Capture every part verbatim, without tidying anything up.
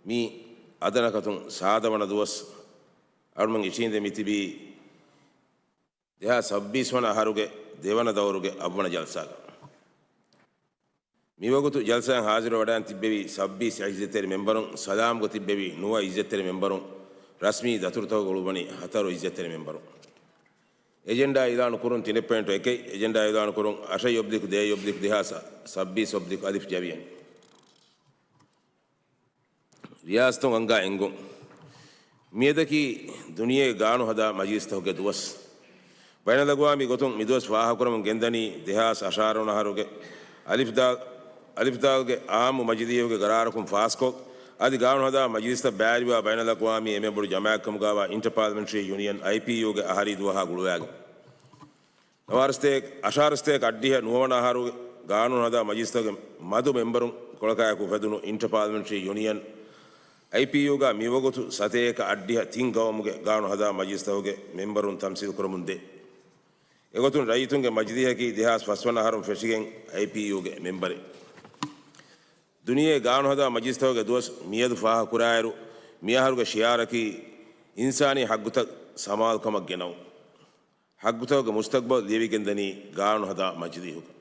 މީ އަދަނަކަތުން ސާދަވަނަ ދުވަސް. އަޅުމެން އިށީނދެ މިތިބީ ދެހާސް ސައްބީސް ވަނަ އަހަރުގެ ދެވަނަ ދައުރުގެ އަށްވަނަ ޖަލްސާގަ. މިވަގުތު ޖަލްސާއަށް ހާޒިރު ވަޑައިން ތިއްބެވި ސައްބީސް އިއްޒަތްތެރި މެންބަރުން، ސަލާމްގަ ތިއްބެވި ނުވަ އިއްޒަތްތެރި މެންބަރުން، ރަސްމީ ދަތުރުތަކުގަ އުޅުއްވަނީ ހަތަރު އިއްޒަތްތެރި މެންބަރުން. އެޖެންޑާ އިލާނު ކުރުން ތިނެއް ޕޮއިންޓު އެކެއް، އެޖެންޑާ އިލާނު ކުރުން އަށެއް އޮބްލިކް ދޭއް އޮބްލިކް ދެހާސް ސައްބީސް އޮބްލިކް އަލިފް ޖެވިޔަނީ. ރިޔާސަތުން އަންގާ އެންގުން. މިއަދަކީ ދުނިޔޭގެ ގާނޫނު ހަދާ މަޖިލިސްތަކުގެ ދުވަސް. ބައިނަލްއަގްވާމީ ގޮތުން މިދުވަސް ފާހަގަކުރަމުން ގެންދަނީ ދެހާސް އަށާރަ ވަނަ އަހަރުގެ އަލިފްދާލް، އަލިފްދާލްގެ އާއްމު މަޖިލީހުގެ ގަރާރަކުން ފާސްކޮށް، އަދި ގާނޫނު ހަދާ މަޖިލިސްތައް ބައިވެރިވާ ބައިނަލްއަގްވާމީ އެމެންބަރު ޖަމާއަތްކަމުގައިވާ އިންޓަޕާލްމެންޓްރީ ޔޫނިއަން، އައިޕީޔޫގެ އަހަރީ ދުވަހާ ގުޅުވާގެން. ނަވާރަ ސަތޭކަ، އަށާރަ ސަތޭކަ އަށްޑިހަ ނުވަވަނަ އަހަރު ގާނޫނު ހަދާ މަޖިލިސްތަކުގެ މަދު މެންބަރުން ކޮޅަކާއެކު އުފެދުނު އިންޓަޕާލްމެންޓްރީ ޔޫނިއަން، އައިޕީޔޫގަ މިވަގުތު ސަތޭކަ އަށްޑިހަ ތިން ގައުމުގެ ގާނޫނު ހަދާ މަޖިލިސްތަކުގެ މެންބަރުން ތަމްސީލް ކުރަމުން ދޭ. އެގޮތުން ރައްޔިތުންގެ މަޖިލީހަކީ ދެހާސް ފަސްވަނަ އަހަރުން ފެށިގެން އައިޕީޔޫގެ މެންބަރެއް. ދުނިޔޭ ގާނޫނު ހަދާ މަޖިލިސްތަކުގެ ދުވަސް މިއަދު ފާހަގަކުރާއިރު، މިއަހަރުގެ ޝިއާރަކީ އިންސާނީ ހައްގުތައް ސަމާލުކަމަށް ގެނައުން. ހައްގުތަކުގެ މުސްތަގްބަލް ލިޔެވިގެންދަނީ ގާނޫނު ހަދާ މަޖިލީހުގަ.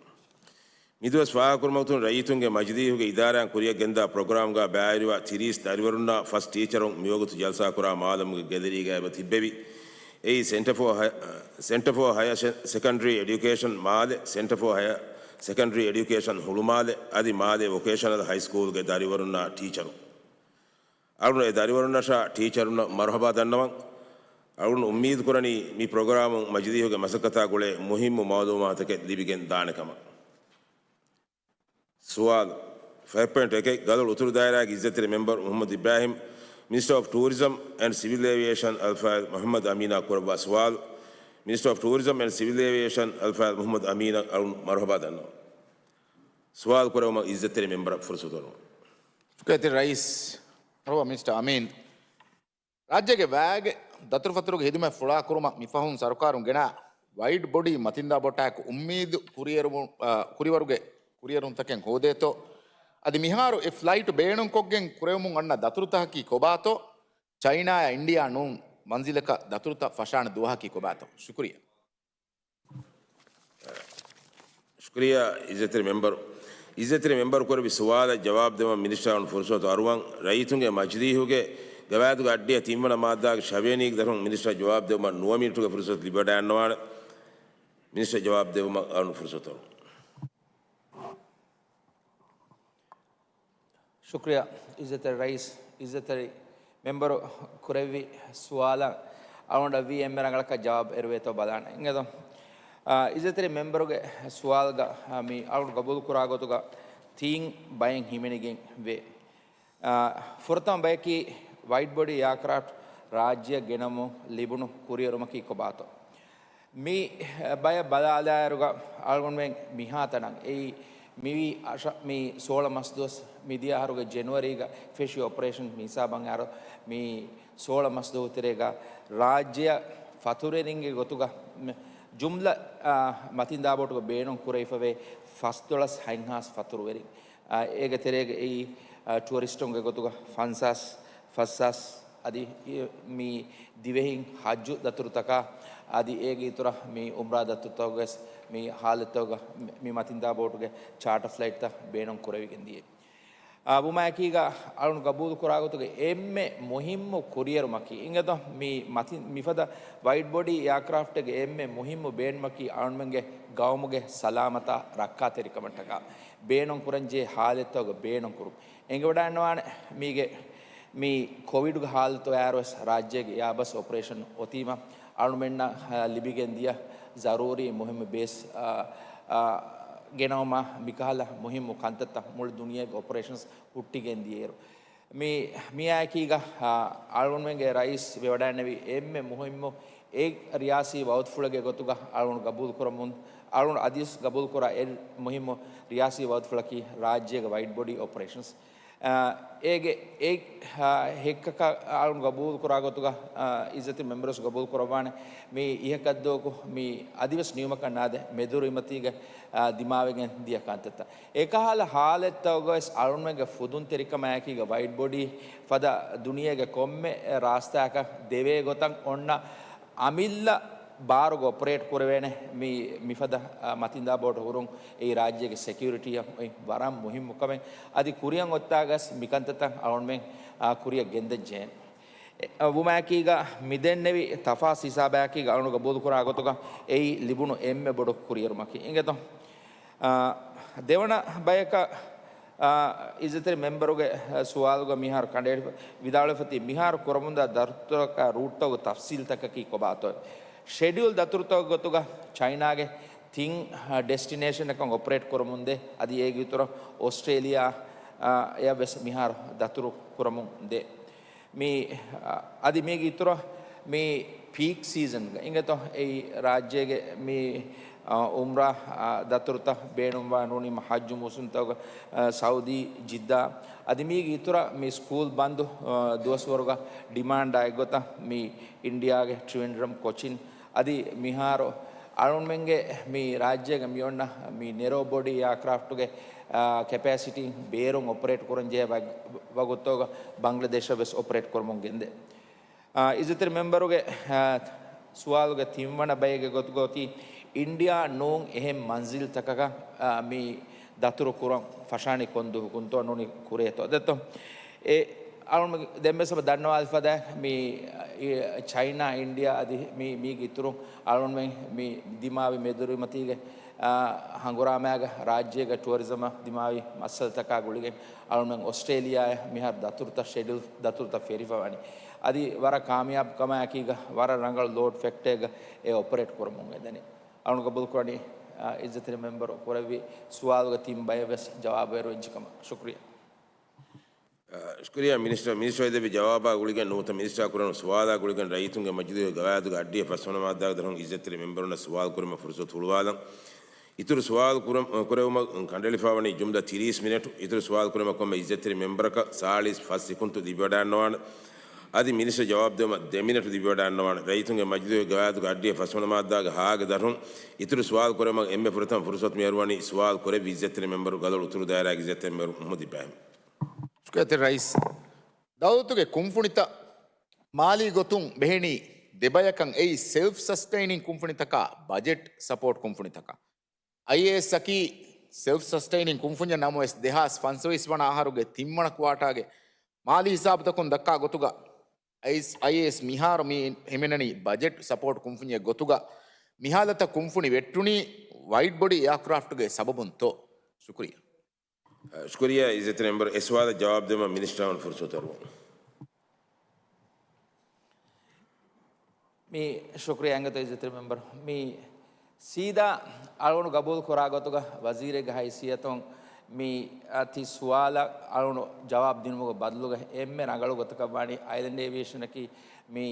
މިދުވަސް ފާހަގަކުރުމަށް ރައްޔިތުންގެ މަޖިލީހުގެ އިދާރާއިން ކުރިއަށް ގެންދާ ޕްރޮގްރާމްގަ ބައިވެރިވާ ތިރީސް ދަރިވަރުންނާ ފަސް ޓީޗަރުން މިވަގުތު ޖަލްސާކުރާ މާލަމުގެ ގެލެރީގައި އެބަ ތިއްބެވި. އެއީ ސެންޓަރ ފޯ ހަ-، ސެންޓަރ ފޯ ހަޔަ ސެ-، ސެކަންޑްރީ އެޑިއުކޭޝަން މާލެ، ސެންޓަރ ފޯ ހަޔަ ސެކަންޑްރީ އެޑިއުކޭޝަން ހުޅުމާލެ އަދި މާލެ ވޮކޭޝަނަލް ހައިސްކޫލްގެ ދަރިވަރުންނާ ޓީޗަރުން. އަޅުގަނޑު އެ ދަރިވަރުންނަށާ ޓީޗަރުންނަށް މަރުހަބާ ދަންނަވަން. އަޅުގަނޑު އުއްމީދުކުރަނީ މި ޕްރޮގްރާމުން މަޖިލީހުގެ މަސައްކަތާ ގުޅޭ މުހިއްމު މައުލޫމާތުތަކެއް ލިބިގެން ދާނެ ކަމަށް. ސުވާލު. ފަހެއް ޕޮއިންޓު އެކެއް، ގަލޮޅު އުތުރު ދާއިރާގެ އިއްޒަތްތެރި މެމްބަރު މުޙައްމަދު އިބްރާހިމް، މިނިސްޓަރ އޮފް ޓޫރިޒަމް އެންޑް ސިވިލް އޭވިއޭޝަން އަލްފާޟިލް މުޙައްމަދު އަމީނާ ކުރައްވާ ސުވާލު. މިނިސްޓަރ އޮފް ޓޫރިޒަމް އެންޑް ސިވިލް އޭވިއޭޝަން އަލްފާޟިލް މުޙައްމަދު އަމީނަށް އަޅުން މަރުޙަބާ ދަންނަވަން. ސުވާލު ކުރެވުމަށް އިއްޒަތްތެރި މެމްބަރަށް ފުރުސަތު ދެން. ޝުކުރިއްޔާ ރައީސް. މަރުޙަބާ މިނިސްޓަރ އަމީން. ރާއްޖޭގެ ވައިގެ ދަތުރުފަތުރުގެ ހިދުމަތް ފުޅާކުރުމަށް މިފަހުން ސަރުކާރުން ގެނާ ވައިޑް ބޮޑީ މަތިންދާ ބޯޓާއެކު އުއްމީދު ކުރިއެރުމުން، އާ، ކުރިވަރުގެ ކުރިއެރުންތަކެއް ހޯދޭތޯ؟ އަދި މިހާރު އެ ފްލައިޓު ބޭނުންކޮށްގެން ކުރެވެމުން އަންނަ ދަތުރުތަކަކީ ކޮބާތޯ؟ ޗައިނާއާ އިންޑިއާ ނޫން މަންޒިލަކަށް ދަތުރުތައް ފަށާނެ ދުވަހަކީ ކޮބާތޯ؟ ޝުކުރިއްޔާ. ޝުކުރިއްޔާ އިއްޒަތްތެރި މެމްބަރު. އިއްޒަތްތެރި މެމްބަރު ކުރެއްވި ސުވާލަށް ޖަވާބު ދެވުމަށް މިނިސްޓަރ އަޅުން ފުރުސަތު އަރުވަން. ރައްޔިތުންގެ މަޖިލީހުގެ ގަވާއިދުގެ އައްޑިހަ ތިންވަނަ މާއްދާގެ ށަވިޔަނީގެ ދަށުން މިނިސްޓަރ ޖަވާބު ދެވުމަށް ނުވަ މިނިޓުގެ ފުރުސަތު ލިބިވަޑައިގަންނަވާނެ. މިނިސްޓަރ ޖަވާބު ދެވުމަށް އަޅުން ފުރުސަތު އަރުވަން. ޝުކްރިޔާ އިއްޒަތްތެރި ރައީސް، އިއްޒަތްތެރި މެމްބަރު ކުރެއްވި ސުވާލަށް އަޅުގަނޑަށް ވީ އެންމެ ރަނގަޅަކަށް ޖަވާބު އެރުވޭތޯ ބަލާނެ. އިނގޭތޯ؟ އާ، އިއްޒަތްތެރި މެމްބަރުގެ ސުވާލުގަ، އާ، މި އަޅުގަނޑު ގަބޫލު ކުރާ ގޮތުގަ ތީން ބައެއް ހިމެނިގެން ވޭ. އާ، ފުރަތަމަ ބަޔަކީ ވައިޑް ބޮޑީ އެއާކްރާފްޓް ރާއްޖެއަށް ގެނަމުން ލިބުނު ކުރިއެރުމަކީ ކޮބާތޯ؟ މި ބަޔަށް ބަލާލާއިރުގަ އަޅުގަނޑުމެން މިހާތަނަށް އެއީ މިވީ އަށަ-، މި ސޯޅަ މަސް ދުވަސް މިދިޔަ އަހަރުގެ ޖެނުއަރީގަ ފެށި އޮޕަރޭޝަން މި ހިސާބަށް އަރު މި ސޯޅަ މަސް ދުވަހު ތެރޭގަ ރާއްޖެއަށް ފަތުރުވެރިންގެ ގޮތުގަ މި ޖުމްލަ، އާ، މަތިންދާބޯޓުގަ ބޭނުން ކުރެވިފަވޭ ފަސްދޮޅަސް ހަތްހާސް ފަތުރުވެރިން. އާ، އޭގެ ތެރޭގަ އެއީ، އާ، ޓުއަރިސްޓުންގެ ގޮތުގަ ފަންސާސް، ފަސްސާސް އަދި މި ދިވެހިން ހައްޖު ދަތުރުތަކާ އަދި އޭގެ އިތުރަށް މި އުމްރާ ދަތުރުތަކުގަސް މި ހާލަތުގަ މި މަތިންދާ ބޯޓުގެ ޗާޓަ ފްލައިޓްތައް ބޭނުން ކުރެވިގެން ދިޔަ. އާ، ވުމާއެކީގަ އަޅުން ގަބޫލު ކުރާ ގޮތުގެ އެންމެ މުހިއްމު ކުރިއެރުމަކީ، އިނގޭތޯ، މި މަތިން މިފަދަ ވައިޑް ބޮޑީ އެއާކްރާފްޓެއްގެ އެންމެ މުހިއްމު ބޭނުމަކީ އަޅުމެންގެ ގައުމުގެ ސަލާމަތާ ރައްކާތެރިކަމަށްޓަކާ ބޭނުން ކުރަންޖެހޭ ހާލަތްތަކުގެ ބޭނުން ކުރުން. އެނގިވަޑައިގަންނަވާނެ މީގެ މި ކޮވިޑުގެ ހާލަތު އައިއިރުވެސް ރާއްޖޭގެ އެއާބަސް އޮޕަރޭޝަން އޮތީމަ އަޅުމެންނަށް، އާ، ލިބިގެން ދިޔަ ޒަރޫރީ މުހިއްމު ބޭސް، އާ، އާ، ގެނައުމާ މިކަހަލަ މުހިއްމު ކަންތައްތައް މުޅި ދުނިޔޭގެ އޮޕަރޭޝަންސް ހުއްޓިގެން ދިޔައިރު. މި، މިއާއެކީގަ، އާ، އަޅުގަނޑުމެންގެ ރައީސް ވެވަޑައިންނެވި އެންމެ މުހިއްމު އެއް ރިޔާސީ ވައުދުފުޅެއްގެ ގޮތުގަ އަޅުގަނޑު ގަބޫލު ކުރަމުން، އަޅުގަނޑު އަދިވެސް ގަބޫލު ކުރާ އެއް މުހިއްމު ރިޔާސީ ވައުދުފުޅަކީ ރާއްޖޭގެ ވައިޑް ބޮޑީ އޮޕަރޭޝަންސް. އާ، އޭގެ އެ، އާ، ހެއްކަކަށް އަޅުން ގަބޫލު ކުރާ ގޮތުގަ، އާ، އިއްޒަތްތެރި މެމްބަރުސް ގަބޫލު ކުރައްވާނެ. މި އިހަކަށްދުވަކު މި އަދިވެސް ނިޔުމަކަށް ނާދެ މެދުރު އިމަތީގެ، އާ، ދިމާވެގެން ދިޔަ ކަންތައްތައް. އެކަހަލަ ހާލަތްތަކުގަވެސް އަޅުންމެންގެ ފުދުންތެރިކަމާއެކީގަ ވައިޑް ބޮޑީ ފަދަ ދުނިޔޭގެ ކޮންމެ ރާސްތާއަކަށް ދެވޭ ގޮތަށް އޮންނަ އަމިއްލަ ބާރުގަ އޮޕަރޭޓް ކުރެވޭނެ މި، މިފަދަ، އާ، މަތިންދާ ބޯޓު ހުރުން އެއީ ރާއްޖޭގެ ސެކިއުރިޓީއަށް އޮތް ވަރަށް މުހިއްމު ކަމެއް. އަދި ކުރިއަށް އޮތާގަސް މިކަންތައްތައް އަޅުންމެން، އާ، ކުރިއަށް ގެންދަން ޖެހޭނެ. އެ، އަ، ވުމާއެކީގަ މިދެންނެވި ތަފާސް ހިސާބާއެކީގަ އަޅުން ގަބޫލު ކުރާ ގޮތުގަ އެއީ ލިބުނު އެންމެ ބޮޑު ކުރިއެރުމަކީ. އިނގޭތޯ؟ އާ، ދެވަނަ ބަޔަކަށް، އާ، އިއްޒަތްތެރި މެމްބަރުގެ، އަ، ސުވާލުގަ މިހާރު ކަނޑައެޅި-، ވިދާޅުވެފަތި މިހާރު ކުރަމުންދާ ދަތުރުތަކާ ރޫޓްތަކުގެ ތަފްސީލްތަކަކީ ކޮބާތޯ؟ ޝެޑިއުލް ދަތުރުތަކުގެ ގޮތުގަ ޗައިނާގެ ތިން، އަ، ޑެސްޓިނޭޝަނަކަށް އޮޕަރޭޓް ކުރަމުންދޭ. އަދި އޭގެ އިތުރަށް އޮސްޓްރޭލިއާ، އަ، އެއަށް ވެސް މިހާރު ދަތުރު ކުރަމުންދޭ. މި، އަ، އަދި މީގެ އިތުރަށް މި ޕީކް ސީޒަންގަ އިނގޭތޯ އެއީ ރާއްޖޭގެ މި، އަ، އުމްރާ، އަ، ދަތުރުތައް ބޭނުންވާ ނޫނީ މަ ޙައްޖު މޫސުންތަކުގަ، އަ، ސައުދީ ޖިއްދާ. އަދި މީގެ އިތުރަށް މި ސްކޫލް ބަންދު، އަ، ދުވަސްވަރުގަ ޑިމާންޑާ އެއްގޮތަށް މި އިންޑިއާގެ ޓްރިވެންޑްރަމް ކޮޗިން އަދި މިހާރު އަޅުންމެންގެ މި ރާއްޖޭގަ މިއޮންނަ މި ނެރޯ ބޮޑީ އެއާކްރާފްޓުގެ، އާ، ކެޕޭސިޓީ ބޭރުން އޮޕަރޭޓް ކުރަން ޖެހޭ ވަ-، ވަގުތުގަ ބަންގްލަދޭޝަށް ވެސް އޮޕަރޭޓް ކުރަމުން ގެންދޭ. އާ، އިއްޒަތްތެރި މެމްބަރުގެ، އާ، ސުވާލުގެ ތިންވަނަ ބައެއްގެ ގޮތުގަ އޮތީ އިންޑިއާ ނޫން އެހެން މަންޒިލްތަކަކަށް، އާ، މި ދަތުރު ކުރަން ފަށާނީ ކޮން ދުވަހަކުންތޯ ނޫނީ ކުރޭތޯ ދެއްތޯ؟ އެ އަޅުން ދެންވެސް ދަންނަވާލި ފަދަ މި، އި، ޗައިނާ، އިންޑިއާ އަދި މި، މީގެ އިތުރުން އަޅުންމެން މި ދިމާވި މެދުރު އިމަތީގެ، އާ، ހަނގުރާމައިގަ ރާއްޖޭގަ ޓުއަރިޒަމަށް ދިމާވި މައްސަލަތަކާ ގުޅިގެން އަޅުންމެން އޮސްޓްރޭލިއާއަށް މިހާރު ދަތުރުތައް ޝެޑިއުލް ދަތުރުތައް ފެރިފަވަނީ. އަދި ވަރަށް ކާމިޔާބު ކަމާއެކީގަ ވަރަށް ރަނގަޅު ލޯޑް ފެކްޓަރެއްގަ އެ އޮޕަރޭޓް ކުރަމުން އެދެނީ. އަޅުން ގަބޫލު ކުރަނީ، އާ، އިއްޒަތްތެރި މެމްބަރު ކުރެއްވި ސުވާލުގެ ތިން ބައެއް ވެސް ޖަވާބު އޭރު އެއްޗި ކަމަށް. ޝުކުރިއްޔާ. އަ، ޝުކުރިއްޔާ މިނިސްޓަރ، މިނިސްޓަރ ދެއްވި ޖަވާބާ ގުޅިގެން ނުވަތަ މިނިސްޓަރ ކުރަނު ސުވާލާ ގުޅިގެން ރައްޔިތުންގެ މަޖިލީހުގެ ގަވާއިދުގެ އައްޑިހަ ފަސްވަނަ މާއްދާގެ ދަށުން އިއްޒަތްތެރި މެމްބަރުންނަށް ސުވާލު ކުރުމަށް ފުރުސަތު ހުޅުވާލަން. އިތުރު ސުވާލު ކުރަ-، ކުރެވުމަށް ކަނޑައެޅިފަވަނީ ޖުމްލަ ތިރީސް މިނެޓު. އިތުރު ސުވާލު ކުރުމަށް ކޮންމެ އިއްޒަތްތެރި މެމްބަރަކަށް ސާޅީސް ފަސް ސެކުންތު ލިބިވަޑައިގަންނަވާނެ. އަދި މިނިސްޓަރ ޖަވާބު ދެވުމަށް ދެ މިނެޓު ލިބިވަޑައިގަންނަވާނެ. ރައްޔިތުންގެ މަޖިލީހުގެ ގަވާއިދުގެ އައްޑިހަ ފަސްވަނަ މާއްދާގެ ހާގެ ދަށުން އިތުރު ސުވާލު ކުރެވުމަށް އެންމެ ފުރަތަމަ ފުރުސަތު މިއަރުވަނީ ސުވާލު ކުރެއްވި އިއްޒަތްތެރި މެމްބަރު ގަލޮޅު އުތުރު ދާއިރާގެ އިއްޒަތްތެރި މެމްބަރު މުހައްމަދު އިބްރާހިމް. ޝުކުރިއްޔާ ރައީސް. ދައުލަތުގެ ކުންފުނިތައް މާލީ ގޮތުން ބެހެނީ ދެބަޔަކަށް. އެއީ ސެލްފް ސަސްޓެއިނިން ކުންފުނިތަކާ، ބަޖެޓް ސަޕޯޓް ކުންފުނިތަކާ. އައިއޭއެސް އަކީ ސެލްފް ސަސްޓެއިނިން ކުންފުންޏެއް ނަމަވެސް، ދެހާސް ފަންސަވީސް ވަނަ އަހަރުގެ ތިންވަނަ ކުއާޓާގެ މާލީ ހިސާބުތަކުން ދައްކާ ގޮތުގަ، އައިސް، އައިއޭއެސް މިހާރު މި ހިމެނެނީ ބަޖެޓް ސަޕޯޓް ކުންފުންޏެއް ގޮތުގަ. މިހާލަތަށް ކުންފުނި ވެއްޓުނީ ވައިޑް ބޮޑީ އެއާކްރާފްޓުގެ ސަބަބުންތޯ؟ ޝުކުރިއްޔާ. ޝުކުރިއްޔާ އިއްޒަތްތެރި މެމްބަރު. އެ ސުވާލަށް ޖަވާބު ދެވުމަށް މިނިސްޓަރ ވަން ފުރުސަތު އަރުވަން. މި ޝުކުރިއްޔާ އިނގޭތޯ އިއްޒަތްތެރި މެމްބަރު. މި ސީދާ އަޅުގަނޑު ގަބޫލު ކުރާ ގޮތުގަ ވަޒީރެއްގެ ހައިސިއްޔަތުން މި އަ، ތި ސުވާލަށް އަޅުގަނޑު ޖަވާބު ދިނުމުގެ ބަދަލުގަ އެންމެ ރަނގަޅު ގޮތަކަށް ވާނީ އައިލެންޑް އޭވިއޭޝަނަކީ މި،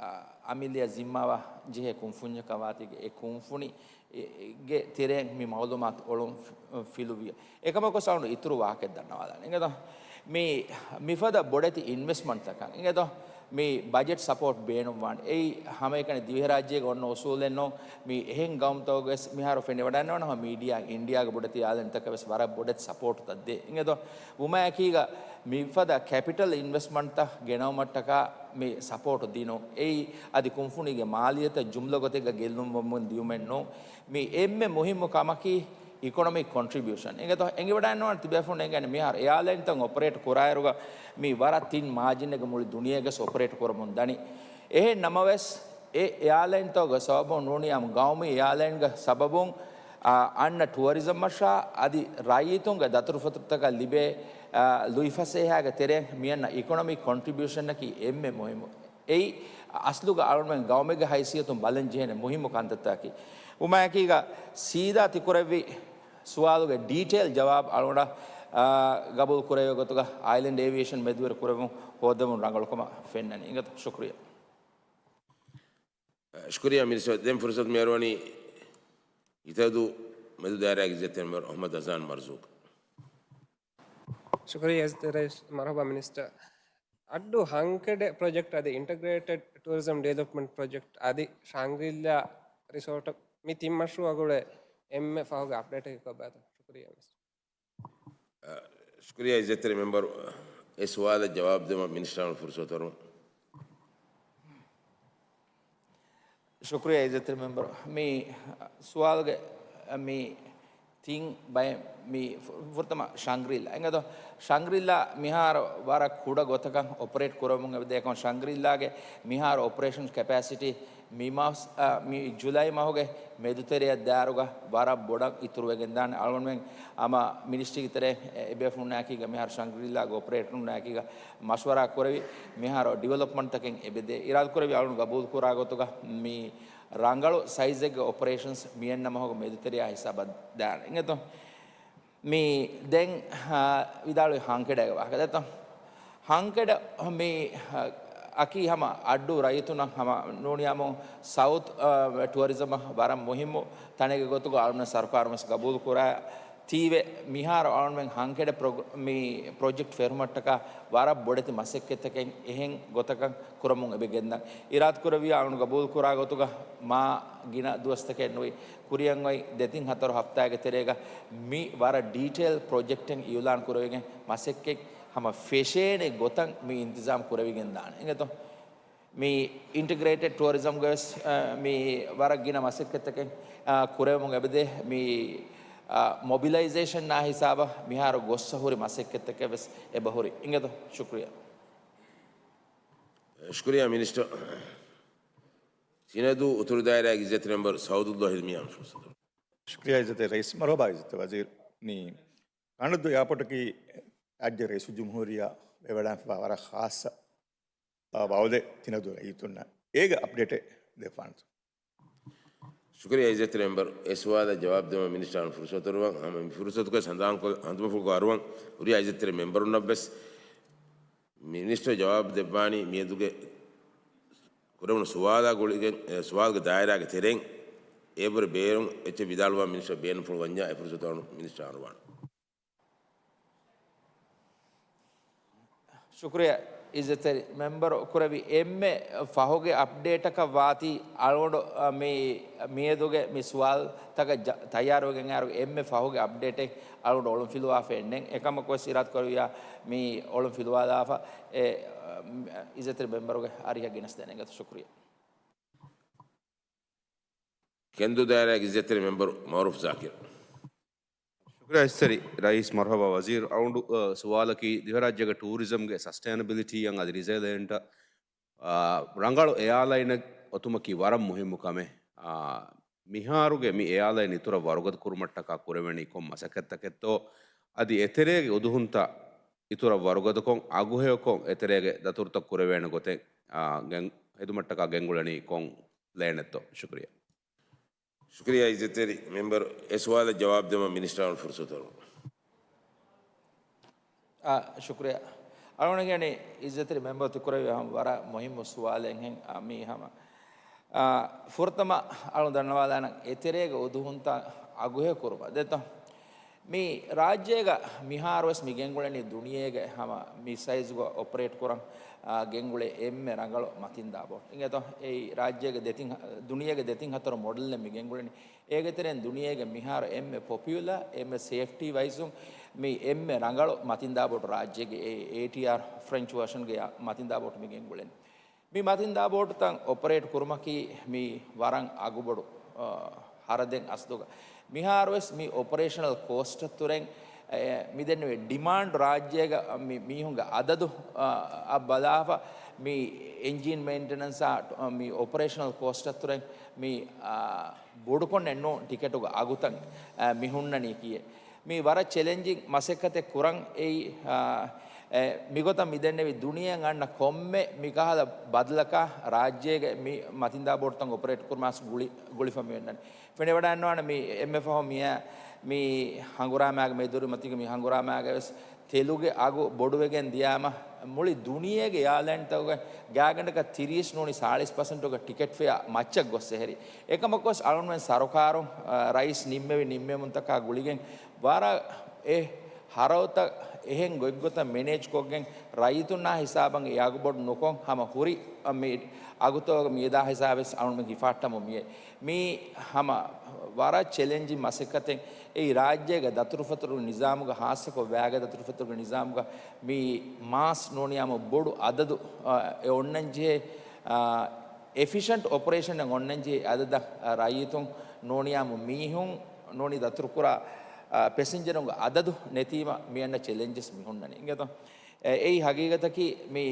އަ، އަމިއްލައަށް ޒިންމާވާ ޖެހޭ ކުންފުންޏަކަށް ވާތީގެ އެ ކުންފުނި ގެ ތެރެއިން މި މައުލޫމާތު އޮޅުން ފި-، ފިލުވި. އެކަމަކު އަޅުގަނޑު އިތުރު ވާހަކައެއް ދަންނަވާލާނެ. އިނގޭތޯ؟ މި، މިފަދަ ބޮޑެތި އިންވެސްޓްމަންޓްތަކަށް އިނގޭތޯ؟ މި ބަޖެޓް ސަޕޯޓް ބޭނުންވާނެ. އެއީ ހަމައެކަނި ދިވެހިރާއްޖޭގަ އޮންނަ އުސޫލެއް ނޫން. މި އެހެން ގައުމުތަކުގަވެސް މިހާރު ފެނިވަޑައިގަންނަވާނެ ހަމަ މީޑިއާ، އިންޑިއާގެ ބޮޑެތި އާލެންތަކަށް ވެސް ވަރަށް ބޮޑެތި ސަޕޯޓްތައް ދޭ. އިނގޭތޯ؟ ވުމާއެކީގަ މިފަދަ ކެޕިޓަލް އިންވެސްޓްމަންޓްތައް ގެނައުމަށްޓަކާ މި ސަޕޯޓު ދިނުން. އެއީ އަދި ކުންފުނީގެ މާލިއްޔަތަށް ޖުމްލަ ގޮތެއްގަ ގެއްލުން ވަމުން ދިޔުމެއް ނޫން. މި އެންމެ މުހިއްމު ކަމަކީ އިކޮނޮމިކް ކޮންޓްރިބިއުޝަން. އިނގޭތޯ؟ އެނގިވަޑައިގަންނަވާނެ ތިބޭފުޅުން އެނގޭނެ މިހާރު އެއާލައިންތައް އޮޕަރޭޓް ކުރާއިރުގަ މި ވަރަށް ތިން މާޖިނެއްގަ މުޅި ދުނިޔޭގަސް އޮޕަރޭޓް ކުރަމުން ދަނީ. އެހެން ނަމަވެސް، އެ އެއާލައިންތަކުގެ ސަބަބުން ނޫނީ ހަމަ ގައުމީ އެއާލައިންގެ ސަބަބުން، އާ، އަންނަ ޓުއަރިޒަމްއަށާ އަދި ރައްޔިތުންގެ ދަތުރުފަތުރުތަކަށް ލިބޭ، އާ، ލުއިފަސޭހައިގެ ތެރެއިން މިއަންނަ އިކޮނޮމިކް ކޮންޓްރިބިއުޝަނަކީ އެންމެ މުހިއްމު. އެއީ އަސްލުގަ އަޅުގަނޑުމެން ގައުމެއްގެ ހައިސިއްޔަތުން ބަލަން ޖެހޭނެ މުހިއްމު ކަންތައްތަކަކީ. ވުމާއެކީގަ ސީދާ ތި ކުރެއްވި ސުވާލުގެ ޑީޓެއިލް ޖަވާބު އަޅުގަނޑަށް، އާ، ގަބޫލު ކުރެވޭ ގޮތުގަ އައިލެންޑް އޭވިއޭޝަން މެދުވެރި ކުރެވުން ހޯއްދެވުން ރަނގަޅުކަމަށް ފެންނަނީ. އިނގޭތޯ؟ ޝުކުރިއްޔާ. ޝުކުރިއްޔާ މިނިސްޓަރ. ދެން ފުރުސަތު މިއަރުވަނީ އިތަދު މެދު ދާއިރާގެ އިއްޒަތްތެރި މެމްބަރު އަޙްމަދު އަޒާން މަރްޒޫޤް. ޝުކުރިއްޔާ އިއްޒަތްތެރި ރައީސް މަރުޙަބާ މިނިސްޓަރ. އައްޑޫ ހަންކެޑެ ޕްރޮޖެކްޓް އަދި އިންޓަގްރޭޓެޑް ޓޫރިޒަމް ޑިވެލޮޕްމަންޓް ޕްރޮޖެކްޓް އަދި ޝާންގްރީލާ ރިސޯޓް މި ތިން މަޝްރޫޢާ ގުޅޭ އެންމެ ފަހުގެ އަޕްޑޭޓަކީ ކޮބާތޯ؟ ޝުކުރިއްޔާ މިނިސްޓަރ. ޝުކުރިއްޔާ އިއްޒަތްތެރި މެމްބަރު، އެ ސުވާލަށް ޖަވާބު ދެއްވަން މިނިސްޓަރ ފުރުސަތު އަރުވަން. ޝުކުރިއްޔާ އިއްޒަތްތެރި މެމްބަރު. މި ސުވާލުގެ މި ތިން ބައެއް މި ފު-، ފުރަތަމަ ޝާންގްރީލާ. އެނގޭތޯ؟ ޝާންގްރީލާ މިހާރު ވަރަށް ކުޑަ ގޮތަކަށް އޮޕަރޭޓް ކުރަމުން އެބަދޭ. އެކަމަ ޝާންގްރީލާގެ މިހާރު އޮޕަރޭޝަން ކެޕޭސިޓީ މި މަސް، އަ، މި ޖުލައި މަހުގެ މެދުތެރެއަށް ދާއިރުގަ ވަރަށް ބޮޑަށް އިތުރުވެގެން ދާނެ. އަޅުގަނޑުމެން ހަމަ މިނިސްޓްރީގެ ތެރޭ އެބޭފުޅުންނާއެކީގަ މިހާރު ޝާންގްރީލާގެ އޮޕަރޭޓަރުންނާއެކީގަ މަޝްވަރާ ކުރެވި، މިހާރު ޑިވެލޮޕްމަންޓްތަކެއް އެބަދޭ. އިރާދަކުރެއްވި އަޅުގަނޑު ގަބޫލުކުރާ ގޮތުގަ މި ރަނގަޅު ސައިޒެއްގެ އޮޕަރޭޝަންސް މިއަންނަ މަހުގެ މެދުތެރެއާ ހިސާބަށް ދާނެ. އިނގޭތޯ؟ މި ދެން، އާ، ވިދާޅުވި ހަންކެޑޭގެ ވާހަކަ ދެއްތޯ؟ ހަންކެޑަ މި، އަކީ ހަމަ އައްޑޫ ރައްޔިތުންނަށް ހަމަ ނޫނިއްޔާމު ސައުތު، އާ، ޓުއަރިޒަމަށް ވަރަށް މުހިއްމު ތަނެއްގެ ގޮތުގަ އަޅުގަނޑު ސަރުކާރުން ވެސް ގަބޫލު ކުރާ ތީވެ މިހާރު އަޅުގަނޑުމެން ހަންކެޑެ ޕްރޮގް-، މި ޕްރޮޖެކްޓް ފެށުމަށްޓަކާ ވަރަށް ބޮޑެތި މަސައްކަތްތަކެއް އެހެން ގޮތަކަށް ކުރަމުން އެބަ ގެންދަން. އިރާދަކުރެއްވިޔާ އަޅުގަނޑު ގަބޫލު ކުރާ ގޮތުގަ މާ ގިނަ ދުވަސްތަކެއް ނުވި، ކުރިއަށް އޮތް ދެތިން ހަތަރު ހަފްތާގެ ތެރޭގަ މި ވަރަށް ޑީޓެއިލް ޕްރޮޖެކްޓެއް އިއުލާން ކުރެވިގެން މަސައްކަތް ހަމަ ފެށޭނެ ގޮތަށް މި އިންތިޒާމް ކުރެވިގެން ދާނެ. އިނގޭތޯ؟ މި އިންޓިގްރޭޓެޑް ޓުއަރިޒަމްގަވެސް، އަ، މި ވަރަށް ގިނަ މަސައްކަތްތަކެއް، އަ، ކުރެވެމުން އެބަދޭ. މި، އަ، މޮބިލައިޒޭޝަންއާ ހިސާބަށް މިހާރު ގޮއްސަ ހުރި މަސައްކަތްތަކެއް ވެސް އެބަހުރި. އިނގޭތޯ؟ ޝުކުރިއްޔާ. ޝުކުރިއްޔާ މިނިސްޓަރ. ތިނަދޫ އުތުރު ދާއިރާގެ އިއްޒަތްތެރި މެމްބަރު ސައުދުއްލާހި މިޔާ ފުރުސަތު. ޝުކުރިއްޔާ އިއްޒަތްތެރި ރައީސް. މަރުޙަބާ އިއްޒަތްތެރި ވަޒީރު. މި ކަނޑަދޫ އެއާޕޯޓަކީ ރާއްޖޭ ރައީސުލްޖުމްހޫރިއްޔާ ވެވަޑައިގެންފަ ވަރަށް ޚާއްޞަ، އާ، ވަޢުދެއް ތިނަދޫ ރައްޔިތުންނަށް. އޭގެ އަޕްޑޭޓެއް ދެއްވާނެތޯ؟ ޝުކުރިއްޔާ އިއްޒަތްތެރި މެމްބަރު، އެ ސުވާލަށް ޖަވާބު ދެއްވަން މިނިސްޓަރ ފުރުސަތު އަރުވަން. ހަމަ މި ފުރުސަތުގައި ހަނދާންކޮށް ހަނދުމަފުޅުކޮށް އަރުވަން ހުރިހާ އިއްޒަތްތެރި މެމްބަރުންނަށް ވެސް މިނިސްޓަރ ޖަވާބު ދެއްވާނީ މިއަދުގެ ކުރެވުނު ސުވާލާ ގުޅިގެން، އެ، ސުވާލުގެ ދާއިރާގެ ތެރެއިން. އެއަށްވުރެ ބޭރުން އެއްޗެއް ވިދާޅުވާން މިނިސްޓަރ ބޭނުންފުޅުވަންޏާ އެ ފުރުސަތު އަޅު މިނިސްޓަރ އަރުވާނެ. ޝުކުރިއްޔާ އިއްޒަތްތެރި މެމްބަރު. ކުރެވި އެންމެ ފަހުގެ އަޕްޑޭޓަކަށް ވާތީ އަޅުގަނޑު، އަ، މި މިއަދުގެ މި ސުވާލުތަކަށް ޖަ-، ތައްޔާރުވެގެން އައިރު އެންމެ ފަހުގެ އަޕްޑޭޓެއް އަޅުގަނޑު އޮޅުން ފިލުވާފައެއް ނެތް. އެކަމަކުވެސް އިރާދަކުރެއްވިޔާ މި އޮޅުން ފިލުވާލާފަ އެ، އަ، އިއްޒަތްތެރި މެމްބަރުގެ އަރިހަށް ގެނެސްދޭނެ. އިނގޭތޯ؟ ޝުކުރިއްޔާ. ކެންދޫ ދާއިރާގެ އިއްޒަތްތެރި މެމްބަރު މައުރޫފް ޒާކިރު. ޝުކުރިއްޔާ އިއްޒަތްތެރި ރައީސް. މަރުޙަބާ ވަޒީރު. އަޅުގަނޑު، އަ، ސުވާލަކީ ދިވެހިރާއްޖޭގެ ޓޫރިޒަމްގެ ސަސްޓެއިނަބިލިޓީއަށް އަދި ރިޒިލިއެންޓަށް، އާ، ރަނގަޅު އެއާލައިނެއް އޮތުމަކީ ވަރަށް މުހިއްމު ކަމެއް. އާ، މިހާރުގެ މި އެއާލައިން އިތުރަށް ވަރުގަދަ ކުރުމަށްޓަކާ ކުރެވޭނީ ކޮން މަސައްކަތްތަކެއްތޯ؟ އަދި އެތެރޭގެ އުދުހުންތައް އިތުރަށް ވަރުގަދަކޮށް، އަގުހެޔޮކޮށް، އެތެރޭގެ ދަތުރުތައް ކުރެވޭނެ ގޮތެއް، އާ، ގެން-، ހެދުމަށްޓަކާ ގެންގުޅެނީ ކޮން ޕްލޭނެއްތޯ؟ ޝުކުރިއްޔާ. ޝުކުރިއްޔާ އިއްޒަތްތެރި މެމްބަރު، އެ ސުވާލަށް ޖަވާބު ދެއްވަން މިނިސްޓަރ އަޅުގަނޑު ފުރުސަތު އަރުވަން. އާ، ޝުކުރިއްޔާ. އަޅުގަނޑު ކިޔަނީ އިއްޒަތްތެރި މެމްބަރު ތި ކުރެއްވި ހަމަ ވަރަށް މުހިއްމު ސުވާލެއްހެން، އާ، މީ ހަމަ. އާ، ފުރަތަމަ އަޅުގަނޑު ދަންނަވާލާނަން އެތެރޭގެ އުދުހުންތައް އަގުހެޔޮ ކުރުމަށް ދެއްތޯ؟ މި ރާއްޖޭގަ މިހާރުވެސް މި ގެންގުޅެނީ ދުނިޔޭގެ ހަމަ މި ސައިޒުގަ އޮޕަރޭޓް ކުރަން، އާ، ގެންގުޅޭ އެންމެ ރަނގަޅު މަތިންދާ ބޯޓް. އިނގޭތޯ؟ އެއީ ރާއްޖޭގެ ދެތިން ހަ-، ދުނިޔޭގެ ދެތިން ހަތަރު މޮޑެލްއެއް މި ގެންގުޅެނީ. އޭގެ ތެރެއިން ދުނިޔޭގެ މިހާރު އެންމެ ޕޮޕިއުލާ، އެންމެ ސޭފްޓީ ވައިޒުން މި އެންމެ ރަނގަޅު މަތިންދާ ބޯޓު ރާއްޖޭގެ އޭ، އޭޓީއާރް ފްރެންޗް ވަރޝަންގެ މަތިންދާ ބޯޓު މި ގެންގުޅެނީ. މި މަތިންދާ ބޯޓުތައް އޮޕަރޭޓް ކުރުމަކީ މި ވަރަށް އަގުބޮޑު، އަ، ހަރަދެއް އަސްލުގަ. މިހާރުވެސް މި އޮޕަރޭޝަނަލް ކޯސްޓަށް ތުރެން، އެ، މި ދެންނެވި ޑިމާންޑް ރާއްޖޭގަ މި މީހުންގެ އަދަދު، އަ، އަށް ބަލާފަ، މި އެންޖީން މެއިންޓެނަންސާ، މި އޮޕަރޭޝަނަލް ކޯސްޓަށް ތުރެން މި، އާ، ބޮޑުކޮށް ނެއްނޫން ޓިކެޓުގެ އަގުތައް، އާ، މި ހުންނަނީ ކިއެއް. މި ވަރަށް ޗެލެންޖިން މަސައްކަތެއް ކުރަން އެއީ، އާ، އެ، މިގޮތަށް މި ދެންނެވި ދުނިޔެއަށް އަންނަ ކޮންމެ މިކަހަލަ ބަދަލަކާ ރާއްޖޭގެ މި މަތިންދާ ބޯޓުތައް އޮޕަރޭޓް ކުރުމާސް ގުޅި، ގުޅިފަ މި އޮންނަނީ. ފެނިވަޑައިންނަވާނެ މި އެންމެ ފަހު މިއާ މި ހަނގުރާމާގެ މެދުވެރި މަތީގެ މި ހަނގުރާމާގަ ވެސް ތެލުގެ އަގު ބޮޑުވެގެން ދިޔާމަ، މުޅި ދުނިޔޭގެ އެއާލައިންތަކުގެ ގާތްގަނޑަކަށް ތިރީސް ނޫނީ ސާޅީސް ޕަސެންޓުގެ ޓިކެޓް ފެއާ މައްޗަށް ގޮސް އެހެރި. އެކަމަކުވެސް އަޅުންމެން ސަރުކާރުން، އަ، ރައީސް ނިންމެވި ނިންމެމުންތަކާ ގުޅިގެން ވަރަށް އެ ހަރަދުތައް އެހެން ގޮތްގޮތަށް މެނޭޖް ކޮށްގެން، ރައްޔިތުންނާ ހިސާބަށް އެ އަގު ބޮޑު ނުކޮށް، ހަމަ ހުރި މި އަގުތައް މިއަދާ ހިސާބަށް އަޅުމެން ހިފާއްޓަމުން މިއެ. މީ ހަމަ ވަރަށް ޗެލެންޖިން މަސައްކަތެއް. އެއީ ރާއްޖޭގެ ދަތުރުފަތުރުގެ ނިޒާމުގަ، ހާއްސަކޮށް ވައިގެ ދަތުރުފަތުރުގެ ނިޒާމުގަ މި މާސް ނޫނިއްޔާމު ބޮޑު އަދަދު، އަ، އެ އޮންނަންޖެހޭ، އަ، އެފިޝަންޓް އޮޕަރޭޝަނެއް އޮންނަންޖެހޭ އަދަދަށް، އަ، ރައްޔިތުން ނޫނިއްޔާމު މީހުން ނޫނީ ދަތުރުކުރާ، އަ، ޕެސެންޖަރުންގެ އަދަދު ނެތީމަ މިއަންނަ ޗެލެންޖެސް މި ހުންނަނީ. އިނގޭތޯ؟ އެ، އެއީ ހަގީގަތަކީ މި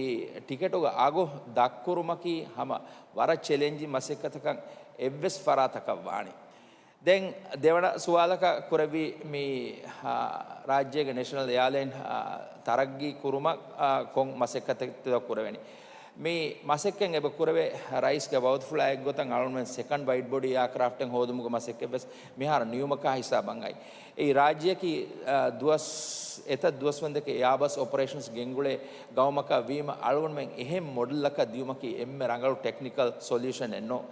ޓިކެޓުގެ އަގު ދަށްކުރުމަކީ ހަމަ ވަރަށް ޗެލެންޖިން މަސައްކަތަކަށް އެއްވެސް ފަރާތަކަށް ވާނީ. ދެން ދެވަނަ ސުވާލަކަށް ކުރެއްވީ މި، އާ، ރާއްޖޭގެ ނޭޝަނަލް އެއާލައިން، އާ، ތަރައްގީ ކުރުމަށް، އާ، ކޮން މަސައްކަތެއްތޯ ކުރެވެނީ. މި މަސައްކަތް އެބަ ކުރެވޭ ރައީސްގެ ވައުދުފުޅާ އެއްގޮތަށް އަޅުގަނޑުމެން ސެކަންޑް ވައިޑް ބޮޑީ އެއާކްރާފްޓެއް ހޯދުމުގެ މަސައްކަތް ވެސް މިހާރު ނިޔުމަކާ ހިސާބަށް އައި. އެއީ ރާއްޖެއަކީ، އާ، ދުވަސް، އެތައް ދުވަސްވަންދެކެ އެއާބަސް އޮޕަރޭޝަންސް ގެންގުޅޭ ގައުމަކަށް ވީމަ އަޅުގަނޑުމެން އެހެން މޮޑެލްއަކަށް ދިޔުމަކީ އެންމެ ރަނގަޅު ޓެކްނިކަލް ސޮލިއުޝަނެއް ނޫން.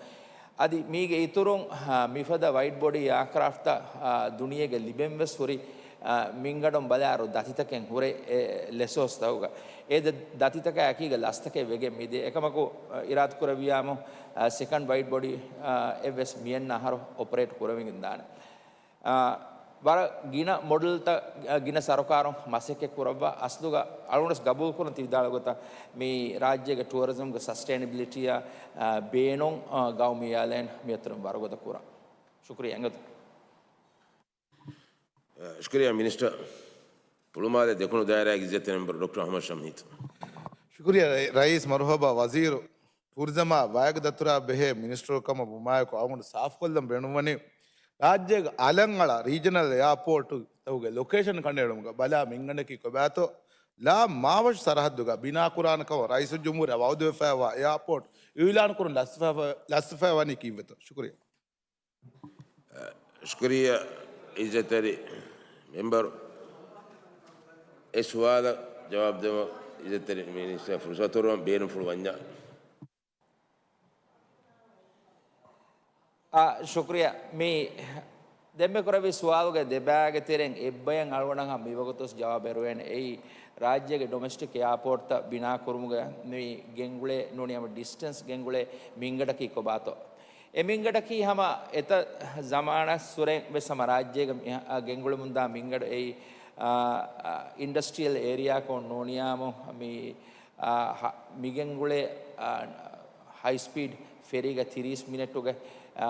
އަދި މީގެ އިތުރުން، އާ، މިފަދަ ވައިޑް ބޮޑީ އެއާކްރާފްޓްތައް، އާ، ދުނިޔޭގެ ލިބެން ވެސް ހުރި، އާ، މިންގަނޑުން ބަލާއިރު ދަތިތަކެއް ހުރޭ އެ ލެސޯސްތަކުގަ. އެ ދަ-، ދަތިތަކާ އެކީގަ ލަސްތަކެއް ވެގެން މިދޭ. އެކަމަކު، އާ، އިރާދަ ކުރެއްވިޔާމު، އާ، ސެކަންޑް ވައިޑް ބޮޑީ، އާ، އެއްވެސް މިއަންނަ އަހަރު އޮޕަރޭޓް ކުރެވިގެން ދާނެ. އާ، ވަރަށް ގިނަ މޮޑެލްތައް، އާ، ގިނަ ސަރުކާރުން މަސައްކަތް ކުރައްވާ އަސްލުގަ އަޅުގަނޑުވެސް ގަބޫލު ކުރަން ތި ވިދާޅު ގޮތަށް މި ރާއްޖޭގެ ޓުއަރިޒަމްގެ ސަސްޓެއިނަބިލިޓީއާ، އާ، ބޭނުން، އާ، ގައުމީ އެއާލައިން މިއަތުރުން ވަރުގަދަ ކުރަން. ޝުކުރިއްޔާ އެނގޭތޯ. ޝުކުރިއްޔާ މިނިސްޓަރ. ފުޅުމާލެ ދެކުނު ދާއިރާގެ އިއްޒަތްތެރި މެމްބަރު ޑޮކްޓަރ އަހްމަދު ޝަމްހީދު. ޝުކުރިއްޔާ ރައީ-، ރައީސް. މަރުހަބާ ވަޒީރު. ޓޫރިޒަމާ ވައިގެ ދަތުރާ ބެހޭ މިނިސްޓަރު ކަމަށް ވުމާއެކު އަޅުގަނޑު ސާފުކޮށްލަން ބޭނުންވަނީ، ރާއްޖޭގެ އަލަށް އަޅާ ރީޖަނަލް އެއާޕޯޓުތަކުގެ ލޮކޭޝަން ކަނޑައެޅުމުގަ ބަލާ މިންގަނޑަކީ ކޮބާތޯ، ލާ މާވަށު ސަރަހައްދުގަ ބިނާކުރާނެ ކަމަށް ރައީސުލްޖުމްހޫރިއްޔާ ވައުދުވެފައިވާ އެއާޕޯޓް އިއުލާން ކުރުން ލަސްވެފަ-، ލަސްވެފައިވަނީ ކީއްވެތޯ؟ ޝުކުރިއްޔާ. ޝުކުރިއްޔާ އިއްޒަތްތެރި މެމްބަރު. އެ ސުވާލަށް ޖަވާބު ދެއްވަން އިއްޒަތްތެރި މިނިސްޓަރ ފުރުސަތު ހުރުވަން ބޭނުންފުޅު ވަންޏާ. އާ، ޝުކުރިއްޔާ. މި ދެންމެ ކުރެއްވި ސުވާލުގެ ދެބައިގެ ތެރެއިން އެއްބަޔަށް އަޅުގަނޑަށް ހަމަ މިވަގުތުވެސް ޖަވާބު އެރުވޭނެ. އެއީ ރާއްޖޭގެ ޑޮމެސްޓިކް އެއާޕޯޓްތައް ބިނާ ކުރުމުގެ މި ގެންގުޅޭ ނޫނީ ހަމަ ޑިސްޓެންސް ގެންގުޅޭ މިންގަނޑަކީ ކޮބާތޯ؟ އެ މިންގަނޑަކީ ހަމަ އެތައް ޒަމާނަށް ސުރެން ވެސް ހަމަ ރާއްޖޭގެ މި-، އަ، ގެންގުޅެމުންދާ މިންގަނޑު. އެއީ، އާ، އާ، އިންޑަސްޓްރިއަލް އޭރިއާކޮށް ނޫނިއްޔާމު މި، އާ، ހަ-، މިގެންގުޅޭ، އާ، ހައި ސްޕީޑް ފެރީގަ ތިރީސް މިނެޓުގެ، އާ،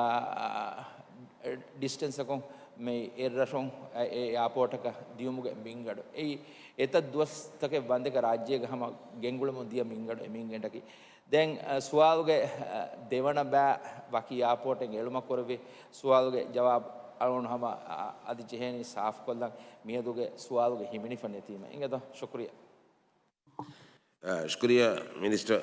ޑިސްޓެންސަކުން މި އެއްރަށުން އެ އެއާޕޯޓަކަށް ދިޔުމުގެ މިންގަނޑު. އެއީ އެތައް ދުވަސްތަކެއް ވަންދެކެ ރާއްޖޭގަ ހަމަ ގެންގުޅެމުން ދިޔަ މިންގަނޑު، އެ މިންގަނޑަކީ. ދެން، އަ، ސުވާލުގެ، އަ، ދެވަނަ ބައި ވަކި އެއާޕޯޓެއް އެޅުމަށް ކުރެއްވި ސުވާލުގެ ޖަވާބު އަޅުގަނޑު ހަމަ، އަ، އަދި ޖެހޭނީ ސާފުކޮށްލަން. މިއަދުގެ ސުވާލުގެ ހިމެނިފަ ނެތީމަ. އިނގޭތޯ؟ ޝުކުރިއްޔާ. އަ، ޝުކުރިއްޔާ މިނިސްޓަރ.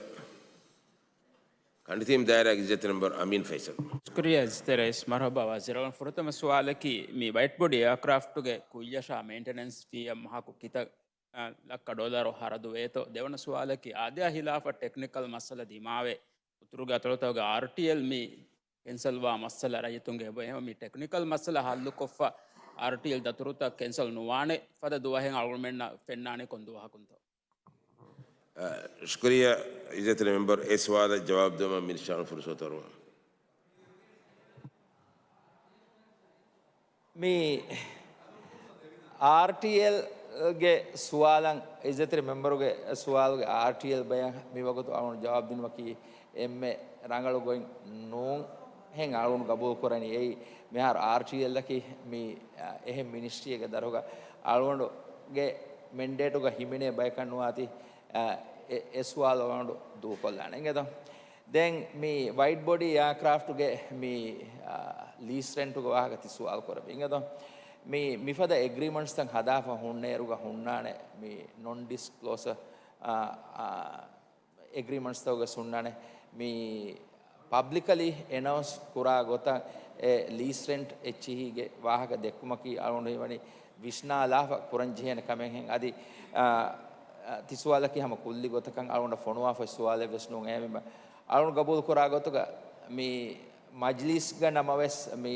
ކަނޑިތީމް ދާއިރާގެ އިއްޒަތްތެރި މެމްބަރު އަމީން ފައިސަލް. ޝުކުރިއްޔާ އިއްޒަތްތެރި ރައީސް. މަރުހަބާ ވަޒީރު. ފުރަތަމަ ސުވާލަކީ، މި ވައިޓް ބޮޑީ އެއާކްރާފްޓުގެ ކުއްޔަށާ މެއިންޓެނަންސް ފީއަށް މަހަކު ކިތައް އަ، ލައްކަ ޑޮލަރު ހަރަދު ވޭތޯ؟ ދެވަނަ ސުވާލަކީ، އާދަޔާ ހިލާފަށް ޓެކްނިކަލް މައްސަލަ ދިމާވެ، އުތުރުގެ އަތޮޅުތަކުގެ އާރްޓީއެލް މި ކެންސަލްވާ މައްސަލަ ރައްޔިތުންގެ އެބަ އެހެން މި ޓެކްނިކަލް މައްސަލަ ހައްލުކޮށްފަ، އާރްޓީއެލް ދަތުރުތައް ކެންސަލް ނުވާނެ ފަދަ ދުވަހެއް އަޅުގަނޑުމެންނަށް ފެންނާނީ ކޮން ދުވަހަކުންތޯ؟ އަ، ޝުކުރިއްޔާ އިއްޒަތްތެރި މެމްބަރު. އެ ސުވާލަށް ޖަވާބު ދެވުމަށް މިނިސްޓަރު ފުރުސަތު ހުރުވަން. މި އާރްޓީއެލްގެ ސުވާލަށް، އިއްޒަތްތެރި މެމްބަރުގެ ސުވާލުގެ އާރްޓީއެލް ބަޔަށް މި ވަގުތު އަޅުގަނޑު ޖަވާބު ދިނުމަކީ އެންމެ ރަނގަޅު ގޮތް ނޫން. ހެން އަޅުގަނޑު ގަބޫލު ކުރަނީ އެއީ، މިހާރު އާރްޓީއެލްއަކީ މި، އަ، އެހެން މިނިސްޓްރީއެއްގެ ދަށުގަ އަޅުގަނޑުގެ މެންޑޭޓުގަ ހިމެނޭ ބަޔަކަށް ނުވާތީ، އަ، އެ، އެ ސުވާލު އަޅުގަނޑު ދޫކޮށްލާނެ. އިނގޭތޯ؟ ދެން މި ވައިޑް ބޮޑީ އެއާކްރާފްޓުގެ މި، އާ، ލީސް ރެންޓުގެ ވާހަކަ ތި ސުވާލު ކުރެއްވި. އިނގޭތޯ؟ މި، މިފަދަ އެގްރިމަންޓްސްތައް ހަދާފަ ހުންނައިރުގަ ހުންނާނެ މި ނޮން ޑިސްކްލޯސަ، އާ، އާ، އެގްރިމަންޓްސްތަކުގަ ހުންނާނެ މި ޕަބްލިކަލީ އެނައުންސް ކުރާ ގޮތަށް އެ ލީސް ރެންޓް އެއްޗިހީގެ ވާހަކަ ދެއްކުމަކީ އަޅުގަނޑު ހީވަނީ ވިސްނާލާފަ ކުރަން ޖެހޭނެ ކަމެއް ހެން. އަދި، އާ، އާ، ތި ސުވާލަކީ ހަމަ ކުއްލި ގޮތަކަށް އަޅުގަނޑަށް ފޮނުވާފައި ސުވާލެއް ވެސް ނޫން. އެހެންވީމަ އަޅުގަނޑު ގަބޫލު ކުރާ ގޮތުގަ މި މަޖްލީސްގަ ނަމަވެސް މި،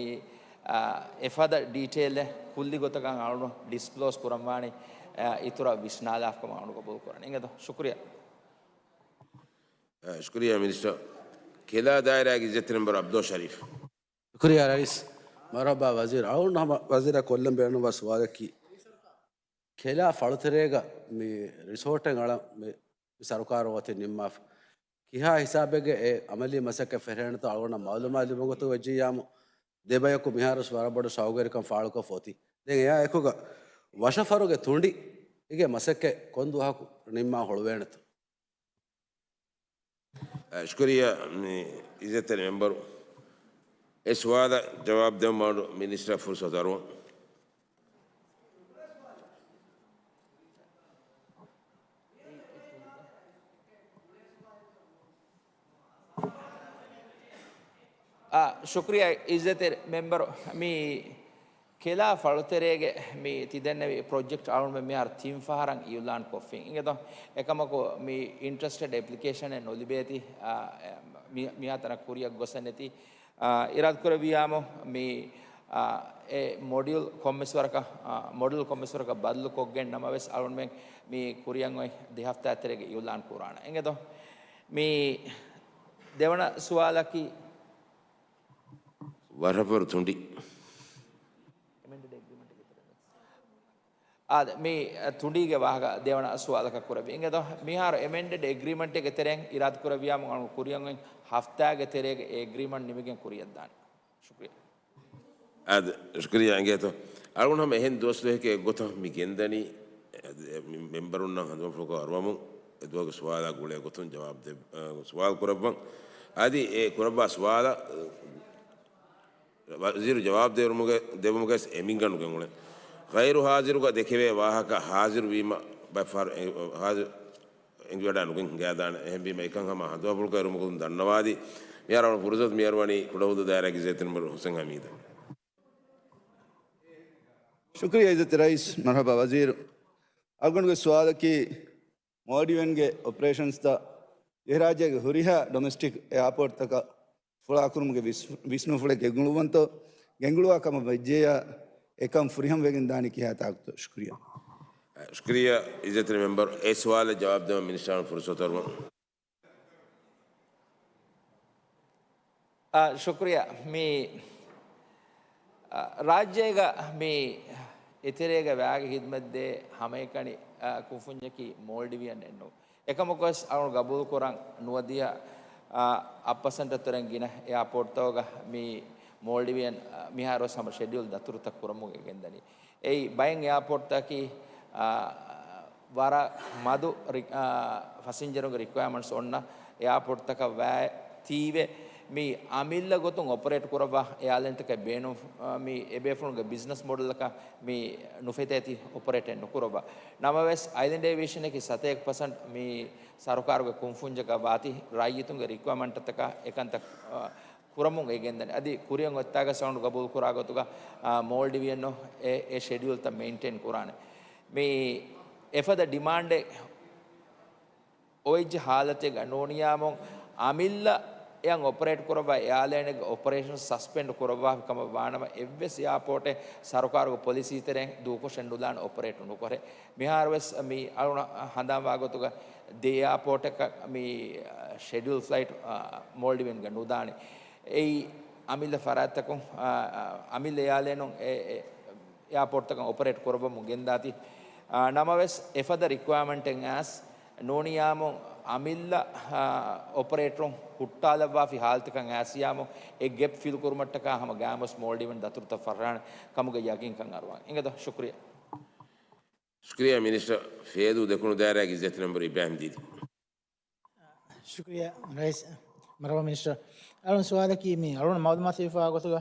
އާ، އެފަދަ ޑީޓެއިލްއެއް ކުއްލި ގޮތަކަށް އަޅުގަނޑު ޑިސްކްލޯސް ކުރަންވާނީ، އާ، އިތުރަށް ވިސްނާލާފަ ކަމަށް އަޅުގަނޑު ގަބޫލު ކުރަން. އިނގޭތޯ؟ ޝުކުރިއްޔާ. އަ، ޝުކުރިއްޔާ މިނިސްޓަރ. ކެލާ ދާއިރާގެ އިއްޒަތްތެރި މެމްބަރު އަބްދުﷲ ޝަރީފް. ޝުކުރިއްޔާ ރައީސް. މަރުޙަބާ ވަޒީރު. އަޅުގަނޑު ހަމަ ވަޒީރަށް ކޮށްލަން ބޭނުންވާ ސުވާލަކީ، ކެލާ ފަޅުތެރޭގަ މި ރިސޯޓެއް އަޅަން މި، މި ސަރުކާރު އޮތީ ނިންމާފަ. ކިހާ ހިސާބެއްގެ އެ އަމަލީ މަސައްކަތް ފެށޭނެތޯ އަޅުގަނޑަށް މައުލޫމާތު ލިބުނު ގޮތުގަ ވެއްޖިއްޔާމު، ދެބަޔަކު މިހާރުވެސް ވަރަށް ބޮޑު ޝައުގުވެރިކަން ފާޅުކޮށްފަ އޮތީ. ދެން އެއާ އެކުގަ ވަށަފަރުގެ ތުނޑި އިގެ މަސައްކަތް ކޮން ދުވަހަކު ނިންމާ ހުޅުވޭނެތޯ؟ އަ، ޝުކުރިއްޔާ، މި އިއްޒަތްތެރި މެމްބަރު. އެ ސުވާލަށް ޖަވާބު ދެވުމަށް މިނިސްޓަރ ފުރުސަތު އަރުވަން. އާ، ޝުކުރިއްޔާ އިއްޒަތްތެރި މެމްބަރު. މި ކެލާ ފަޅުތެރޭގެ މި ތިދެންނެވި ޕްރޮޖެކްޓް އަޅުގަނޑުމެން މިހާރު ތިން ފަހަރަށް އިއުލާން ކޮށްފިން. އިނގޭތޯ؟ އެކަމަކު މި އިންޓްރެސްޓެޑް އެޕްލިކޭޝަނެއް ނުލިބޭތީ، އާ، މި-، މިހާތަނަށް ކުރިއަށް ގޮސް ނެތީ. އާ، އިރާދަކުރެއްވިއްޔާމު މި، އާ، އެ މޮޑިއުލް ކޮންމެސް ވަރަކަށް، އާ، މޮޑިއުލް ކޮންމެސް ވަރަކަށް ބަދަލު ކޮށްގެން ނަމަވެސް އަޅުގަނޑުމެން މި ކުރިއަށް އޮތް ދެ ހަފްތާ ތެރޭގަ އިއުލާން ކުރާނަން. އިނގޭތޯ؟ މި ދެވަނަ ސުވާލަކީ، ވަށަފަރު ތުނޑި. އާދެ، މި ތުނޑީގެ ވާހަކަ ދެވަނަ ސުވާލަކަށް ކުރެއްވި. އިނގޭތޯ، މިހާރު އެމެންޑެޑް އެގްރީމަންޓެއްގެ ތެރެއިން އިރާދަކުރެއްވިއްޔާ ކުރިއަށް އޮތް ހަފްތާގެ ތެރޭގަ އެ އެގްރީމަންޓް ނިމިގެން ކުރިއަށްދާނެ. ޝުކުރިއްޔާ. އާދެ، ޝުކުރިއްޔާ އިނގޭތޯ. އަޅުގަނޑު ހަމަ އެހެން ދުވަސް ދުވަހެކޭ އެއްގޮތަށް މި ގެންދަނީ، އަދި މި މެމްބަރުންނަށް ހަނދުމަފުޅުކޮށް އަރުވަމުން، އެ ދުވަހުގެ ސުވާލާ ގުޅޭ ގޮތުން ޖަވާބު ދެ-، އަ، ސުވާލު ކުރައްވަން. އަދި އެ ކުރައްވާ ސުވާލަށް، އަ، ވަޒީރު ޖަވާބު ދެވުމުގެ، ދެވުމުގައި އެމީހުންގެ ގުޅެން. ޣައިރު ހާޒިރުގަ ދެކެވޭ ވާހަކަ ހާޒިރު ވީމަ ބައެއްފަހަރު އެ، ހާޒިރު އެނގިވަޑާ ނުގެން ހިނގާދާނެ. އެހެންވީމަ އެކަން ހަމަ ހަނދުމަފުޅުކޮށް އިރުމުގެ ދަންނަވާދީ، މިހާރު ފުރުސަތު މިއަރުވަނީ ކުޑަހުދޫދު ދާއިރާގެ އިއްޒަތްތެރި މެމްބަރު ހުސެން ހަމީދަށް. ޝުކުރިއްޔާ އިއްޒަތްތެރި ރައީސް. މަރުޙަބާ ވަޒީރު. އަޅުގަނޑުގެ ސުވާލަކީ، މޯލްޑިވިއަންގެ އޮޕަރޭޝަންސްތައް އެހިރާއްޖޭގެ ހުރިހާ ޑޮމެސްޓިކް އެއާޕޯޓްތަކަށް ފުޅާކުރުމުގެ ވިސް-، ވިސްނުންފުޅެއް ގެންގުޅުއްވަންތޯ؟ ގެންގުޅުވާ ކަމަށް ވެއްޖެޔާ، އެކަން ފުރިހަމަވެގެން ދާނީ ކިހާ ތާކުތޯ؟ ޝުކުރިއްޔާ. ޝުކުރިއްޔާ އިއްޒަތްތެރި މެމްބަރު. އެ ސުވާލަށް ޖަވާބު ދެވަން މިނިސްޓަރުން ފުރުސަތު އަރުވަން. އާ، ޝުކުރިއްޔާ. މި، އާ، ރާއްޖޭގަ މި އެތެރޭގަ ވާގި ހިދުމަތްދޭ ހަމައެކަނި، އާ، ކުންފުންޏަކީ މޯލްޑިވިއަން އެއްނު. އެކަމަކުވެސް އަޅުގަނޑު ގަބޫލުކުރަން ނުވަދިހަ، އާ، އަށް ޕަސެންޓަށް ތެރެއިން ގިނަ އެއާޕޯޓްތަކުގަ މި މޯލްޑިވިއަން، އާ، މިހާރުވެސް ހަމަ ޝެޑިއުލް ދަތުރުތައް ކުރަމުގެ ގެންދަނީ. އެއީ ބައެއް އެއާޕޯޓްތަކަކީ، އާ، ވަރަށް މަދު ރި-، އާ، ފަސިންޖަރުންގެ ރިކުއަރމަންޓްސް އޮންނަ އެއާޕޯޓްތަކަށް ވާ ތީވެ މި އަމިއްލަ ގޮތުން އޮޕަރޭޓް ކުރައްވާ އެއާލައިންތަކަށް ބޭނުން، އާ، މި އެބޭފުޅުންގެ ބިޒްނަސް މޮޑެލަކަށް މި ނުފެތޭތީ އޮޕަރޭޓެއް ނުކުރައްވާ. ނަމަވެސް އައިލެންޑް އޭވިއޭޝަނަކީ ސަތޭކަ ޕަސެންޓް މި ސަރުކާރުގެ ކުންފުންޏަކަށް ވާތީ ރައްޔިތުންގެ ރިކުއަރމަންޓްތަކަށް އެކަންތައް، އާ، ކުރަމުން އެ ގެންދަނީ. އަދި ކުރިއަށް އޮތްތާގަ ސައުންޑް ގަބޫލުކުރާ ގޮތުގަ، އާ، މޯލްޑިވިއަން އެ، އެ ޝެޑިއުލްތައް މެއިންޓެއިން ކުރާނެ. މި އެފަދަ ޑިމާންޑެއް އޮވެއްޖެ ހާލަތެއްގަ ނޫނިޔާމު އަމިއްލަ އެއަށް އޮޕަރޭޓް ކުރައްވާ އެއާލައިނެއްގެ އޮޕަރޭޝަން ސަސްޕެންޑް ކުރައްވާފި ކަމަށް ވާނަމަ، އެއްވެސް އެއާޕޯޓެއް ސަރުކާރުގެ ޕޮލިސީ ތެރެއިން ދޫކޮށެއް ނުލާނެ އޮޕަރޭޓް ނުކުރޭ. މިހާރުވެސް މި އަޅުނަ ހަނދާންވާ ގޮތުގަ ދެ އެއާޕޯޓަކަށް މި ޝެޑިއުލް ފްލައިޓް މޯލްޑިވިއަންގަ ނުދާނެ. އެއީ އަމިއްލަ ފަރާތްތަކުން، އާ، އަމިއްލަ އެއާލައިނުން އެ، އެ، އެއާޕޯޓްތަކަށް އޮޕަރޭޓް ކުރައްވަމުން ގެންދާތީ. އާ، ނަމަވެސް އެފަދަ ރިކުއަރމަންޓެއް އައިސް ނޫނިޔާމު އަމިއްލަ، އާ، އޮޕަރޭޓްރުން ހުއްޓާލައްވާފި ހާލަތަކަށް އައިސްޔާމު އެ ގެޕް ފިލް ކުރުމަށްޓަކާ ހަމަ ގާމުސް މޯލްޑިވިއަން ދަތުރުތައް ފަށާނެ ކަމުގެ ޔަގީންކަން އަރުވާން. އިނގޭތޯ؟ ޝުކުރިއްޔާ. ޝުކުރިއްޔާ މިނިސްޓަރ. ފޭދޫ ދެކުނު ދާއިރާގެ އިއްޒަތްތެރި މެމްބަރު އިބްރާހިމް ދީދީ. ޝުކުރިއްޔާ ރައީސް. މަރުޙަބާ މިނިސްޓަރ. އަޅުން ސުވާލަކީ މި އަޅުން މައުލޫމާތު ލިބިފައިވާ ގޮތުގަ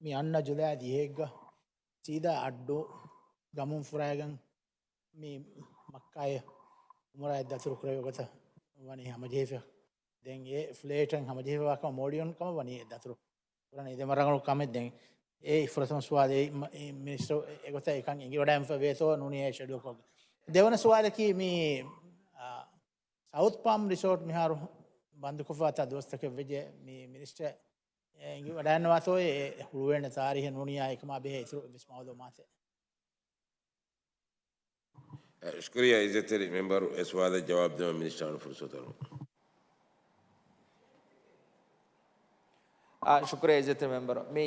މި އަންނަ ޖުލައި ދިހައެއްގަ ސީދާ އައްޑޫ ގަމުން ފުރާގެން މި މައްކާއަށް އުމުރާއަށް ދަތުރު ކުރެވޭ ގޮތަށް ވަނީ ހަމަޖެހިފަ. ދެން އެ ފްލައިޓަށް ހަމަޖެހިފައިވާ ކަމަށް މޯލްޑިވިއަން ކަމަށް ވަނީ ދަތުރު ކުރަން އެ ދެމަ ރަނގަޅު ކަމެއް. ދެން އެ ފުރަތަމަ ސުވާލެއް މި-، މި-، މިނިސްޓަރ އެ ގޮތަށް އެކަން އެނގިވަޑައިގެންފަ ވޭތޯ ނޫނީ އެ ޝެޑިއުލް ކޮށްގެން. ދެވަނަ ސުވާލަކީ މި، އާ، ސައުތް ޕާމް ރިސޯޓް މިހާރު ބަންދުކޮށްފަ ތާ ދުވަސްތަކެއް ވެއްޖެ މި މިނިސްޓަރ އެ އެނގިވަޑައިގަންނަވާތޯއޭ އެ ހުޅުވޭނެ ތާރީހެއް ނޫނިއްޔާ އެކަމާ ބެހޭ އިތުރު އެއްވެސް މައުލޫމާތެއް. ޝުކުރިއްޔާ އިއްޒަތްތެރި މެމްބަރު، އެ ސުވާލަށް ޖަވާބު ދެވަން މިނިސްޓަރުން ފުރުސަތު އަރުވަން. އާ، ޝުކުރިއްޔާ އިއްޒަތްތެރި މެމްބަރު. މި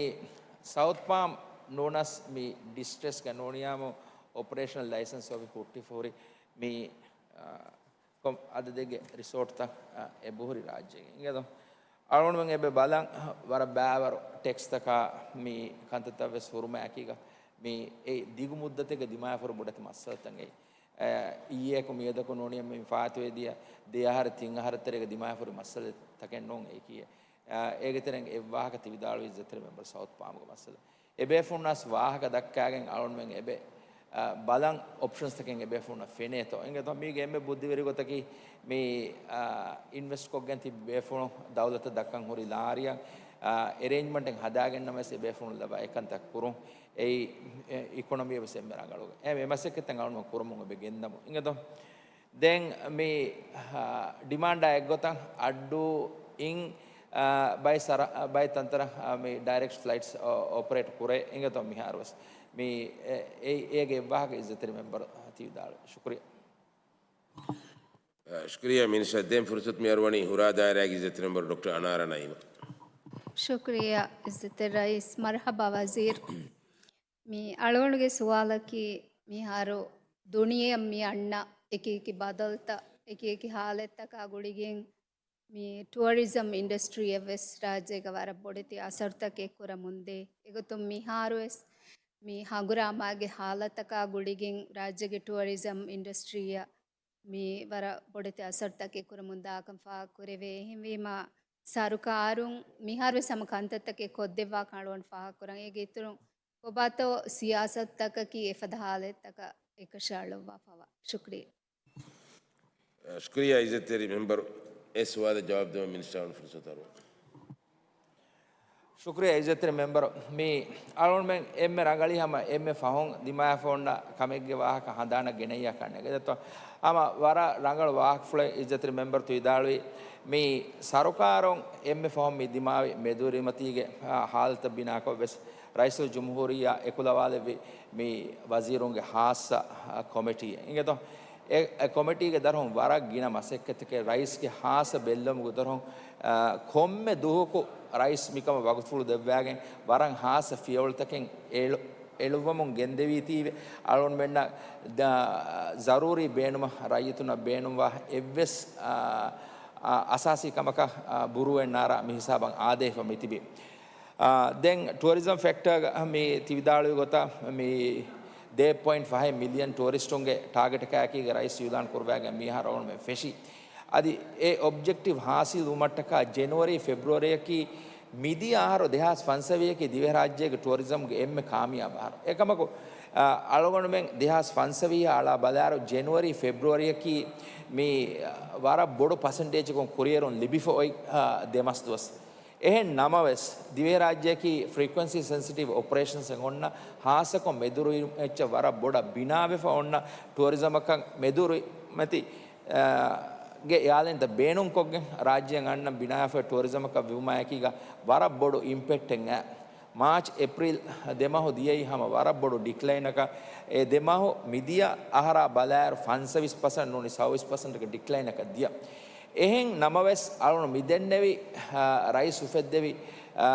ސައުތު ޕާމް ނޫނަސް މި ޑިސްޓްރިކްޓްގަ ނޫނިއްޔާމު އޮޕަރޭޝަނަލް ލައިސަންސް އޮފިސް ހުއްޓިފަ ހުރި މި، އާ، ކޮން އަދަދެއްގެ ރިސޯޓްތައް، އާ، އެބަހުރި ރާއްޖޭގަ. އިނގޭތޯ؟ އަޅުގަނޑުމެން އެބަ ބަލަން ވަރަށް ބައިވަރު ޓެކްސްތަކާ މި ކަންތައްތައް ވެސް ހުރުމާއެކީގަ މި އެ ދިގު މުއްދަތެއްގަ ދިމާވެފަ ހުރި ބޮޑެތި މައްސަލަތައް އެއީ. އެ، އިއްޔެއަކު މިއަދަކު ނޫނީ މި ފާއިތުވެދިޔަ ދެ އަހަރު ތިން އަހަރު ތެރޭގަ ދިމާވެފަ ހުރި މައްސަލަތަކެއް ނޫން އެއީކީ. އެ، އޭގެ ތެރެއިން އެއްވާހަކަ ތި ވިދާޅުވި އިއްޒަތްތެރި މެމްބަރު ސައުތު ޕާމްގެ މައްސަލަ. އެބޭފުޅުންނަސް ވާހަކަ ދައްކާގެން އަޅުގަނޑުމެން އެބަ، އަ، ބަލަން އޮޕްޝަންސްތަކެއް އެބޭފުޅުންނަށް ފެނޭތޯ. އިނގޭތޯ މީގެ އެންމެ ބުއްދިވެރި ގޮތަކީ މި، އަ، އިންވެސްޓްކޮށްގެން ތިބި ބޭފުޅުން ދައުލަތަށް ދައްކަން ހުރި ލާރިއަށް، އަ، އެރޭންޖްމަންޓެއް ހަދާގެންނަމަވެސް އެބޭފުޅުން ލައްވާ އެކަންތައް ކުރުން. އެއީ، އެ، އިކޮނޮމީއަށް ވެސް އެންމެ ރަނގަޅު. އެ، މި މަސައްކަތްތައް އަޅުގަނޑު ކުރަމުން އެބަ ގެންދަމު. އިނގޭތޯ؟ ދެން މި، އާ، ޑިމާންޑާ އެއްގޮތަށް އައްޑޫ އިން، އާ، ބައި ސަރަ-، ބައި ތަންތަނަށް، އާ، މި ޑައިރެކްޓް ފްލައިޓްސް އޮ-، އޮޕަރޭޓް ކުރޭ. އިނގޭތޯ މިހާރު ވެސް މި އެ-، އެ-، އޭގެ އެއްވާހަކަ އިއްޒަތްތެރި މެމްބަރު ތި ވިދާޅުވީ. ޝުކުރިއްޔާ. ޝުކުރިއްޔާ މިނިސްޓަރ. ދެން ފުރުސަތު މި އަރުވަނީ ހުރާ ދާއިރާގެ އިއްޒަތްތެރި މެމްބަރު ޑޮކްޓަރ އަނާރާ ނައީމަށް. ޝުކުރިއްޔާ އިއްޒަތްތެރި ރައީސް. މަރުޙަބާ ވަޒީރު. މި އަޅުގަނޑުގެ ސުވާލަކީ، މިހާރު ދުނިޔެއަށް މި އަންނަ އެކި އެކި ބަދަލުތައް، އެކި އެކި ހާލަތްތަކާ ގުޅިގެން މި ޓުއަރިޒަމް އިންޑަސްޓްރީއަށް ވެސް ރާއްޖޭގަ ވަރަށް ބޮޑެތި އަސަރުތަކެއް ކުރަމުންދޭ. އެގޮތުން މިހާރު ވެސް މި ހަނގުރާމާގެ ހާލަތަކާ ގުޅިގެން ރާއްޖޭގެ ޓުއަރިޒަމް އިންޑަސްޓްރީއަށް މި ވަރަށް ބޮޑެތި އަސަރުތަކެއް ކުރަމުން ދާކަން ފާހަގަކުރެވޭ. އެހެންވީމަ، ސަރުކާރުން މިހާރު ވެސް ހަމަ ކަންތައްތަކެއް ކޮށްދެއްވާކަން އަޅުގަނޑު ފާހަގަކުރަން. އޭގެ އިތުރުން ކޮބާތޯ ސިޔާސަތުތަކަކީ އެފަދަ ހާލަތްތަކަށް އެކަށައަޅުއްވާފަވާ؟ ޝުކްރިއްޔާ. ޝުކްރިއްޔާ އިއްޒަތްތެރި މެމްބަރު. އެ ސުވާލަށް ޖަވާބު ދެވަން މިނިސްޓަރުން ފުރުސަތު އަރުވަން. ޝުކްރިއްޔާ އިއްޒަތްތެރި މެމްބަރު. މި އަޅުގަނޑުމެން އެންމެ ރަނގަޅީ ހަމަ އެންމެ ފަހުން ދިމާވެފަ އޮންނަ ކަމެއްގެ ވާހަކަ ހަނދާނަށް ގެނައްޔާ ކަންނޭނގެ. ދެއްތޯ؟ ހަމަ ވަރަށް ރަނގަޅު ވާހަކަފުޅެއް އިއްޒަތްތެރި މެމްބަރު ތި ވިދާޅުވީ. މި ސަރުކާރުން އެންމެ ފަހުން މި ދިމާވި މެދުވެރިމަތީގެ، އާ، ހާލަތަށް ބިނާކޮށް ވެސް ރައީސުލްޖުމްހޫރިއްޔާ އެކުލަވާލެއްވި މި ވަޒީރުންގެ ހާއްސަ، އާ، ކޮމިޓީއެއް. އިނގޭތޯ؟ އެ، އެ ކޮމިޓީގެ ދަށުން ވަރަށް ގިނަ މަސައްކަތްތަކެއް ރައީސްގެ ހާއްސަ ބެއްލެވުމުގެ ދަށުން، އާ، ކޮންމެ ދުވަހަކު ރައީސް މިކަމަށް ވަގުތުފުޅު ދެއްވާގެން ވަރަށް ހާއްސަ ފިޔަވަޅުތަކެއް އެޅު-، އެޅުއްވަމުން ގެންދެވީތީވެ، އަޅުގަނޑުމެންނަށް ދަ-، ޒަރޫރީ ބޭނުމަށް ރައްޔިތުންނަށް ބޭނުންވާ އެއްވެސް، އާ، އާ، އަސާސީ ކަމަކަށް، އާ، ބުރޫއެއް ނާރާ މި ހިސާބަށް އާދޭފަ މިތިބީ. އާ، ދެން ޓުއަރިޒަމް ފެކްޓަރގަ މި ތި ވިދާޅުވި ގޮތަށް މި ދޭއް ޕޮއިންޓް ފަހެއް މިލިއަން ޓޫރިސްޓުންގެ ޓާގެޓަކާއެކީގަ ރައީސް އިއުލާން ކުރުވާގެން މިހާރު އަޅުގަނޑުމެން ފެށީ. އަދި އެ އޮބްޖެކްޓިވް ހާސިލް ވުމަށްޓަކާ ޖެނުއަރީ ފެބްރުއަރީއަކީ މިދިޔަ އަހަރު ދެހާސް ފަންސަވީހަކީ ދިވެހިރާއްޖޭގެ ޓޫރިޒަމްގެ އެންމެ ކާމިޔާބު އަހަރު. އެކަމަކު، އަ، އަޅުގަނޑުމެން ދެހާސް ފަންސަވީހަށް އަޅާ ބަލާއިރު ޖެނުއަރީ ފެބްރުއަރީއަކީ މި، އަ، ވަރަށް ބޮޑު ޕަސެންޓޭޖަކުން ކުރިއެރުން ލިބިފަ އޮތް، އަ، ދެ މަސް ދުވަސް. އެހެން ނަމަވެސް، ދިވެހިރާއްޖެއަކީ ފްރީކުއެންސީ ސެންސިޓިވް އޮޕަރޭޝަންސް އެއް އޮންނަ ހާއްސަކޮށް މެދުރުވި އެއްޗެއް ވަރަށް ބޮޑަށް ބިނާވެފަ އޮންނަ ޓޫރިޒަމަކަށް މެދުރުވިމަތި، އާ، ގެ އެއާލައިންތައް ބޭނުންކޮށްގެން ރާއްޖެއަށް އަންނަ ބިނާވެފަ ޓޫރިޒަމަކަށް ވިއުމާއެކީގަ ވަރަށް ބޮޑު އިމްޕެކްޓެއް އައި. މާޗް، އޭޕްރިލް ދެ މަހު ދިޔައީ ހަމަ ވަރަށް ބޮޑު ޑިކްލައިނަކަށް. އެ ދެ މަހު މިދިޔަ އަހަރާ ބަލާއިރު ފަންސަވީސް ޕަސެންޓް ނޫނީ ސައުވީސް ޕަސެންޓްގެ ޑިކްލައިނަކަށް ދިޔަ. އެހެން ނަމަވެސް، އަޅުން މިދެންނެވި، އާ، ރައީސް އުފެއްދެވި، އާ،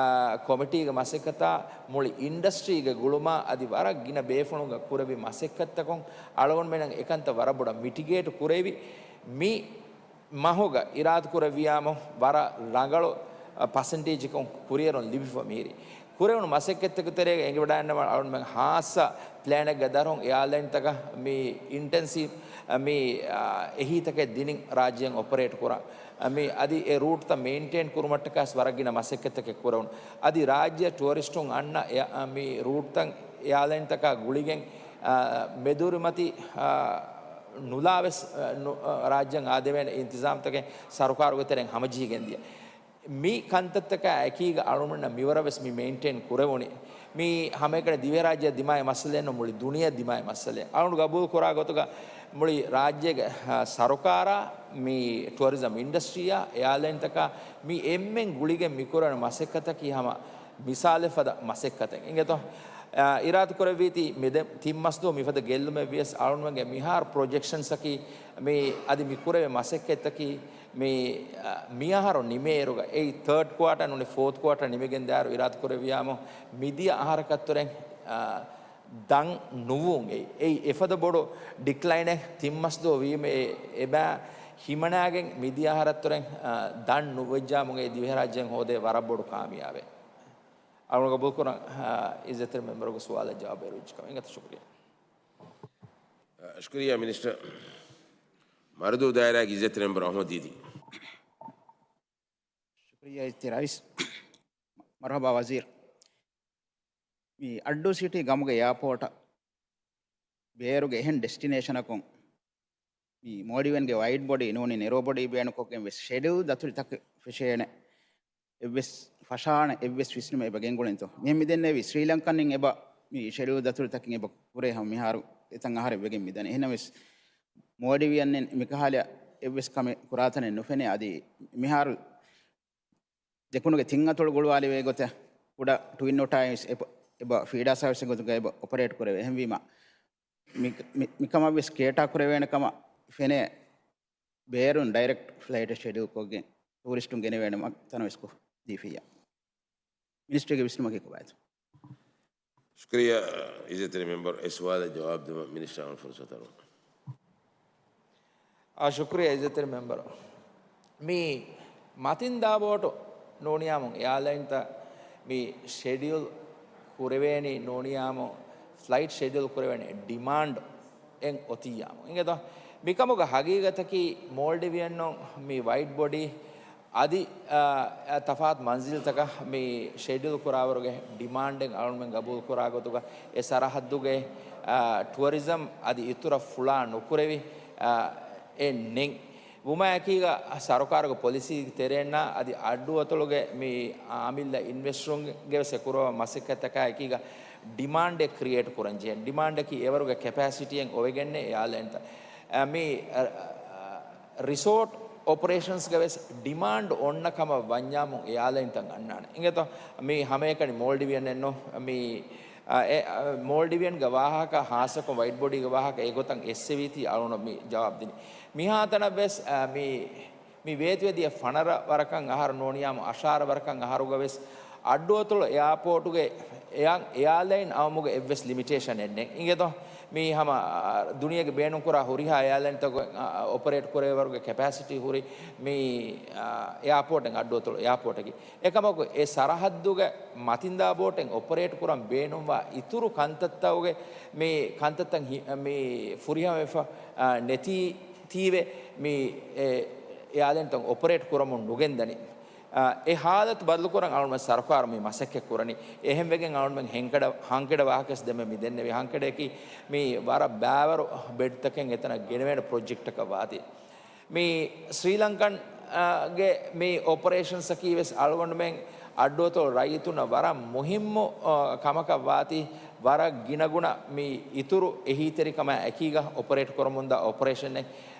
ކޮމިޓީގެ މަސައްކަތާ މުޅި އިންޑަސްޓްރީގެ ގުޅުމާ އަދި ވަރަށް ގިނަ ބޭފުޅުންގެ ކުރެއްވި މަސައްކަތްތަކުން އަޅުގަނޑުމެން އެކަންތައް ވަރަށް ބޮޑަށް މިޓިގޭޓް ކުރެވި މި މަހުގަ އިރާދަކުރެއްވިޔާމު ވަރަށް ރަނގަޅު، އަ، ޕަސެންޓޭޖަކުން ކުރިއެރުން ލިބިފަ މިހިރީ. ކުރެވުނު މަސައްކަތްތަކުގެ ތެރޭގަ އެނގިވަޑައިގަންނަވާ އަޅުގަނޑުމެން ހާއްސަ ޕްލޭނެއްގެ ދަށުން އެއާލައިންތަކަށް މި އިންޓެންސިވް، އަ، މި، އަ، އެހީތަކެއް ދިނިން ރާއްޖެއިން އޮޕަރޭޓް ކުރަން. އަ، މި އަދި އެ ރޫޓްތައް މެއިންޓެއިން ކުރުމަށްޓަކާސް ވަރަށް ގިނަ މަސައްކަތްތަކެއް ކުރެވުނު. އަދި ރާއްޖެއަށް ޓުއަރިސްޓުން އަންނަ އެ، އަ، މި ރޫޓްތައް އެއާލައިންތަކާ ގުޅިގެން، އަ، މެދުރިމަތި، އަ، ނުލާވެސް، އަ، ނު-، އަ، ރާއްޖެއަށް އާދެވޭނެ އިންތިޒާމްތަކެއް ސަރުކާރުގެ ތެރެއިން ހަމަޖެހިގެން ދިޔަ. މި ކަންތައްތަކާ އެކީގަ އަޅުގަނޑުމެންނަށް މިވަރަށް ވެސް މި މެއިންޓެއިން ކުރެވުނީ. މީ ހަމައެކަނި ދިވެހިރާއްޖެއަށް ދިމާވި މައްސަލައެއް ނޫން، މުޅި ދުނިޔެއަށް ދިމާވި މައްސަލައެއް. އަޅުގަނޑު ގަބޫލު ކުރާ ގޮތުގަ މުޅި ރާއްޖޭގެ، އާ، ސަރުކާރާ، މި ޓުއަރިޒަމް އިންޑަސްޓްރީއާ، އެއާލައިންތަކާ މި އެންމެން ގުޅިގެން މިކުރެވޭ މަސައްކަތަކީ ހަމަ މިސާލެއް ފަދަ މަސައްކަތެއް. އިނގޭތޯ؟ އާ، އިރާދަކުރެއްވީތީ މިދެ ތިން މަސްދުވަހު މިފަދަ ގެއްލުމެއް ވިޔަސް އަޅުގަނޑުމެންގެ މިހާރު ޕްރޮޖެކްޝަންސްއަކީ މި އަދި މި ކުރެވޭ މަސައްކަތްތަކީ މި، އަ، މިއަހަރު ނިމޭއިރުގަ، އެއީ ތާޑް ކުއާޓާ ނޫނީ ފޯތް ކުއާޓާ ނިމިގެން ދާއިރު އިރާދަކުރެއްވިއްޔާމު، މިދިޔަ އަހަރަކަށްތުރެން، އަ، ދަން ނުވުން އެއީ. އެއީ އެފަދަ ބޮޑު ޑިކްލައިނެއް. ތިން މަސްދުވަހު ވީމަ އެ، އެބަ ހިމަނާގެން މިދިޔަ އަހަރަށްތުރެން، އަ، ދަން ނުވެއްޖާމު އެ ދިވެހިރާއްޖޭން ހޯދޭ ވަރަށް ބޮޑު ކާމިޔާބެއް. އަޅުގަނޑު ގަބޫލުކުރަން، އަ، އިއްޒަތްތެރި މެމްބަރުގެ ސުވާލަށް ޖަވާބު އެރުވިއްޖެކަމަށް. އިނގޭތޯ، ޝުކުރިއްޔާ. ޝުކުރިއްޔާ މިނިސްޓަރ. މަރުދޫ ދާއިރާގެ އިއްޒަތްތެރި މެމްބަރު އަޙްމަދު ދީދީ. ޝުކުރިއްޔާ އިއްޒަތްތެރި ރައީސް. މަރުޙަބާ ވަޒީރު. މި އައްޑޫ ސިޓީ ގަމުގެ އެއާޕޯޓަށް ބޭރުގެ އެހެން ޑެސްޓިނޭޝަނަކުން މި މޯލްޑިވިއަންގެ ވައިޑް ބޮޑީ ނޫނީ ނެރޯ ބޮޑީ ބޭނުންކޮށްގެން ވެސް ޝެޑިއުލް ދަތުރުތަކެއް ފެށޭނެ އެއްވެސް ފަށާނެ އެއްވެސް ފިސްނުމެއް އެބަ ގެންގުޅެންތޯ؟ މިހެން މިދެންނެވި ސްރީލަންކަންނިން އެބަ މި ޝެޑިއުލް ދަތުރުތަކެއް އެބަ ކުރޭ ހަމަ މިހާރު އެތަން އަހަރެއް ވެގެން މިދަނީ. އެހެންނަމަވެސް މޯލްޑިވިއަންނިން މިކަހަލަ އެއްވެސް ކަމެއް ކުރާތަނެއް ނުފެނޭ. އަދި މިހާރު ދެކުނުގެ ތިން އަތޮޅު ގުޅުވާލެވޭ ގޮތަށް ކުޑަ ޓުވިން އޮޓާއިން އެބަ، އެބަ ފީޑާ ސާވިސް ގޮތުގަ އެބަ އޮޕަރޭޓް ކުރެވޭ. އެހެންވީމަ މި، މި، މިކަމަށް ވެސް ކޭޓާ ކުރެވޭނެ ކަމަށް ފެނޭ. ބޭރުން ޑައިރެކްޓް ފްލައިޓެއް ޝެޑިއުލް ކޮށްގެން ޓޫރިސްޓުން ގެނެވޭނެ ތަނަވެސް ކޮށް ދީފިއްޔާ. މިނިސްޓްރީގެ ވިސްނުމަކީ ކޮބާތޯ؟ ޝުކުރިއްޔާ އިއްޒަތްތެރި މެމްބަރު، އެ ސުވާލަށް ޖަވާބު ދެމަށް މިނިސްޓަރ އަޅުގަނޑު ފުރުސަތު އަރުވަން. އާ، ޝުކުރިއްޔާ އިއްޒަތްތެރި މެމްބަރު. މި މަތިންދާ ބޯޓު ނޫނިއްޔާމު އެއާލައިންތައް މި ޝެޑިއުލް ކުރެވޭނީ ނޫނިއްޔާމު ފްލައިޓް ޝެޑިއުލް ކުރެވޭނެ ޑިމާންޑް އެއް އޮތިއްޔާމު. އިނގޭތޯ؟ މިކަމުގެ ހަގީގަތަކީ މޯލްޑިވިއަންނު މި ވައިޑް ބޮޑީ އަދި، އާ، ތަފާތު މަންޒިލްތަކަށް މި ޝެޑިއުލް ކުރާވަރުގެ ޑިމާންޑެއް އަޅުގަނޑުމެން ގަބޫލު ކުރާ ގޮތުގަ އެ ސަރަހައްދުގެ، އާ، ޓުއަރިޒަމް އަދި އިތުރަށް ފުޅާ ނުކުރެވި، އާ، އެއް ނެތް. ވުމާ އެކީގަ ސަރުކާރުގެ ޕޮލިސީ ތެރޭންނާ އަދި އައްޑު އަތޮޅުގެ މި އާމިއްލަ އިންވެސްޓަރުންގެ ވެސް އެ ކުރައްވާ މަސައްކަތްތަކާ އެކީގަ ޑިމާންޑެއް ކްރިއޭޓް ކުރަން ޖެހޭ. ޑިމާންޑަކީ އެވަރުގެ ކެޕޭސިޓީއެއް އޮވެގެންނޭ އެއާލައިންތައް. އަ، މި، އަ، އަ، ރިސޯޓް އޮޕަރޭޝަންސްގެ ވެސް ޑިމާންޑް އޮންނަ ކަމަށް ވަންޏާމު އެއާލައިންތައް އަންނާނެ. އިނގޭތޯ؟ މީ ހަމައެކަނި މޯލްޑިވިއަން އެއްނު. މީ، އަ، އެ، އަ، މޯލްޑިވިއަންގެ ވާހަކަ ހާއްސަކޮށް ވައިޑް ބޮޑީގެ ވާހަކަ އެގޮތަށް އެއްސެވީތީ އަޅުގަނޑު މި ޖަވާބު ދިނީ. މިހާތަނަށް ވެސް، އަ، މީ މި ވޭތުވެދިޔަ ފަނަރަ ވަރަކަށް އަހަރު ނޫނިއްޔާމު އަށާރަ ވަރަކަށް އަހަރުގަ ވެސް އައްޑުއަތޮޅު އެއާޕޯޓުގެ އެއާ-، އެއާލައިން އައުމުގެ އެއްވެސް ލިމިޓޭޝަނެއް ނެތް. އިނގޭތޯ؟ މީ ހަމަ، އާ، ދުނިޔޭގެ ބޭނުންކުރާ ހުރިހާ އެއާލައިންތަކުގެ، އާ، އޮޕަރޭޓް ކުރެވޭވަރުގެ ކެޕޭސިޓީ ހުރި މި، އާ، އެއާޕޯޓެއް އައްޑުއަތޮޅު އެއާޕޯޓަކީ. އެކަމަކު އެ ސަރަހައްދުގެ މަތިންދާ ބޯޓެއް އޮޕަރޭޓް ކުރަން ބޭނުންވާ އިތުރު ކަންތައްތަކުގެ މި ކަންތައްތައް ހި-، މި ފުރިހަމަވެފަ، އާ، ނެތީ ތީވެ މި އެ، އެއާލައިންތައް އޮޕަރޭޓް ކުރަމުން ނުގެންދަނީ. އާ، އެ ހާލަތު ބަދަލުކުރަން އަޅުގަނޑު ސަރުކާރު މި މަސައްކަތް ކުރަނީ. އެހެންވެގެން އަޅުގަނޑުމެން ހެންކަޑަ-، ހަންކެޑަ ވާހަކަވެސް ދެމެ މި ދެންނެވި ހަންކެޑައަކީ މި ވަރަށް ބާވަރު ބެޑްތަކެއް އެތަނަށް ގެނެވޭނެ ޕްރޮޖެކްޓަކަށް ވާތީ. މި ސްރީލަންކަން، އާ، ގެ މި އޮޕަރޭޝަންސްއަކީ ވެސް އަޅުގަނޑުމެން އައްޑުއަތޮޅު ރައްޔިތުންނަށް ވަރަށް މުހިއްމު، އާ، ކަމަކަށް ވާތީ، ވަރަށް ގިނަގުނަ މި އިތުރު އެހީތެރިކަމާ އެކީގަ އޮޕަރޭޓް ކުރަމުންދާ އޮޕަރޭޝަނެއް.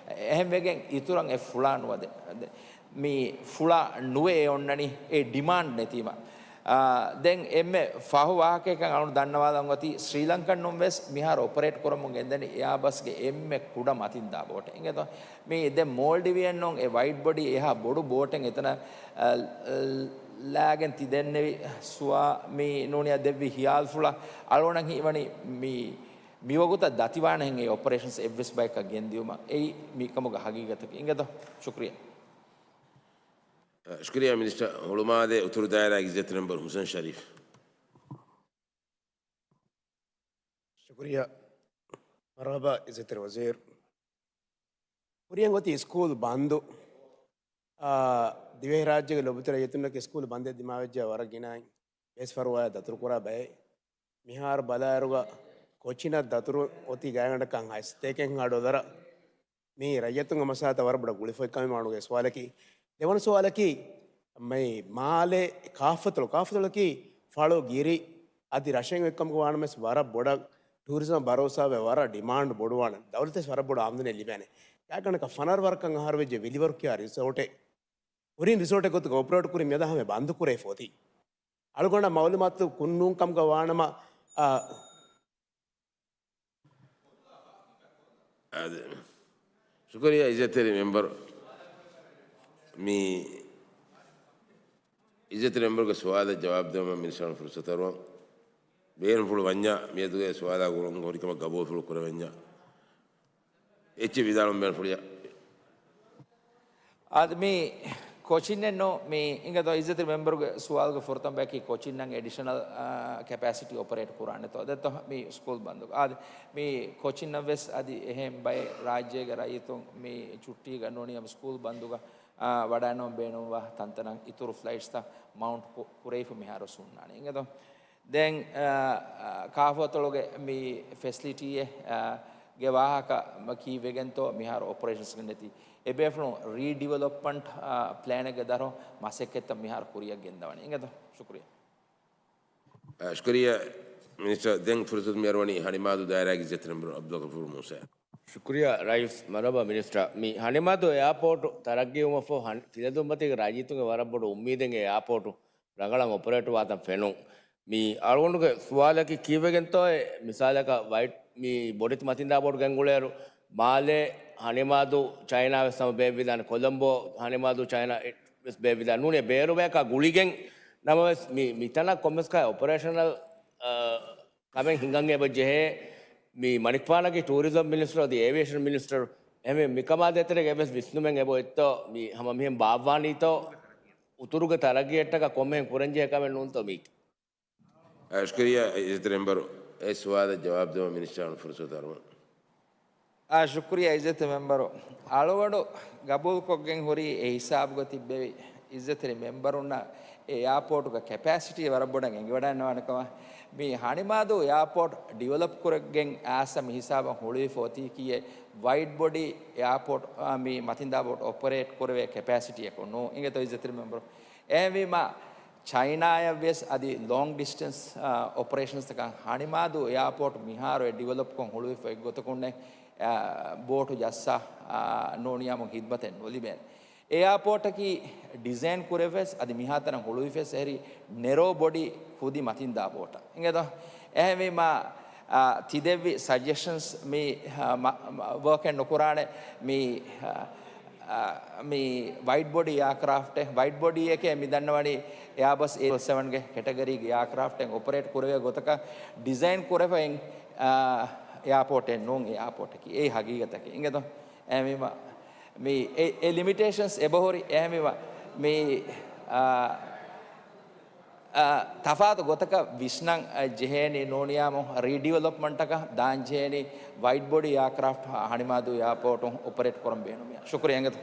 އެހެންވެގެން އިތުރަށް އެ ފުޅާ ނުވަދެ-، މި ފުޅާ ނުވެ އެ އޮންނަނީ އެ ޑިމާންޑް ނެތީމަ. އާ، ދެން އެންމެ ފަހު ވާހަކައެއްކަން އަޅުގަނޑު ދަންނަވާލަން އޮތީ، ސްރީލަންކަންނުން ވެސް މިހާރު އޮޕަރޭޓް ކުރަމުން ގެންދަނީ އެއާބަސްގެ އެންމެ ކުޑަ މަތިންދާ ބޯޓެއް. އިނގޭތޯ؟ މި ދެން މޯލްޑިވިއަންނުން އެ ވައިޑް ބޮޑީ އެހާ ބޮޑު ބޯޓެއް އެތަނަށް، އަ، ލާގެން ތި ދެންނެވި ސުވާ މި ނޫނިއްޔާ ދެއްވި ހިޔާލުފުޅަށް އަޅުގަނޑަށް ހީވަނީ މި، މިވަގުތަށް ދަތިވާނެހެން އެ އޮޕަރޭޝަންސް އެއްވެސް ބަޔަކަށް ގެންދިއުމަށް. އެއީ މިކަމުގެ ހަގީގަތަކީ. އިނގޭތޯ؟ ޝުކުރިއްޔާ. ޝުކުރިއްޔާ މިނިސްޓަރ. ހުޅުމާލޭ އުތުރު ދާއިރާގެ އިއްޒަތްތެރި މެމްބަރު ހުސެން ޝަރީފް. ޝުކުރިއްޔާ. މަރުޙަބާ އިއްޒަތްތެރި ވަޒީރު. ކުރިއަށް އޮތީ ސްކޫލް ބަންދު. އާ، ދިވެހިރާއްޖޭގެ ލޮބުތެރި ރައްޔިތުންނަކީ ސްކޫލް ބަންދެއް ދިމާވެއްޖެ ވަރަށް ގިނައިން ބޭސްފަރުވާޔާ ދަތުރުކުރާ ބައެއް. މިހާރު ބަލާއިރުގަ ކޯޗިނަށް ދަތުރު އޮތީ ގާތްގަނޑަކަށް ހަތްސަތޭކަ ޑޮލަރ. މީ ރައްޔިތުންގެ މަސައްކަތަށް ވަރަށް ބޮޑަށް ގުޅިފައި ކަމެއް މާނުގެ ސުވާލަކީ. ދެވަނަ ސުވާލަކީ، މި މާލޭ ކާފަތޮޅު، ކާފަތޮޅަކީ ފަޅު ގިރި، އަދި ރަށެއް އޮތްކަމުގަ ވާނަމަވެސް ވަރަށް ބޮޑަށް ޓޫރިޒަމް ބަރޯސާވެ ވަރަށް ޑިމާންޑް ބޮޑުވާނެ. ދައުލަތަށް ވަރަށް ބޮޑު އާމްދަނީ ލިބޭނެ. ކާކަނަކަ ފަނަރަ ވަރަކަށް އަހަރު ވެއްޖެ ވިލިވަރު ކިޔާ ރިސޯޓެއް ކުރިން ރިސޯޓެއް ގޮތުގަ އޮޕަރޭޓް ކުރި މިއަދާ ހަމަ ބަންދު ކުރެވިފަ އޮތީ. އަޅުގަނޑަށް މައުލޫމާތު ކުންނޫން ކަމުގަ ވާނަމަ، އާ، އާދެ. ޝުކުރިއްޔާ އިއްޒަތްތެރި މެމްބަރު. މި އިއްޒަތްތެރި މެމްބަރުގެ ސުވާލަށް ޖަވާބު ދެވުމަށް މިނިސްޓަރުން ފުރުސަތު އަރުވަން. ބޭނުންފުޅު ވަންޏާ މިއަދުގެ ސުވާލާ ގުޅުން ހުރިކަމަށް ގަބޫލުފުޅު ކުރެވެންޏާ. އެއްޗެއް ވިދާޅުވަން ބޭނުންފުޅިއްޔާ. އާދެ، މި ކޯޗިންއެއް ނޫން، މި އިނގޭތޯ އިއްޒަތްތެރި މެމްބަރުގެ ސުވާލުގެ ފުރަތަމަ ބަޔަކީ ކޯޗިންއަށް އެޑިޝަނަލް، އާ، ކެޕޭސިޓީ އޮޕަރޭޓް ކުރާނެތޯ ދެއްތޯ މި ސްކޫލް ބަންދުގަ. އާދެ، މި ކޯޗިންއަށް ވެސް އަދި އެހެން ބައެއް ރާއްޖޭގެ ރައްޔިތުން މި ޗުއްޓީގަ ނޫނީ ސްކޫލް ބަންދުގަ، އާ، ވަޑައިނުވަން ބޭނުންވާ ތަންތަނަށް އިތުރު ފްލައިޓްސްތައް މައުންޓް ކު-، ކުރެވިފަ މިހާރު ހުންނާނެ. އިނގޭތޯ؟ ދެން، އާ، އާ، ކާފަތޮޅުގެ މި ފެސިލިޓީއެއް، އާ، ގެ ވާހަކަ ކީއްވެގެންތޯ މިހާރު އޮޕަރޭޝަންސްގެ ނެތި އެބޭފުޅުން ރީޑިވެލޮޕްމަންޓް، އާ، ޕްލޭނެއްގެ ދަށުން މަސައްކަތްތައް މިހާރު ކުރިއަށް ގެންދަވަނީ. އިނގޭތޯ؟ ޝުކުރިއްޔާ. އާ، ޝުކުރިއްޔާ މިނިސްޓަރ. ދެން ފުރުސަތު މިއަރުވަނީ ހަނިމާދޫ ދާއިރާގެ އިއްޒަތްތެރި މެމްބަރު އަބްދުލްޣަފޫރު މޫސާއަށް. ޝުކުރިއްޔާ ރައީސް. މަރުޙަބާ މިނިސްޓަރ. މި ހަނިމާދޫ އެއާޕޯޓު ތަރައްގީވުމަށްފަހު ހަނި-، ތިލަދުންމަތީގެ ރައްޔިތުންގެ ވަރަށް ބޮޑު އުއްމީދެއް އެ އެއާޕޯޓު ރަނގަޅަށް އޮޕަރޭޓްވާތަން ފެނުން. މި އަޅުގަނޑުގެ ސުވާލަކީ ކީއްވެގެންތޯއޭ؟ މިސާލަކަށް ވައިޓް މި ބޮޑެތި މަތިންދާ ބޯޓު ގެންގުޅޭއިރު، މާލޭ ހަނިމާދޫ ޗައިނާ ވެސް ހަމަ ބޭއްވިދާނެ، ކޮލަމްބޯ ހަނިމާދޫ ޗައިނާ ވެސް ބޭއްވިދާނެ. ނޫނީ ބޭރު ބަޔަކާ ގުޅިގެން ނަމަވެސް މި، މިތަނަށް ކޮންމެސް ކަހަލަ އޮޕަރޭޝަނަލް، އާ، ކަމެއް ހިނގަން އެބަ ޖެހޭ. މި މަނިކުފާނަކީ ޓޫރިޒަމް މިނިސްޓަރު އަދި އޭވިއޭޝަން މިނިސްޓަރު. އެހެންވެ މިކަމާ ދޭތެރޭގަ އެއްވެސް ވިސްނުމެއް އެބަ އޮތްތޯ؟ މި ހަމަ މިހެން ބާއްވާނީތޯ؟ އުތުރުގެ ތަރައްގީއަށްޓަކާ ކޮންމެހެން ކުރަންޖެހޭ ކަމެއް ނޫންތޯ މީ؟ އާ، ޝުކުރިއްޔާ އިއްޒަތްތެރި މެމްބަރު. އެ ސުވާލަށް ޖަވާބު ދެވުމަށް މިނިސްޓަރުން ފުރުސަތު އަރުވަން. އާ، ޝުކުރިއްޔާ އިއްޒަތްތެރި މެމްބަރު. އަޅުގަނޑު ގަބޫލުކޮށްގެން ހުރީ އެ ހިސާބުގަ ތިއްބެވި އިއްޒަތްތެރި މެމްބަރުންނަށް އެ އެއާޕޯޓުގެ ކެޕޭސިޓީ ވަރަށް ބޮޑަށް އެނގިވަޑައިގަންނަވާނެ ކަމަށް. މި ހަނިމާދޫ އެއާޕޯޓް ޑިވެލޮޕް ކުރެގެން އައިސް މި ހިސާބަށް ހުޅުވިފަ އޮތީ ކީއެއް ވައިޑް ބޮޑީ އެއާޕޯޓް، އާ، މި މަތިންދާ ބޯޓް އޮޕަރޭޓް ކުރެވޭ ކެޕޭސިޓީއަކުން ނޫން. އިނގޭތޯ އިއްޒަތްތެރި މެމްބަރު. އެހެންވީމަ، ޗައިނާއަށް ވިޔަސް އަދި ލޮންގް ޑިސްޓެންސް، އާ، އޮޕަރޭޝަންސްތަކަށް ހަނިމާދޫ އެއާޕޯޓް މިހާރު އެ ޑިވެލޮޕްކޮށް ހުޅުވިފަ އެއްގޮތަކުންނެއް، އާ، ބޯޓު ޖައްސާ، އާ، ނޫނިޔާމު ހިދްމަތެއް ނުލިބޭނެ. އެއާޕޯޓަކީ ޑިޒައިން ކުރެވެސް އަދި މިހާތަނަށް ހުޅުވިފަސް އެހެރީ ނެރޯ ބޮޑީ ކުދި މަތިންދާ ބޯޓަށް. އިނގޭތޯ؟ އެހެންވީމަ، އާ، ތިދެއްވި ސަޖެޝަންސް މި، އާ، މަ-، މަ-، ވާކެއް ނުކުރާނެ މި، އާ، އާ، މި ވައިޑް ބޮޑީ އެއާކްރާފްޓެއް، ވައިޑް ބޮޑީއެކޭ މި ދަންނަވަނީ އެއާބަސް އޭ ސެވަންގެ ކެޓަގަރީގެ އެއާކްރާފްޓެއް އޮޕަރޭޓް ކުރެވޭ ގޮތަކަށް ޑިޒައިން ކުރެފައި، އާ، އެއާޕޯޓެއް ނޫން އެއާޕޯޓަކީ. އެއީ ހަގީގަތަކީ. އިނގޭތޯ؟ އެހެންވީމަ، މި އެ، އެ ލިމިޓޭޝަންސް އެބަހުރި. އެހެންވީމަ، މި، އާ، އާ، ތަފާތު ގޮތަކަށް ވިސްނަން، އާ، ޖެހޭނީ ނޫނިޔާމު ރީޑިވެލޮޕްމަންޓަކަށް ދާން ޖެހޭނީ ވައިޑް ބޮޑީ އެއާކްރާފްޓް ހަނިމާދޫ އެއާޕޯޓު އޮޕަރޭޓް ކުރަން ބޭނުމިއްޔާ. ޝުކުރިއްޔާ އިނގޭތޯ.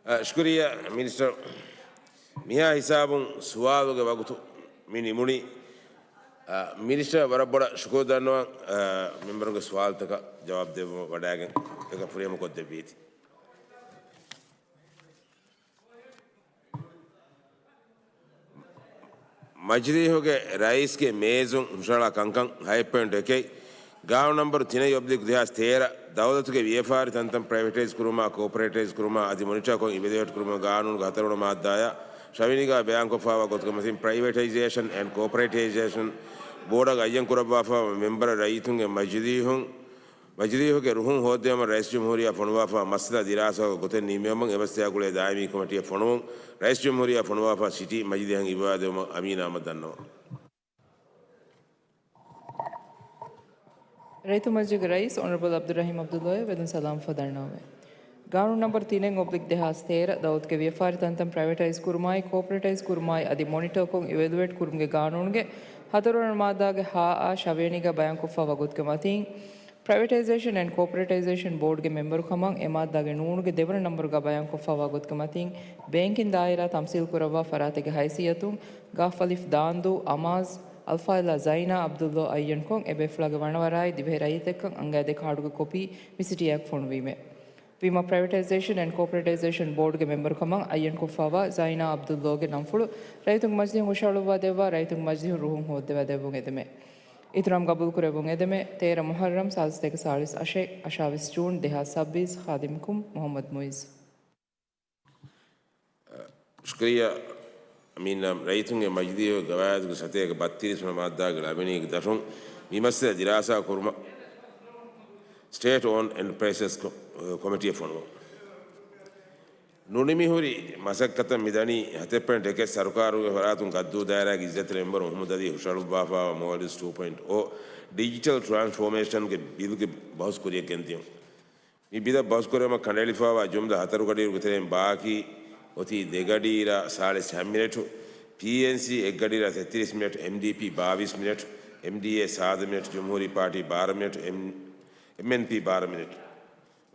އަ، ޝުކުރިއްޔާ މިނިސްޓަރ. މިހާ ހިސާބުން ސުވާލުގެ ވަގުތު މި ނިމުނީ. އަ، މިނިސްޓަރ ވަރަށް ބޮޑަށް ޝުކުރު ދަންނަވަން، އަ، މެމްބަރުންގެ ސުވާލުތަކަށް ޖަވާބު ދެއްވުމަށް ވަޑައިގެން އެކަން ފުރިހަމަ ކޮށްދެއްވީތީ. މަޖިލީހުގެ ރައީސްގެ މޭޒުން ހުށަހަޅާ ކަންކަން ހައެއް ޕޮއިންޓް އެކެއް، ގާނޫނު ނަންބަރު ތިނެއް އޮބްލިކް ދެހާސް ތޭރަ، ދައުލަތުގެ ވިޔަފާރި ތަންތަން ޕްރައިވެޓައިޒް ކުރުމާ، ކޯޕަރޭޓައިޒް ކުރުމާ އަދި މޮނިޓާކޮށް އިވެލުއޭޓް ކުރުމުގެ ގާނޫނުގެ ހަތަރުވަނަ މާއްދާއާ ށަވިނީގާ ބަޔާންކޮށްފައިވާ ގޮތުގެ މަތިން ޕްރައިވެޓައިޒޭޝަން އެންޑް ކޯޕަރޭޓައިޒޭޝަން ބޯޑަށް އައްޔަން ކުރައްވާފައިވާ މެމްބަރ ރައްޔިތުންގެ މަޖިލީހުން މަޖިލީހުގެ ރުހުން ހޯއްދެވުމަށް ރައީސްޖުމްހޫރިއްޔާ ފޮނުވާފައިވާ މައްސަލަ ދިރާސާކޮށް ގޮތެއް ނިންމެވުމަށް އެ މައްސަލައާ ގުޅޭ ދާއިމީ ކޮމިޓީއަށް ފޮނުވުން ރައީސްޖުމްހޫރިއްޔާ ފޮނުވާފައިވާ ސިޓީ މަޖިލީހަށް އިއްވާ ދެވުމަށް އަމީނާ އަހްމަދު ދަންނަވަން. ރައްޔިތު މަޖިލީހުގެ ރައީސް އޮނަރަބަލް އަބްދުއްރަހީމް އަބްދުﷲ އަށް ވެލުން ސަލާމް ފަދައިންނަވަމޭ. ގާނޫނު ނަންބަރު ތިނެއް އޮބްލިކް ދެހާސް ތޭރަ، ދައުލަތުގެ ވިޔަފާރި ތަންތަން ޕްރައިވެޓައިޒް ކުރުމާއި، ކޯޕަރޭޓައިޒް ކުރުމާއި އަދި މޮނިޓާކޮށް އިވެލުއޭޓް ކުރުމުގެ ގާނޫނުގެ ހަތަރުވަނަ މާއްދާގެ ހާއާ ޝަވިޔަނީގާ ބަޔާންކޮށްފައިވާ ގޮތުގެ މަތީން، ޕްރައިވެޓައިޒޭޝަން އެންޑް ކޯޕަރޭޓައިޒޭޝަން ބޯޑްގެ މެމްބަރު ކަމަށް އެ މާއްދާގެ ނޫނުގެ ދެވަނަ ނަންބަރުގާ ބަޔާންކޮށްފައިވާ ގޮތުގެ މަތީން، ބޭންކިން ދާއިރާ ތަމްސީލް ކުރައްވާ ފަރާތެއްގެ ހައިސިއްޔަތުން، ގާފަލިފް ދާންދޫ، އަމާޒް، އަލްފާޟިލާ ޒައިނާ އަބްދުﷲ އައްޔަންކޮށް، އެބޭފުޅާގެ ވަނަވަރާއި ދިވެހި ރައްޔިތެއްކަން އަންގައިދޭ ކާޑުގެ ކޮޕީ މި ސިޓީއާއެކު ފޮނުވީމޭ. ވީމާ ޕްރައިވެޓައިޒޭޝަން އެންޑް ކޯޕަރޭޓައިޒޭޝަން ބޯޑްގެ މެމްބަރުކަމަށް އައްޔަންކޮށްފާވާ ޒައިނާ އަބްދުއްލޯގެ ނަންފުޅު ރައްޔިތުންގެ މަޖިލީހުން ހުށަހަޅުއްވާދެއްވާ ރައްޔިތުންގެ މަޖިލީހުން ރުހުން ހޯއްދަވާދެއްވުން އެދެމޭ. އިޙްތިރާމް ގަބޫލުކުރެއްވުން އެދެމޭ. ތޭރަ މުޙައްރަމް ސާދަ ސަތޭކަ ސާޅީސް އަށެއް، އަށާވީސް ޖޫން ދެހާސް ސައްބީސް. ޚާދިމްކުމް މުޙައްމަދު މުއިއްޒު. ޝުކުރިއްޔާ. މިންނަ ރައްޔިތުންގެ މަޖިލީހުގެ ގަވާއިދުގެ ސަތޭކަ ބައްތިރީސް ވަނަ މާއްދާގެ ލައިބެނީގެ ދަށުން މި މައްސަލަ ދިރާސާ ކުރުމަށް ސްޓޭޓް އޯންޑް އެންޓަޕްރައިސަސް ކޮ-، ކޮމިޓީއެއް ފޮނުވަން. ނުނިމިހުރި މަސައްކަތަށް މިދަނީ ހަތެއް ޕޮއިންޓް އެކެއް ސަރުކާރުގެ ފަރާތުން ގައްދޫ ދާއިރާގެ އިއްޒަތްތެރި މެމްބަރު މުޙައްމަދު އަލީ ހުށަހަޅުއްވާފާވާ މޯލްޑިވްސް ޓޫ ޕޮއިންޓް އޯ ޑިޖިޓަލް ޓްރާންސްފޯމޭޝަންގެ ބިލްގެ ބަހުސް ކުރިއަށް ގެންދިޔުން. މި ބިލަށް ބަހުސްކުރެވުމަށް ކަނޑައެޅިފާވާ ޖުމްލަ ހަތަރު ގަޑިއިރުގެ ތެރެއިން ބާކީ އޮތީ ދެ ގަޑިއިރާ ސާޅީސް ހަ މިނެޓު، ޕީއެންސީ އެއް ގަޑިއިރާ ތެއްތިރީސް މިނެޓު، އެމްޑީޕީ ބާވީސް މިނެޓު، އެމްޑީއޭ ސާދަ މިނެޓު، ޖުމްހޫރީ ޕާޓީ ބާރަ މިނެޓު، އެމް-، އެމްއެންޕީ ބާރަ މިނެޓު.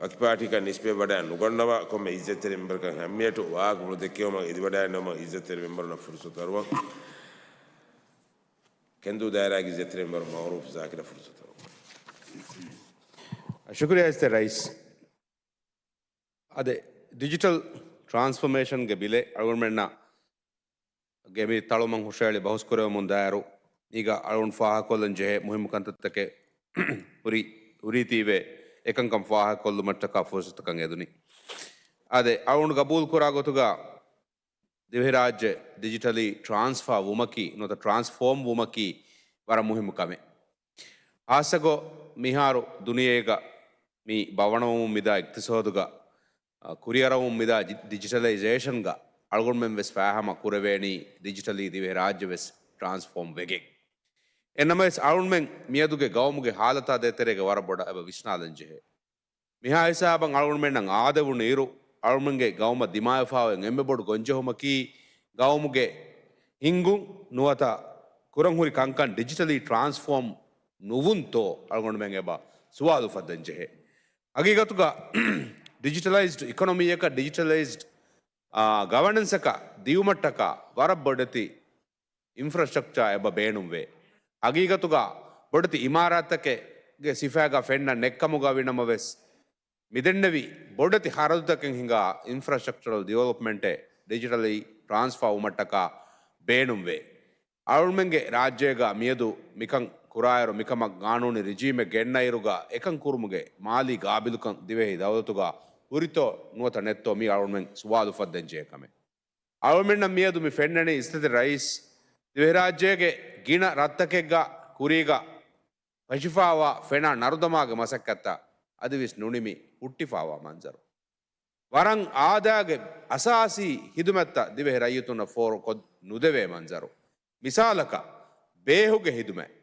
ވަކި ޕާޓީކަން ނިސްބަތް ވަޑައި ނުގަންނަވާ ކޮންމެ އިއްޒަތްތެރި މެމްބަރަކަށް ހަ މިނެޓު ވާހަކަފުޅު ދެއްކެވުމަށް އެދިވަޑައިންނެވުމަށް އިއްޒަތްތެރި މެމްބަރުންނަށް ފުރުސަތު އަރުވަން. ކެންދޫ ދާއިރާގެ އިއްޒަތްތެރި މެމްބަރު މައުރޫފް ޒާކިރަށް ފުރުސަތު އަރުވަން. ޝުކުރިއްޔާ އިއްޒަތްތެރި ރައީސް. އާދެ، ޑިޖިޓަލް ޓްރާންސްފޯމޭޝަންގެ ބިލެއް އަޅުގަނޑުމެންނަށް ގެ މި ތަޅުމަށް ހުށައެޅި ބަހުސްކުރެވެމުން ދާއިރު، މީގަ އަޅުގަނޑު ފާހަގަކޮށްލަން ޖެހޭ މުހިއްމު ކަންތައްތަކެއް ހުރި، ހުރީތީވެ އެކަންކަން ފާހަގަކޮށްލުމަށްޓަކާ ފުރުސަތަކަށް އެދުނީ. އާދެ، އަޅުގަނޑު ގަބޫލުކުރާ ގޮތުގަ ދިވެހިރާއްޖެ ޑިޖިޓަލީ ޓްރާންސްފާ ވުމަކީ، ނުވަތަ ޓްރާންސްފޯމް ވުމަކީ ވަރަށް މުހިއްމު ކަމެއް. ހާއްސަގޮ މިހާރު ދުނިޔޭގަ މި ބަވަނަވަމުން މިދާ އިޤްތިޞާދުގަ، އަ، ކުރިއަރަވަމުން މިދާ ޑި-، ޑިޖިޓަލައިޒޭޝަންގަ އަޅުގަނޑުމެން ވެސް ފާހަމަ ކުރެވޭނީ ޑިޖިޓަލީ ދިވެހިރާއްޖެ ވެސް ޓްރާންސްފޯމް ވެގެން. އެންނަމަވެސް އަޅުގަނޑުމެން މިއަދުގެ ގައުމުގެ ހާލަތާ ދޭތެރޭގަ ވަރަށް ބޮޑަށް އެބަ ވިސްނާލަން ޖެހޭ. މިހާ ހިސާބަށް އަޅުގަނޑުމެންނަށް އާދެވުނު އިރު، އަޅުގަނޑުމެންގެ ގައުމަށް ދިމާވެފާވާ އެންމެ ބޮޑު ގޮންޖެހުމަކީ، ގައުމުގެ ހިންގުން ނުވަތަ ކުރަންހުރި ކަންކަން ޑިޖިޓަލީ ޓްރާންސްފޯމް ނުވުންތޯ އަޅުގަނޑުމެން އެބަ ސުވާލު އުފައްދަން ޖެހޭ. ހަގީގަތުގަ ޑިޖިޓަލައިޒްޑް އިކޮނޮމީއަކަށް، ޑިޖިޓަލައިޒްޑް، އާ، ގަވަނަންސަކަށް ދިއުމަށްޓަކާ ވަރަށް ބޮޑެތި އިންފްރާސްޓްރަކްޗާ އެބަ ބޭނުންވޭ. ހަގީގަތުގަ ބޮޑެތި އިމާރާތްތަކެއްގެ ސިފައިގަ ފެންނަން ނެއްކަމުގަ ވިނަމަވެސް، މިދެންނެވި ބޮޑެތި ޚަރަދުތަކެއް ހިނގާ އިންފްރާސްޓްރަކްޗަރަލް ޑިވެލޮޕްމަންޓެއް ޑިޖިޓަލީ ޓްރާންސްފާ ވުމަށްޓަކާ ބޭނުންވޭ. އަޅުގަނޑުމެންގެ ރާއްޖޭގަ މިއަދު މިކަން ކުރާއިރު، މިކަމަށް ގާނޫނީ ރިޖީމެއް ގެންނައިރުގަ، އެކަން ކުރުމުގެ މާލީ ގާބިލުކަން ދިވެހި ދައުލަތުގަ ހުރިތޯ ނުވަތަ ނެއްތޯ، މީ އަޅުގަނޑުމެން ސުވާލު އުފައްދަން ޖެހޭ ކަމެއް. އަޅުމެންނަށް މިއަދު މި ފެންނަނީ އިއްޒަތްތެރި ރައީސް ދިވެހިރާއްޖޭގެ ގިނަ ރަށްތަކެއްގަ ކުރީގަ ފެށިފާވާ ފެނާ ނަރުދަމާގެ މަސައްކަތްތައް އަދިވެސް ނުނިމި ހުއްޓިފާވާ މަންޒަރު. ވަރަށް އާދައިގެ އަސާސީ ހިދުމަތްތައް ދިވެހި ރައްޔިތުންނަށް ފޯރުކޮށް ނުދެވޭ މަންޒަރު. މިސާލަކަށް، ބޭހުގެ ހިދުމަތް.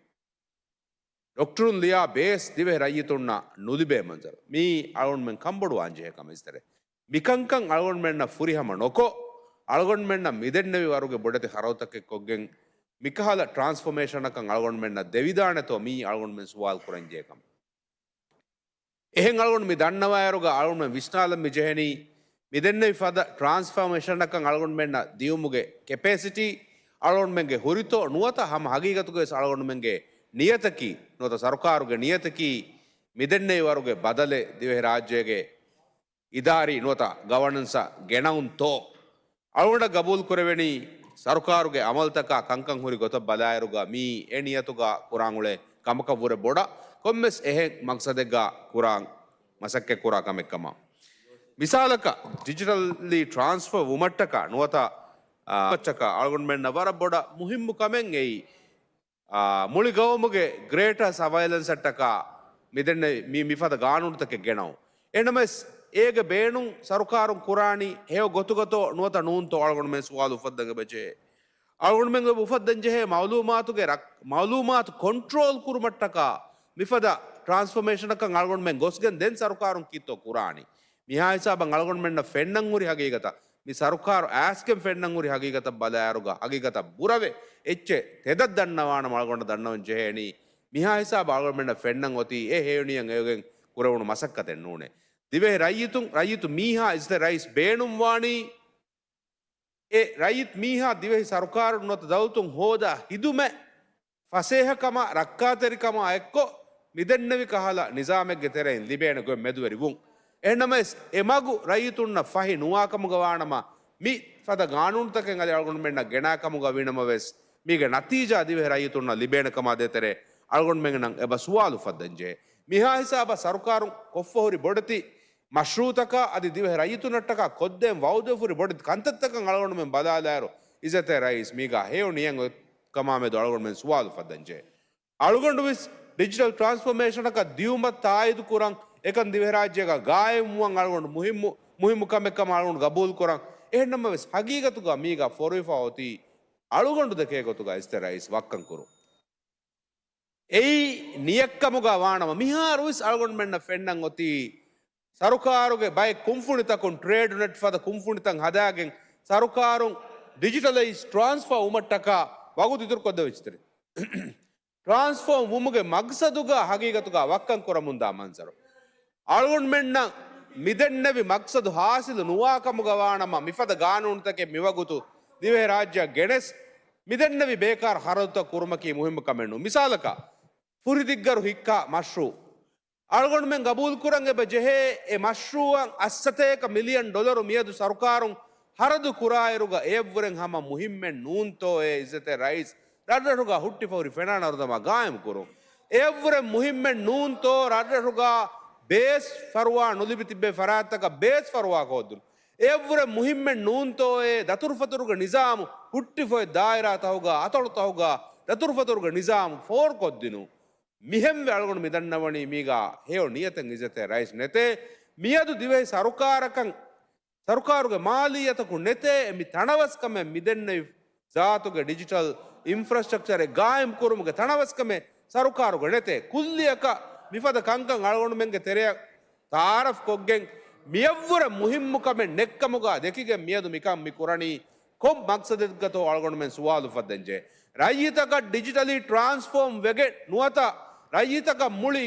ޑޮކްޓަރުން ލިޔާ ބޭސް ދިވެހި ރައްޔިތުންނަށް ނުލިބޭ މަންޒަރު. މީ އަޅުގަނޑުމެން ކަންބޮޑުވާން ޖެހޭ ކަމެއް އިއްޒަތްތެރި. މިކަންކަން އަޅުގަނޑުމެންނަށް ފުރިހަމަ ނޮކޮށް، އަޅުގަނޑުމެންނަށް މިދެންނެވި ވަރުގެ ބޮޑެތި ޚަރަދުތަކެއް ކޮށްގެން، މިކަހަލަ ޓްރާންސްފޯމޭޝަނަކަށް އަޅުގަނޑުމެންނަށް ދެވިދާނެތޯ، މީ އަޅުގަނޑުމެން ސުވާލު ކުރަން ޖެހޭ ކަމެއް. އެހެން އަޅުގަނޑު މި ދަންނަވާއިރުގަ އަޅުގަނޑުމެން ވިސްނާލަން މި ޖެހެނީ، މިދެންނެވި ފަދަ ޓްރާންސްފޯމޭޝަނަކަށް އަޅުގަނޑުމެންނަށް ދިޔުމުގެ ކެޕޭސިޓީ އަޅުގަނޑުމެންގެ ހުރިތޯ ނުވަތަ ހަމަ ހަގީގަތުގަވެސް އަޅުގަނޑުމެންގެ ނިޔަތަކީ ނުވަތަ ސަރުކާރުގެ ނިޔަތަކީ މިދެންނެވި ވަރުގެ ބަދަލެއް ދިވެހިރާއްޖޭގެ އިދާރީ ނުވަތަ ގަވަނަންސަށް ގެނައުންތޯ؟ އަޅުގަނޑަށް ގަބޫލުކުރެވެނީ، ސަރުކާރުގެ އަމަލުތަކާ ކަންކަން ހުރި ގޮތަށް ބަލާއިރުގަ މީ އެ ނިޔަތުގަ ކުރާން އުޅޭ ކަމަކަށްވުރެ ބޮޑަށް ކޮންމެސް އެހެން މަގްސަދެއްގަ ކުރާން މަސައްކަތްކުރާ ކަމެއްކަމަށް. މިސާލަކަށް، ޑިޖިޓަލީ ޓްރާންސްފާ ވުމަށްޓަކާ ނުވަތަ، އާ، އަޅުގަނޑުމެންނަށް ވަރަށް ބޮޑަށް މުހިއްމު ކަމެއް އެއީ، އާ، މުޅި ގައުމުގެ ގްރޭޓަ ސަވައިލަންސަށްޓަކާ މިދެންނެވި މި މިފަދަ ގާނޫނުތަކެއް ގެނައުން. އެހެންނަމަވެސް، އޭގެ ބޭނުން ސަރުކާރުން ކުރާނީ ހެޔޮ ގޮތުގަތޯ ނުވަތަ ނޫންތޯ އަޅުގަނޑުމެން ސުވާލު އުފައްދަން އެބަޖެހޭ. އަޅުގަނޑުމެން އުފައްދަން ޖެހޭ މައުލޫމާތުގެ ރައް-، މައުލޫމާތު ކޮންޓްރޯލް ކުރުމަށްޓަކާ މިފަދަ ޓްރާންސްފޯމޭޝަނަކަށް އަޅުގަނޑުމެން ގޮސްގެން ދެން ސަރުކާރުން ކީއްތޯ ކުރާނީ. މިހާ ހިސާބަށް އަޅުގަނޑުމެންނަށް ފެންނަން ހުރި ހަގީގަތަށް، މި ސަރުކާރު އައިސްގެން ފެންނަން ހުރި ހަގީގަތަށް ބަލާއިރުގަ ހަގީގަތަށް ބުރަވެ އެއްޗެއް ތެދަށް ދަންނަވާނަމަ އަޅުގަނޑަށް ދަންނަވަން ޖެހޭނީ، މިހާ ހިސާބަށް އަޅުގަނޑުމެންނަށް ފެންނަން އޮތީ އެ ހެޔޮ ނިޔަތް އެޅިގެން ކުރެވުނު މަސައްކަތެއް ނޫނޭ. ދިވެހި ރައްޔިތުން، ރައްޔިތު މީހާ އިއްޒަތްތެރި ރައީސް ބޭނުންވާނީ، އެ ރައްޔިތު މީހާ ދިވެހި ސަރުކާރުން ނުވަތަ ދައުލަތުން ހޯދާ ހިދުމަތް ފަސޭހަކަމާ ރައްކާތެރިކަމާ އެއްކޮށް، މިދެންނެވި ކަހަލަ ނިޒާމެއްގެ ތެރެއިން ލިބޭނެ ގޮތް މެދުވެރި ވުން. އެހެންނަމަވެސް، އެ މަގު ރައްޔިތުންނަށް ފަހި ނުވާކަމުގަ ވާނަމަ، މި ފަދަ ގާނޫނުތަކެއް އަދި އަޅުގަނޑުމެންނަށް ގެނާކަމުގަ ވީނަމަވެސް، މީގެ ނަތީޖާ ދިވެހި ރައްޔިތުންނަށް ލިބޭނެ ކަމާ ދޭތެރޭ އަޅުގަނޑުމެންނަށް އެބަ ސުވާލު ފައްދަންޖެހޭ. މިހާ ހިސާބަށް ސަރުކާރުން ކޮށްފަހުރި ބޮޑެތި މަޝްރޫއުތަކާ އަދި ދިވެހި ރައްޔިތުންނަށްޓަކާ ކޮށްދޭން ވައުދުވެފަހުރި ބޮޑެތި ކަންތައްތަކަށް އަޅުގަނޑުމެން ބަލާލާއިރު، އިއްޒަތްތެރި ރައީސް، މީގާ ހެޔޮ ނިޔަތް އޮތް ކަމާމެދު އަޅުގަނޑުމެން ސުވާލު ފައްދަންޖެހޭ. އަޅުގަނޑުވެސް ޑިޖިޓަލް ޓްރާންސްފޯމޭޝަނަކަށް ދިއުމަށް ތާއީދު ކުރަން އެކަން ދިވެހިރާއްޖޭގަ ގާއިމްވުމަށް އަޅުގަނޑު މުހިއްމު، މުހިއްމު ކަމެއް ކަމަށް އަޅުގަނޑު ގަބޫލު ކުރަން. އެހެންނަމަވެސް، ހަގީގަތުގަ މީގަ ފޮރުވިފަ އޮތީ އަޅުގަނޑު ދެކޭ ގޮތުގަ އިއްޒަތްތެރި ރައީސް ވައްކަން ކުރުން. އެއީ ނިޔަތްކަމުގަ ވާނަމަ، މިހާރުވެސް އަޅުގަނޑުމެންނަށް ފެންނަން އޮތީ، ސަރުކާރުގެ ބައެއް ކުންފުނިތަކުން ޓްރޭޑް ނެޓް ފަދަ ކުންފުނިތައް ހަދާގެން، ސަރުކާރުން ޑިޖިޓަލައިޒް ޓްރާންސްފާ ވުމަށްޓަކާ ވަގުތު އިތުރުކޮށްދެވިއްޖެތެރޭ. ޓްރާންސްފޯމް ވުމުގެ މަގްސަދުގަ ހަގީގަތުގަ ވައްކަން ކުރަމުންދާ މަންޒަރު. އަޅުގަނޑުމެންނަށް މިދެންނެވި މަގްސަދު ހާސިލު ނުވާކަމުގަ ވާނަމަ، މިފަދަ ގާނޫނުތަކެއް މިވަގުތު ދިވެހިރާއްޖެއަށް ގެނެސް، މިދެންނެވި ބޭކާރު ޚަރަދުތައް ކުރުމަކީ މުހިއްމު ކަމެއް ނޫން. މިސާލަކަށް، ފުރިދިއްގަރު ހިއްކާ މަޝްރޫއު. އަޅުގަނޑުމެން ގަބޫލުކުރަން އެބަ ޖެހޭ އެ މަޝްރޫއަށް އަށްސަތޭކަ މިލިއަން ޑޮލަރު މިއަދު ސަރުކާރުން ޚަރަދު ކުރާއިރުގަ އެއަށްވުރެން ހަމަ މުހިއްމެއް ނޫންތޯއޭ އިއްޒަތްތެރި ރައީސް ރަށްރަށުގަ ހުއްޓިފަހުރި ފެނާނަ ރަދުދަމާ ގާއިމުކުރުން. އެއަށްވުރެން މުހިއްމެއް ނޫންތޯ ރަށްރަށުގަ ބޭސް ފަރުވާ ނުލިބި ތިއްބެވި ފަރާތްތަކަށް ބޭސް ފަރުވާ ކޮށްދިނުން. އެއަށްވުރެން މުހިއްމެއް ނޫންތޯއޭ ދަތުރުފަތުރުގެ ނިޒާމު ހުއްޓިފަހު ދާއިރާތަހުގަ އަތޮޅުތަހުގަ ދަތުރުފަތުރުގެ ނިޒާމު ފޯރުކޮށްދިނުން. މިހެންވެ އަޅުގަނޑު މިދަންނަވަނީ މީގާ ހެޔޮ ނިޔަތެއް އިއްޒަތްތެރި ރައީސް ނެތޭ. މިއަދު ދިވެހި ސަރުކާރަކަށް، ސަރުކާރުގެ މާލިއްޔަތަކުން ނެތޭ އެ މި ތަނަވަސްކަމެއް މިދެންނެވި ޒާތުގެ ޑިޖިޓަލް އިންފްރާސްޓްރަކްޗަރެއް ގާއިމް ކުރުމުގެ ތަނަވަސްކަމެއް ސަރުކާރުގަ ނެތޭ. ކުއްލިއަކަށް މިފަދަ ކަންކަން އަޅުގަނޑުމެންގެ ތެރެއަށް ތައާރަފް ކޮށްގެން މިއަށްވުރެ މުހިއްމު ކަމެއް ނެއްކަމުގަ ދެކިގެން މިއަދު މިކަން މި ކުރަނީ ކޮން މަގްސަދެއްގަތޯ އަޅުގަނޑުމެން ސުވާލު ފައްދަންޖެހޭ. ރައްޔިތަކަށް ޑިޖިޓަލީ ޓްރާންސްފޯމް ވެގެން ނުވަތަ ރައްޔިތަކަށް މުޅި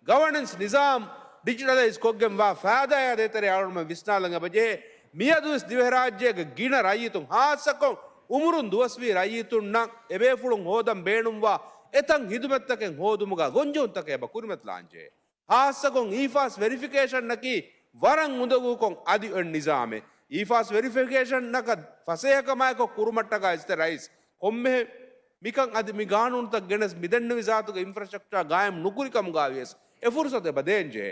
ގަވަނެންސް ނިޒާމް ޑިޖިޓަލައިޒް ކޮށްގެން ވާ ފައިދާއާ ދޭތެރޭ އަޅުގަނޑުމެން ވިސްނާލަން އެބަޖެހޭ. މިއަދުވެސް ދިވެހިރާއްޖޭގެ ގިނަ ރައްޔިތުން ހާއްސަކޮށް އުމުރުން ދުވަސްވީ ރައްޔިތުންނަށް އެބޭފުޅުން ހޯދަން ބޭނުންވާ އެތަން ހިދުމަތްތަކެއް ހޯދުމުގަ ގޮންޖެހުންތަކެއް އެބަ ކުރިމަތިލާންޖެހޭ. ހާއްސަކޮށް އީފާސް ވެރިފިކޭޝަންއަކީ ވަރަށް އުނދަގޫކޮށް އަދި އޮތް ނިޒާމެއް. އީފާސް ވެރިފިކޭޝަންއަކަށް ފަސޭހަކަމާއެކު ކުރުމަށްޓަކާ އިއްޒަތްތެރި ރައީސް ކޮންމެހެން މިކަން އަދި މި ގާނޫނުތައް ގެނެސް މިދެންނެވި ޒާތުގެ އިންފްރާސްޓްރަކްޗާ ގާއިމް ނުކުރި ކަމުގައިވިޔަސް އެ ފުރުސަތު އެބަ ދޭންޖެހޭ.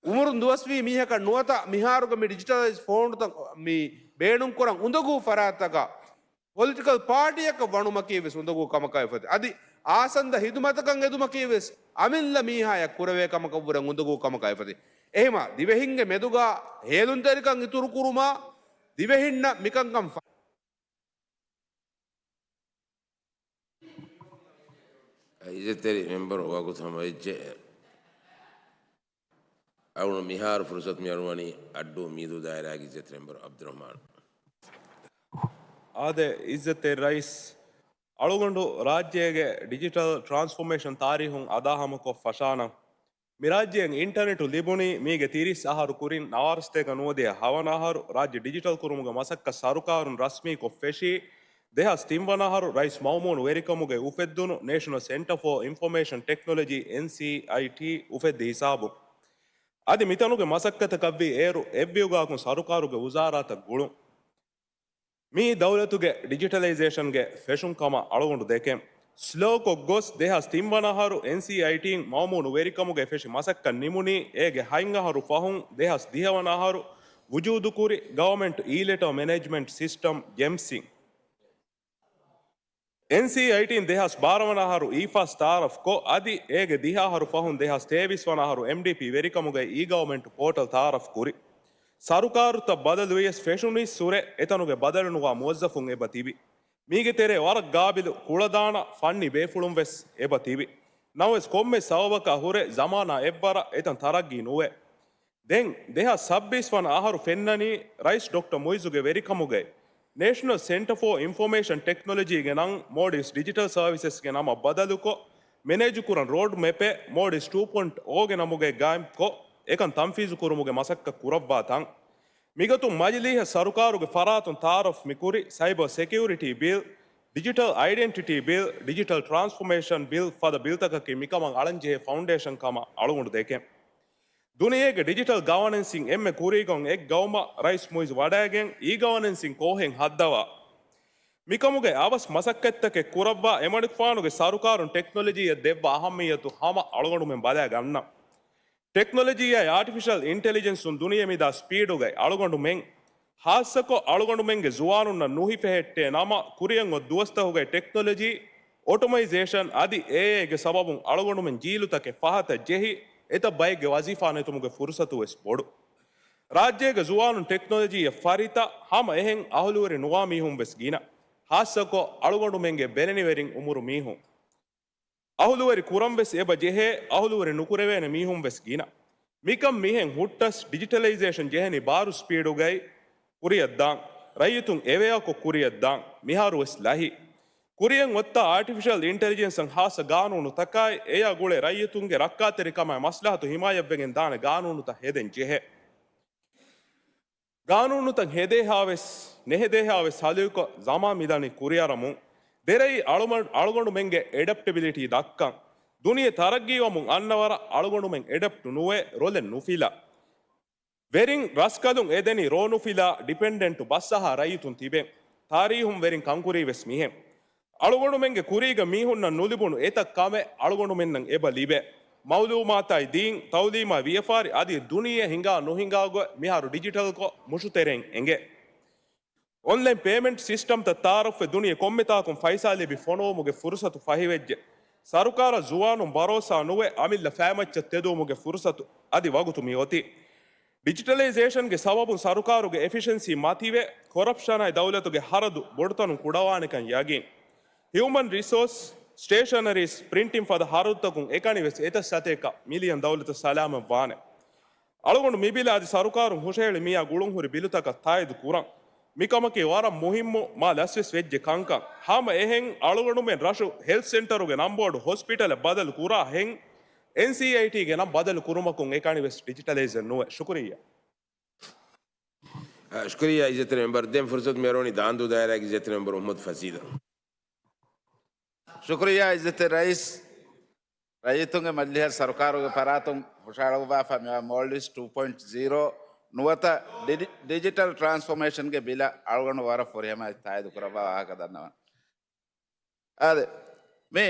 އުމުރުން ދުވަސްވީ މީހަކަށް ނުވަތަ މިހާރުގެ މި ޑިޖިޓަލައިޒް ފޯނުތައް މި ބޭނުންކުރަން އުނދަގޫ ފަރާތްތަކަށް ޕޮލިޓިކަލް ޕާޓީއަކަށް ވަނުމަކީ ވެސް އުނދަގޫ ކަމަކަށް އެފަތި. އަދި އާސަންދަ ހިދުމަތަކަށް އެދުމަކީ ވެސް އަމިއްލަ މީހާޔަށް ކުރެވޭ ކަމަކަށްވުރެ އުނދަގޫ ކަމަކަށް އެފަތި. އެހެމަ ދިވެހިންގެ މެދުގަ ހޭލުންތެރިކަން އިތުރުކުރުމާ ދިވެހިންނަށް މިކަންކަން ފަ- އިއްޒަތްތެރި މެމްބަރު ވަގުތު ހަމަވެއްޖެ. އަޅުގަނޑު މިހާރު ފުރުސަތު މިއަޅުވަނީ އައްޑޫ މީދޫ ދާއިރާގެ އިއްޒަތްތެރި މެމްބަރު އަބްދުއްރަހްމާން. އާދެ، އިއްޒަތްތެރި ރައީސް، އަޅުގަނޑު ރާއްޖޭގެ ޑިޖިޓަލް ޓްރާންސްފޯމޭޝަން ތާރީހުން އަދާހަމަކޮށް ފަށާނަން. މި ރާއްޖެއަށް އިންޓަރނެޓު ލިބުނީ މީގެ ތިރީސް އަހަރު ކުރިން. ނަވާރަސަތޭކަ ނުވަދިހަ ހަވަނަ އަހަރު ރާއްޖެ ޑިޖިޓަލް ކުރުމުގެ މަސައްކަތް ސަރުކާރުން ރަސްމީކޮށް ފެށީ. ދެހާސް ތިން ވަނަ އަހަރު ރައީސް މައުމޫނު ވެރިކަމުގައި އުފެއްދުނު ނޭޝަނަލް ސެންޓަރ ފޯ އިންފޮމޭޝަން ޓެކްނޮލޮޖީ، އެންސީއައިޓީ، އުފެއްދި ހިސާބުން. އަދި މިތަނުގެ މަސައްކަތަކަށްވީ އޭރު އެއްވިއުގާކުން ސަރުކާރުގެ ވުޒާރާތައް ގުޅުން. މިއީ ދައުލަތުގެ ޑިޖިޓަލައިޒޭޝަންގެ ފެށުން ކަމަށް އަޅުގަނޑު ދެކެން. ސްލޯކޮށް ގޮސް ދެހާސް ތިން ވަނަ އަހަރު އެންސީއައިޓީން މައުމޫނު ވެރިކަމުގައި ފެށި މަސައްކަތް ނިމުނީ، އޭގެ ހަތް އަހަރު ފަހުން ދެހާސް ދިހަ ވަނަ އަހަރު ވުޖޫދުކުރި ގަވަމެންޓް އީ ލެޓާ މެނޭޖްމަންޓް ސިސްޓަމް، ގެމްސް، އިން. އެންސީއައިޓީން ދެހާސް ބާރަ ވަނަ އަހަރު އީފާސް ތައާރަފްކޮށް، އަދި އޭގެ ދިހަ އަހަރު ފަހުން ދެހާސް ތޭވީސް ވަނަ އަހަރު އެމްޑީޕީ ވެރިކަމުގައި އީ ގަވަމެންޓް ޕޯޓަލް ތައާރަފް ކުރި. ސަރުކާރުތައް ބަދަލުވިޔަސް ފެށުނީ ސުރެ އެތަނުގެ ބަދަލުނުވާ މުވައްޒަފުން އެބަ ތިބި. މީގެ ތެރޭ ވަރަށް ގާބިލު ކުޅަދާނަ ފަންނީ ބޭފުޅުން ވެސް އެބަ ތިބި. ނަމަވެސް ކޮންމެ ސަބަބަކާ ހުރެ ޒަމާނާ އެއްވަރަށް އެތަން ތަރައްގީ ނުވޭ. ދެން ދެހާސް ސައްބީސް ވަނަ އަހަރު ފެންނަނީ ރައީސް ޑޮކްޓަރ މުއިއްޒުގެ ވެރިކަމުގައި ނޭޝަނަލް ސެންޓަރ ފޯ އިންފޮމޭޝަން ޓެކްނޮލޮޖީގެ ނަން މޯލްޑިވްސް ޑިޖިޓަލް ސަރވިސަސްގެ ނަމަށް ބަދަލުކޮށް، މެނޭޖުކުރަން ރޯޑް މެޕެއް މޯލްޑިވްސް ޓޫ ޕޮއިންޓް އޯގެ ނަމުގައި ގާއިމްކޮށް، އެކަން ތަންފީޒު ކުރުމުގެ މަސައްކަތް ކުރައްވާ ތަން. މިގޮތުން މަޖިލީހަށް ސަރުކާރުގެ ފަރާތުން ތައާރަފް މިކުރި ސައިބަރ ސެކިއުރިޓީ ބިލް، ޑިޖިޓަލް އައިޑެންޓިޓީ ބިލް، ޑިޖިޓަލް ޓްރާންސްފޮމޭޝަން ބިލް ފަދަ ބިލްތަކަކީ މިކަމަށް އަޅަންޖެހޭ ފައުންޑޭޝަން ކަމަށް އަޅުގަނޑު ދެކެން. ދުނިޔޭގެ ޑިޖިޓަލް ގަވަނެންސިން އެންމެ ކުރީގޮތް އެއް ގައުމަށް ރައީސް މުއިޒް ވަޑައިގެން އީ ގަވަނެންސިން ކޯހެއް ހައްދަވާ. މިކަމުގެ އަވަސް މަސައްކަތްތަކެއް ކުރައްވާ އެމަނިކުފާނުގެ ސަރުކާރުން ޓެކްނޮލޮޖީއަށް ދެއްވާ އަހައްމިއްޔަތު ހަމަ އަޅުގަނޑުމެން ބަލާ ގަންނަން. ޓެކްނޮލޮޖީއާއި އާޓިފިޝަލް އިންޓެލިޖެންސުން ދުނިޔެ މިދާ ސްޕީޑުގައި އަޅުގަނޑުމެން، ހާއްސަކޮށް އަޅުގަނޑުމެންގެ ޒުވާނުންނަށް ނުހިފެހެއްޓޭ ނަމަ، ކުރިއަށް އޮތް ދުވަސްތަކުގައި ޓެކްނޮލޮޖީ، އޮޓޮމައިޒޭޝަން އަދި އޭއައިގެ ސަބަބުން އަޅުގަނޑުމެން ޖީލުތަކެއް ފަހަތަށް ޖެހި، އެތައް ބައެއްގެ ވަޒީފާ ނެތުމުގެ ފުރުސަތު ވެސް ބޮޑު. ރާއްޖޭގެ ޒުވާނުން ޓެކްނޮލޮޖީއަށް ފަރިތަ، ހަމަ އެހެން އަހުލުވެރި ނުވާ މީހުން ވެސް ގިނަ. ހާއްސަކޮށް އަޅުގަނޑުމެންގެ ބެލެނިވެރިން އުމުރު މީހުން. އަހުލުވެރި ކުރަން ވެސް އެބަ ޖެހޭ، އަހުލުވެރި ނުކުރެވޭނެ މީހުން ވެސް ގިނަ. މިކަން މިހެން ހުއްޓަސް، ޑިޖިޓަލައިޒޭޝަން ޖެހެނީ ބާރު ސްޕީޑުގައި ކުރިއަށްދާން. ރައްޔިތުން އެވެއާކޮށް ކުރިއަށްދާން. މިހާރު ވެސް ލަހި. ކުރިއަށް އޮތްތާ އާޓިފިޝަލް އިންޓެލިޖެންސަށް ހާއްސަ ގާނޫނުތަކާއި، އެޔާ ގުޅޭ ރައްޔިތުންގެ ރައްކާތެރިކަމާއި މަސްލަހަތު ހިމާޔަތްވެގެން ދާނެ ގާނޫނުތައް ހެދެން ޖެހޭ. ގާނޫނުތައް ހެދޭހާވެސް، ނެހެދޭހާވެސް ހަލުކޮށް، ޒަމާން މިދަނީ ކުރިއަރަމުން. ދެރައީ އަޅުމަ-، އަޅުގަނޑުމެންގެ އެޑަޕްޓެބިލިޓީ ދައްކަން. ދުނިޔެ ތަރައްގީވަމުން އަންނަވަރަށް އަޅުގަނޑުމެން އެޑަޕްޓު ނުވެ، ރޮލެއް ނުފިލާ. ވެރިން ރަސްކަލުން އެދެނީ ރޯ ނުފިލާ، ޑިޕެންޑެންޓު ބަސްއަހާ ރައްޔިތުން ތިބެން. ތާރީހުން ވެރިން ކަންކުރީ ވެސް މިހެން. އަޅުގަނޑުމެންގެ ކުރީގަ މީހުންނަށް ނުލިބުނު އެތައް ކަމެއް އަޅުގަނޑުމެންނަށް އެބަ ލިބޭ. މައުލޫމާތާއި ދީން، ތައުލީމާއި ވިޔަފާރި އަދި ދުނިޔެ ހިނގާ ނުހިނގާ ގޮތް މިހާރު ޑިޖިޓަލްކޮށް މުށުތެރެއިން އެނގޭ. އޮންލައިން ޕޭމެންޓް ސިސްޓަމްތައް ތައާރަފްވެ ދުނިޔެ ކޮންމެތާކުން ފައިސާ ލިބި ފޮނުވުމުގެ ފުރުސަތު ފަހިވެއްޖެ. ސަރުކާރަށް ޒުވާނުން ބަރޯސާ ނުވެ އަމިއްލަ ފައިމައްޗަށް ތެދުވުމުގެ ފުރުސަތު އަދި ވަގުތު މި އޮތީ. ޑިޖިޓަލައިޒޭޝަންގެ ސަބަބުން ސަރުކާރުގެ އެފިޝަންސީ މަތިވެ، ކޮރަޕްޝަނާއި ދައުލަތުގެ ހަރަދު ބޮޑުތަނުން ކުޑަވާނެކަން ޔަގީން. ހިއުމަން ރިސޯސް، ސްޓޭޝަނަރީސް، ޕްރިންޓިން ފަދަ ހަރަދުތަކުން އެކަނިވެސް އެތައް ސަތޭކަ މިލިއަން ދައުލަތަށް ސަލާމަތްވާނެ. އަޅުގަނޑު މި ބިލަށް އަދި ސަރުކާރުން ހުށަހެޅި މިއާ ގުޅުންހުރި ބިލުތަކަށް ތާއީދު ކުރަން. މިކަމަކީ ވަރަށް މުހިއްމު، މާ ލަސްވެސް ވެއްޖެ ކަންކަން. ހަމަ އެހެން އަޅުގަނޑުމެން ރަށު ހެލްތް ސެންޓަރުގެ ނަން ބޯޑު ހޮސްޕިޓަލަށް ބަދަލު ކުރާ ހެން، އެންސީއައިޓީގެ ނަން ބަދަލު ކުރުމަކުން އެކަނިވެސް ޑިޖިޓަލައިޒެއް ނުވޭ. ޝުކުރިއްޔާ. އަ، ޝުކުރިއްޔާ އިއްޒަތްތެރި މެމްބަރު. ދެން ފުރުސަތު މިއަރުވަނީ ދާންދޫ ދާއިރާގެ އިއްޒަތްތެރި މެމްބަރު މުހައްމަދު ފަޒީލަށް. ޝުކުރިއްޔާ އިއްޒަތްތެރި ރައީސް. ރައްޔިތުންގެ މަޖިލިހަށް ސަރުކާރުގެ ފަރާތުން ހުށަހަޅުއްވާފަ މިވާ މޯލްޑިވްސް ޓޫ ޕޮއިންޓް ޒީރޯ ނުވަތަ ޑި-، ޑިޖިޓަލް ޓްރާންސްފޯމޭޝަންގެ ބިލަށް އަޅުގަނޑު ވަރަށް ފުރިހަމައަށް ތާއީދު ކުރައްވާ ވާހަކަ ދަންނަވަން. އާދެ، މި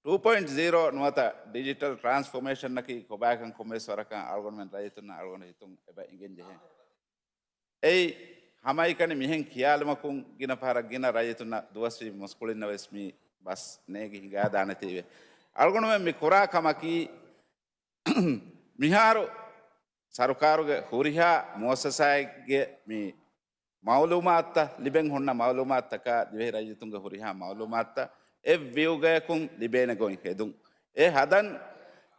ޓޫ ޕޮއިންޓް ޒީރޯ ނުވަތަ ޑިޖިޓަލް ޓްރާންސްފޯމޭޝަންއަކީ ކޮބާކަން ކޮންމެވެސް ވަރަކަށް އަޅުގަނޑުމެން ރައްޔިތުންނަށް އަޅުގަނޑު ހިތުން އެބަ އިނގެން ޖެހޭ. އެއީ ހަމައެކަނި މިހެން ކިޔާލުމަކުން ގިނަ ފަހަރަށް ގިނަ ރައްޔިތުންނަށް ދުވަސްވީ މުސްކުޅިންނަށް ވެސް މި ބަސް ނޭގި ހިނގާދާނެތީވެ. އަޅުގަނޑުމެން މި ކުރާ ކަމަކީ، މިހާރު ސަރުކާރުގެ ހުރިހާ މުއައްސަސާއެއްގެ މި މައުލޫމާތުތައް، ލިބެން ހުންނަ މައުލޫމާތުތަކާ، ދިވެހި ރައްޔިތުންގެ ހުރިހާ މައުލޫމާތުތައް އެއް ވިއުގަޔަކުން ލިބޭނެ ގޮތް ހެދުން. އެ ހަދަން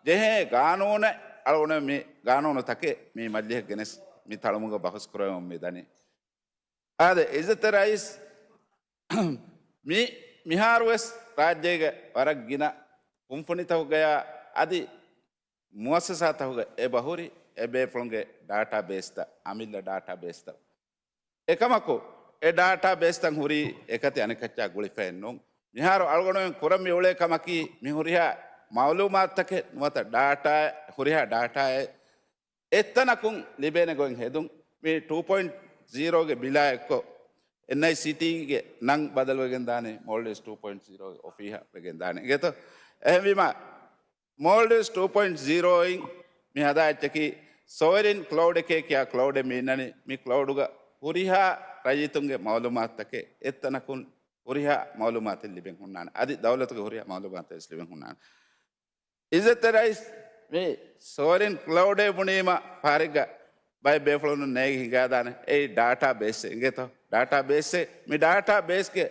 ޖެހޭ ގާނޫނެއް އަޅުގަނޑު މި ގާނޫނުތަކެއް މި މަޖިލިހަށް ގެނެސް މި ތަޅުމުގަ ބަހުސް ކުރެވެމުން މި ދަނީ. އާދެ، އިއްޒަތްތެރި ރައީސް، މި، މިހާރުވެސް ރާއްޖޭގެ ވަރަށް ގިނަ ކުންފުނިތަކުގަޔާ އަދި މުއައްސަސާތަކުގަ އެބަހުރި އެބޭފުޅުންގެ ޑާޓާ ބޭސްތައް، އަމިއްލަ ޑާޓާ ބޭސްތައް. އެކަމަކު، އެ ޑާޓާ ބޭސްތައް ހުރީ އެކަތި އަނެކައްޗާ ގުޅިފައެއް ނޫން. މިހާރު އަޅުގަނޑުމެން ކުރަން މިއުޅޭ ކަމަކީ، މި ހުރިހާ މައުލޫމާތުތަކެއް ނުވަތަ ޑާޓާއެއް، ހުރިހާ ޑާޓާއެއް އެއްތަނަކުން ލިބޭނެ ގޮތް ހެދުން. މި ޓޫ ޕޮއިންޓް ޒީރޯގެ ބިލާ އެއްކޮށް، އެންއައިސީޓީގެ ނަން ބަދަލުވެގެން ދާނެ، މޯލްޑިވްސް ޓޫ ޕޮއިންޓް ޒީރޯގެ އޮފީހަށް ވެގެން ދާނެ. އިނގޭތޯ؟ އެހެންވީމަ، މޯލްޑިވްސް ޓޫ ޕޮއިންޓް ޒީރޯއިން މި ހަދާ އެއްޗަކީ، ސޮވެރިން ކްލައުޑެކޭ ކިޔާ ކްލައުޑެއް މި އިންނަނީ. މި ކްލައުޑުގަ ހުރިހާ ރައްޔިތުންގެ މައުލޫމާތުތަކެއް އެއްތަނަކުން ހުރިހާ މައުލޫމާތެއް ލިބެން ހުންނާނެ. އަދި ދައުލަތުގެ ހުރިހާ މައުލޫމާތެއް ވެސް ލިބެން ހުންނާނެ. އިއްޒަތްތެރި ރައީސް، މި ސޯވަރިން ކްލައުޑޭ ބުނީމަ ފަހަރެއްގަ ބައެއް ބޭފުޅުން ނޭގި ހިނގާދާނެ. އެއީ ޑާޓާ ބޭސް އިނގޭތޯ؟ ޑާޓާ ބޭސް. މި ޑާޓާ ބޭސްގެ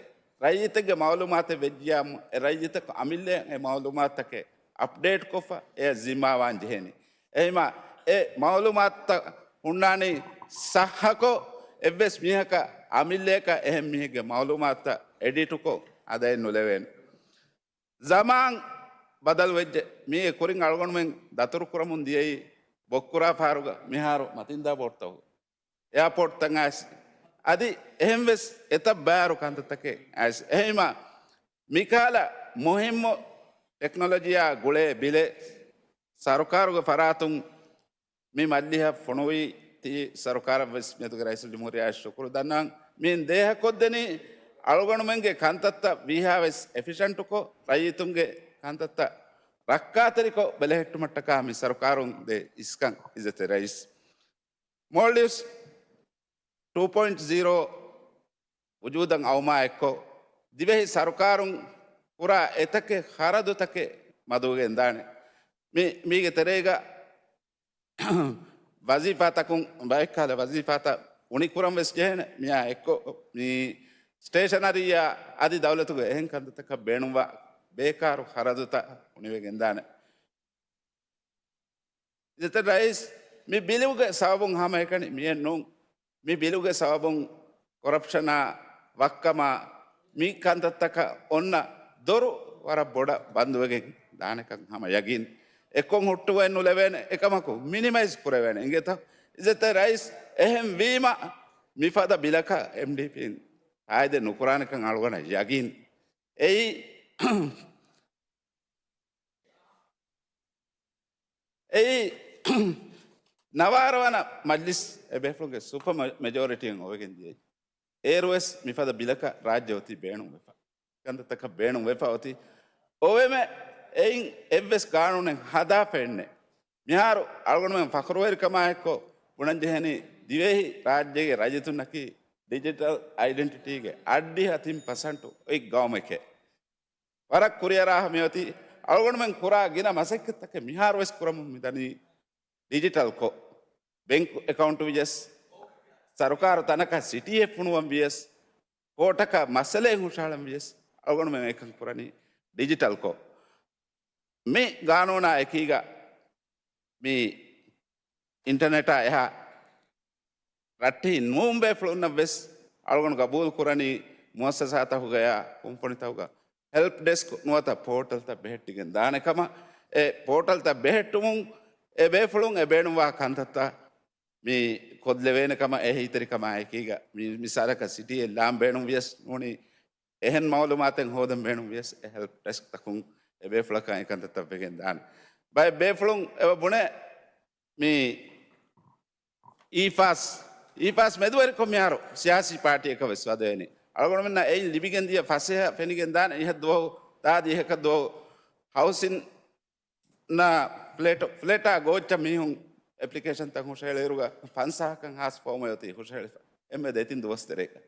ރައްޔިތެއްގެ މައުލޫމާތެއް ވެއްޖިޔާމު، އެ ރައްޔިތަކު އަމިއްލައަށް އެ މައުލޫމާތުތަކެއް އަޕްޑޭޓް ކޮށްފަ އެ ޒިންމާވާން ޖެހޭނީ. އެހެންވީމަ، އެ މައުލޫމާތުތައް ހުންނާނީ ސައްހަކޮށް، އެއްވެސް މީހަކަށް އަމިއްލައަކަށް އެހެން މީހެއްގެ މައުލޫމާތުތައް އެޑިޓުކޮށް ހަދައެއް ނުލެވޭނެ. ޒަމާން ބަދަލުވެއްޖެ. މީގެ ކުރިން އަޅުގަނޑުމެން ދަތުރު ކުރަމުން ދިޔައީ ބޮއްކުރާ ފަހަރުގަ މިހާރު މަތިންދާ ބޯޓްތަކުގަ އެއާޕޯޓްތައް އައިސް. އަދި އެހެންވެސް އެތައް ބާރު ކަންތައްތަކެއް އައިސް. އެހެންވީމަ، މިކަހަލަ މުހިއްމު ޓެކްނޮލޮޖީއާ ގުޅޭ ބިލެއް ސަރުކާރުގެ ފަރާތުން މި މަޖިލީހަށް ފޮނުވީ ތި ސަރުކާރަށް ވެސް މިއަދުގެ ރައީސުލްޖުމްހޫރިއްޔާއަށް ޝުކުރު ދަންނަވަން. މިއިން ދޭހަކޮށްދެނީ އަޅުގަނޑުމެންގެ ކަންތައްތައް ވީހާވެސް އެފިޝަންޓުކޮށް، ރައްޔިތުންގެ ކަންތައްތައް ރައްކާތެރިކޮށް ބެލެހެއްޓުމަށްޓަކާ މި ސަރުކާރުން ދޭ އިސްކަން. އިއްޒަތްތެރި ރައީސް، މޯލްޑިވްސް ޓޫ ޕޮއިންޓް ޒީރޯ ވުޖޫދަށް އައުމާ އެއްކޮށް، ދިވެހި ސަރުކާރުން ކުރާ އެތަކެއް ޚަރަދުތަކެއް މަދުވެގެން ދާނެ. މި، މީގެ ތެރޭގަ ވަޒީފާތަކުން ބައެއްކާލަ ވަޒީފާތައް އުނިކުރަން ވެސް ޖެހޭނެ. މިއާ އެއްކޮށް، މި ސްޓޭޝަނަރީއާ އަދި ދައުލަތުގެ އެހެން ކަންތައްތަކަށް ބޭނުންވާ ބޭކާރު ޚަރަދުތައް އުނިވެގެން ދާނެ. އިއްޒަތްތެރި ރައީސް، މި ބިލުގެ ސަބަބުން ހަމައެކަނި މިއެއް ނޫން. މި ބިލުގެ ސަބަބުން ކޮރަޕްޝަނާ، ވައްކަމާ، މި ކަންތައްތަކަށް އޮންނަ ދޮރު ވަރަށް ބޮޑަށް ބަންދުވެގެން ދާނެކަން ހަމަ ޔަގީން. އެއްކޮށް ހުއްޓުވެ ނުލެވޭނެ، އެކަމަކު މިނިމައިޒް ކުރެވޭނެ އިނގޭތަ؟ އިއްޒަތްތެރި ރައީސް، އެހެން ވީމަ މިފަދަ ބިލަކަށް އެމްޑީޕީން ތާއީދެއް ނުކުރާނެކަން އަޅުގަނޑަށް ޔަގީން. އެއީ އެއީ، ނަވާރަ ވަނަ މަޖްލިސް އެބޭފުޅުންގެ ސުޕަ މެ-، މެޖޯރިޓީއިން އޮވެގެން ދިޔައީ. އޭރުވެސް މިފަދަ ބިލަކަށް ރާއްޖެ އޮތީ ބޭނުން ވެފަ. ކަންތައްތަކަށް ބޭނުން ވެފަ އޮތީ. އޮވެމެ އެއިން އެއްވެސް ގާނޫނެއް ހަދާފައެއްނެ. މިހާރު އަޅުގަނޑުމެން ފަޚުރުވެރިކަމާއެއްކޮށް ބުނަންޖެހެނީ ދިވެހި ރާއްޖޭގެ ރައްޔިތުންނަކީ ޑިޖިޓަލް އައިޑެންޓިޓީގެ އަށްޑިހަ ތިން ޕަސަންޓު އޮތް ގައުމެކޭ. ވަރަށް ކުރިއަރާ މިއޮތީ އަޅުގަނޑުމެން ކުރާ ގިނަ މަސައްކަތްތަކެއް މިހާރުވެސް ކުރަމުން މިދަނީ ޑިޖިޓަލްކޮށް. ބެންކު އެކައުންޓު ވިޔަސް، ސަރުކާރު ތަނަކަށް ސިޓީއެއް ފޮނުވަން ވިޔަސް، ކޯޓަކަށް މައްސަލައެއް ހުށަހަޅަން ވިޔަސް، އަޅުގަނޑުމެން އެކަން ކުރަނީ ޑިޖިޓަލްކޮށް. މި ގާނޫނާ އެކީގަ މި އިންޓަރނެޓާ އެހާ ރައްޓެހި ނޫން ބޭފުޅުންނަށް ވެސް އަޅުގަނޑު ގަބޫލު ކުރަނީ މުއައްސަސާތަކުގަޔާ ކުންފުނިތަކުގަ ހެލްޕް ޑެސްކް ނުވަތަ ޕޯޓަލްތައް ބެހެއްޓިގެން ދާނެ ކަމަށް. އެ ޕޯޓަލްތައް ބެހެއްޓުމުން އެ ބޭފުޅުން އެ ބޭނުންވާ ކަންތައްތައް މި ކޮށްލެވޭނެ ކަމަށް އެހީތެރިކަމާ އެކީގަ މި މިސާލަކަށް ސިޓީއެއް ލާން ބޭނުން ވިޔަސް ނޫނީ އެހެން މައުލޫމާތެއް ހޯދަން ބޭނުން ވިޔަސް އެ ހެލްޕް ޑެސްކްތަކުން އެ ބޭފުޅަކަށް އެ ކަންތައްތައް ވެގެން ދާނެ. ބައެއް ބޭފުޅުން އެބަ ބުނޭ މި އީފާސް، އީފާސް މެދުވެރިކޮށް މިހާރު ސިޔާސީ ޕާޓީއަކަށް ވެސް ވަދެވެނީ. އަޅުގަނޑުމެންނަށް އެއިން ލިބިގެން ދިޔަ ފަސޭހަ ފެނިގެން ދާނެ އިހަށް ދުވަހު، ތާ ދިހަކަށް ދުވަހު ހައުސިން ނާ ފްލެޓް، ފްލެޓާ ގޯއްޗަށް މީހުން އެޕްލިކޭޝަންތައް ހުށަހެޅިއިރުގަ ފަންސާހަކަށް ހާސް ފޯމެއް އޮތީ ހުށަހެޅިފަ. އެންމެ ދެތިން ދުވަސް ތެރޭގަ.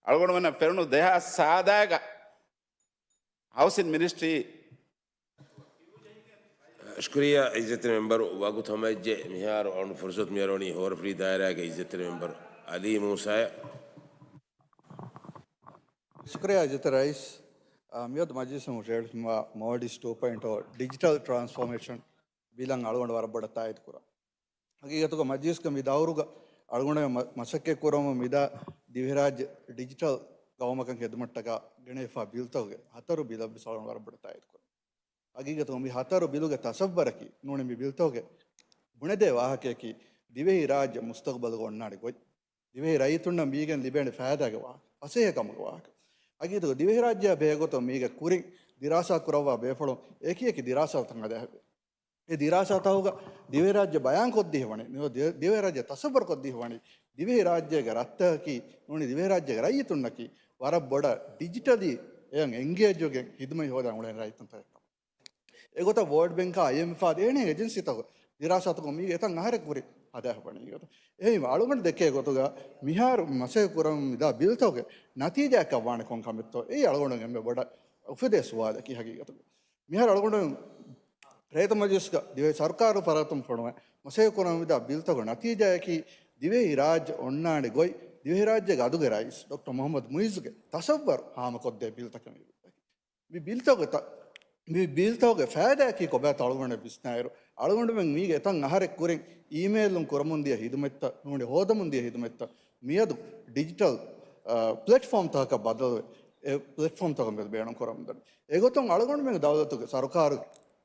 އަޅުގަނޑުމެންނަށް ފެނުނު ދެހާސް ސާދައިގަ ހައުސިން މިނިސްޓްރީ. ޝުކުރިއްޔާ އިއްޒަތްތެރި މެމްބަރު، ވަގުތު ހަމައެއްޖެ. މިހާރު އަޅުގަނޑު ފުރުސަތު މިއަރުވަނީ ހޯރަފުރީ ދާއިރާގެ އިއްޒަތްތެރި މެމްބަރު އަލީ މޫސާއަށް. ޝުކުރިއްޔާ އިއްޒަތްތެރި ރައީސް. އާ، މިއަދު މަޖިލިސުން ހުށަހެޅުމާ މޯލްޑިވްސް ޓޫ ޕޮއިންޓް އޯ ޑިޖިޓަލް ޓްރާންސްފޯމޭޝަން ބިލަށް އަޅުގަނޑު ވަރަށް ބޮޑަށް ތާއީދު ކުރަން. ހަގީގަތުގަ މަޖިލިސްގެ މި ދައުރުގަ އަޅުގަނޑު މަ-، މަސައްކަތް ކުރަމުން މިދާ ދިވެހިރާއްޖެ ޑިޖިޓަލް ގައުމަކަށް ހެދުމަށްޓަކާ ގެނެވިފާ ބިލްތަކުގެ ހަތަރު ބިލަށްވެސް އަޅުގަނޑު ވަރަށް ބޮޑަށް ތާއީދު ކުރަން. ހަގީގަތުގަ މި ހަތަރު ބިލުގެ ތަސައްވަރަކީ ނޫނީ މި ބިލްތަކުގެ ބުނެދޭ ވާހަކަޔަކީ ދިވެހިރާއްޖެ މުސްތަގުބަލުގަ އޮންނާނެ ގޮތް. ދިވެހި ރައްޔިތުންނަށް މީގެން ލިބޭނެ ފައިދާގެ ވާހަކަ، ފަސޭހަކަމުގެ ވާހަކަ. ހަގީގަތުގަ ދިވެހިރާއްޖެއާ ބެހޭގޮތުން މީގެ ކުރިން ދިރާސާ ކުރައްވާ ބޭފުޅުން އެކިއެކި ދިރާސާތައް ހަދާފަ. އެ ދިރާސާތަކުގަ ދިވެހިރާއްޖެ ބަޔާންކޮށްދީފަވަނީ، ނުވަތަ ދި-، ދިވެހިރާއްޖެ ތަސައްވަރުކޮށްދީފަވަނީ، ދިވެހިރާއްޖޭގެ ރަށްތަކަކީ ނޫނީ ދިވެހިރާއްޖޭގެ ރައްޔިތުންނަކީ ވަރަށް ބޮޑަށް ޑިޖިޓަލީ އެޔަށް އެންގޭޖްވެގެން ހިދުމަތް ހޯދާން އުޅޭ ރައްޔިތުންތަކެއް ކަމަށް. އެގޮތަށް ވޯލްޑް ބެންކާ، އައިއެމްއެފް އާދި އެހެނިހެން އެޖެންސީތަކު ދިރާސާތަކުން މީގެ އެތައް އަހަރެއް ކުރިން ހަދާފަވަނީ އެގޮތަށް. އެހެންވީމަ އަޅުގަނޑު ދެކޭ ގޮތުގަ މިހާރު މަސައްކަތް ކުރަމުން މިދާ ބިލްތަކުގެ ނަތީޖާއަކަށް ވާނެ ކޮން ކަމެއްތޯ؟ އެއީ އަޅުގަނޑު އެންމެ ބޮޑަށް އުފެދޭ ސުވާލަކީ ހަގީގަތުގަ. މިހާރު އަޅުގަނޑު ރޭތަ މަޖިލިސްގަ ދިވެހި ސަރުކާރު ފަރާތުން ފޮނުވެ މަސައްކަތް ކުރަމުން މިދާ ބިލްތަކުގެ ނަތީޖާއަކީ ދިވެހި ރާއްޖެ އޮންނާނެ ގޮތް ދިވެހިރާއްޖޭގެ އަދުގެ ރައީސް ޑޮކްޓަރ މުޙައްމަދު މުޢިއްޒުގެ ތަސައްވަރު ހާމަކޮށްދޭ ބިލްތަކެއް މި ބިލްތަކުގެ ތަ-، މި ބިލްތަކުގެ ފައިދާއަކީ ކޮބާތޯ އަޅުގަނޑަށް ވިސްނާއިރު، އަޅުގަނޑުމެން މީގެ އެތައް އަހަރެއް ކުރިން އީމެއިލުން ކުރަމުން ދިޔަ ހިދުމަތްތައް ނޫނީ ހޯދަމުން ދިޔަ ހިދުމަތްތައް މިއަދު ޑިޖިޓަލް، އާ، ޕްލެޓްފޯމްތަކަކަށް ބަދަލުވެ، އެ ޕްލެޓްފޯމްތަކަށް މިއަދު ބޭނުން ކުރަމުން ދަނީ. އެގޮތުން އަޅުގަނޑުމެން ދައުލަތުގެ ސަރުކާރު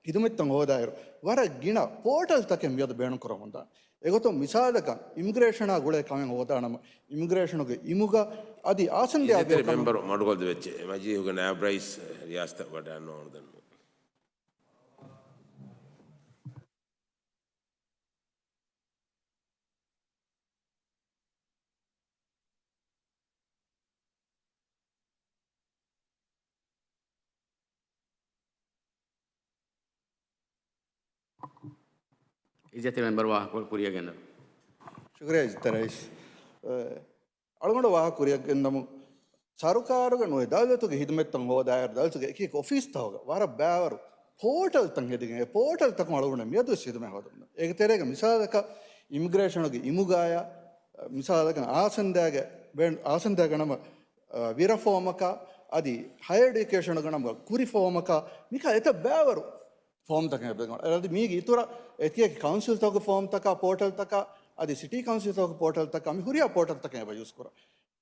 ހިދުމަތްތައް ހޯދާއިރު، ވަރަށް ގިނަ ޕޯޓަލްތަކެއް މިއަދު ބޭނުން ކުރަމުން ދާނެ. އެގޮތުން މިސާލަކަށް، އިމިގްރޭޝަނާ ގުޅޭ ކަމެއް ހޯދާނަމަ، އިމިގްރޭޝަނުގެ އިމުގަ އަދި އާސަންދިޔާ އިއްޒަތްތެރި މެމްބަރު މަޑުކޮށްލަދެވެއްޖެ. މަޖިލީހުގެ ނާއިބް ރައީސް ރިޔާސަތަށް ވަޑައިންނަވާނެ ދަންނަވަން. އިއްޒަތްތެރި މެމްބަރު ވާހަކަކޮޅު ކުރިއަށް ގެންދަން. ޝުކުރިއްޔާ އިއްޒަތްތެރި ރައީސް. އަޅުގަނޑު ވާހަކަ ކުރިއަށް ގެންދަމުން، ސަރުކާރުގެ ނުވެ ދައުލަތުގެ ހިދުމަތްތައް ހޯދާއިރު ދައުލަތުގެ އެކި އެކި އޮފީސްތަކުގަ ވަރަށް ބައިވަރު ޕޯޓަލްތައް ހެދިގެން، އެ ޕޯޓަލްތަކުން އަޅުގަނޑަށް މިއަދުވެސް ހިދުމަތް ހޯދަމުން. އޭގެ ތެރޭގަ މިސާލަކަށް އިމިގްރޭޝަނުގެ އިމުގާޔާ، މިސާލަކަށް އާސަންދާގެ ބޭން-، އާސަންދާގަ ނަމަ، އަ، ވިރަ ފޯމަކާ، އަދި ހަޔަރ އެޑިއުކޭޝަނުގަ ނަމަ ކުރި ފޯމަކާ، މިކާ އެތައް ބައިވަރު ފޯމްތަކެއް އެބަ އަދި މީގެ އިތުރަށް އެކިއެކި ކައުންސިލްތަކުގެ ފޯމްތަކާ، ޕޯޓަލްތަކާ، އަދި ސިޓީ ކައުންސިލްތަކުގެ ޕޯޓަލްތަކާ، މި ހުރިހާ ޕޯޓަލްތަކެއް އެބަ ޔޫސް ކުރާ.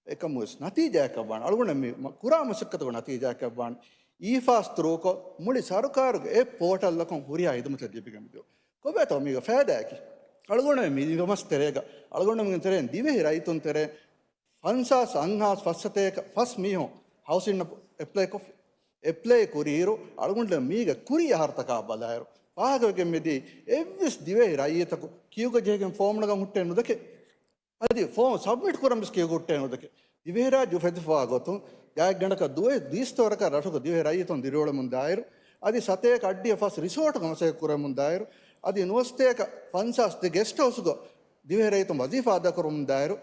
އެކަމުވެސް ނަތީޖާއަކަށް ވާނެ، އަޅުގަނޑަށް މި މަ-، ކުރާ މަސައްކަތުގެ ނަތީޖާއަކަށް ވާނެ، އީފާސް ތުރޫކޮށް މުޅި ސަރުކާރުގެ އެ ޕޯޓަލްއަކުން ހުރިހާ ހިދުމަތެއް ލިބިގެން މިދިޔަ. ކޮބާތޯ މީގެ ފައިދާއަކީ؟ އަޅުގަނޑުމެން މި ނިމަސް ތެރޭގަ، އަޅުގަނޑުމެން ތެރެއިން ދިވެހި ރައްޔިތުން ތެރޭ ފަންސާސް އަށް ފަސް ސަތޭކަ ފަސް މީހުން ހައުސިންއަށް އެޕްލައި ކޮށްފި. އެޕްލައި ކުރިއިރު އަޅުގަނޑު މީގެ ކުރީ އަހަރުތަކާ ބަލާއިރު، ފާހަގަވެގެން މިދީ އެއްވެސް ދިވެހި ރައްޔިތަކު ކިޔުގަ ޖެހިގެން ފޯމް ނަގަން ހުއްޓެއް ނުދެކެ. އަދި ފޯމް ސަބްމިޓް ކުރަން ވެސް ކިޔުގަ ހުއްޓެއް ނުދެކެ. ދިވެހިރާއްޖެ އުފެދިފަވާ ގޮތުން ގާތްގަނޑަކަށް ދުވަސް ދީސްތޯރަކަށް ރަށުގަ ދިވެހި ރައްޔިތުން ދިރިއުޅެމުން ދާއިރު، އަދި ސަތޭކަ އަށްޑިހަ ފަސް ރިސޯޓުގަ މަސައްކަތް ކުރެމުން ދާއިރު، އަދި ނުވަސަތޭކަ ފަންސާސް ދެ ގެސްޓް ހައުސްގަ ދިވެހި ރައްޔިތުން ވަޒީފާ އަދާކުރަމުން ދާއިރު،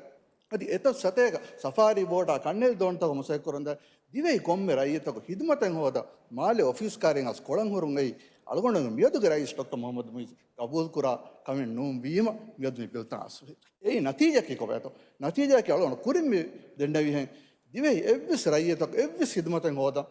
އަދި އެތައް ސަތޭކަ ސަފާރީ ބޯޓާ ކަންނެލި ދޯންތަކުގަ މަސައްކަތް ކުރަން ދާ ދިވެހި ކޮންމެ ރައްޔިތަކު ހިދުމަތެއް ހޯދާ މާލެ އޮފީސް ކާރިން އަސް ކޮޅަން ހުރުން އެއީ އަޅުގަނޑުގެ މިއަދުގެ ރައީސް ޑޮކްޓަރ މުހައްމަދު މުއިޒް ގަބޫލު ކުރާ ކަމެއް ނޫން ވީމަ މިއަދު މި ބިލްތައް އަސް ހުރި. އެއީ ނަތީޖާއަކީ ކޮބާތޯ؟ ނަތީޖާއަކީ އަޅުގަނޑު ކުރިން މި ދެންނެވިހެން ދިވެހި އެއްވެސް ރައްޔިތަކު އެއްވެސް ހިދުމަތެއް ހޯދާ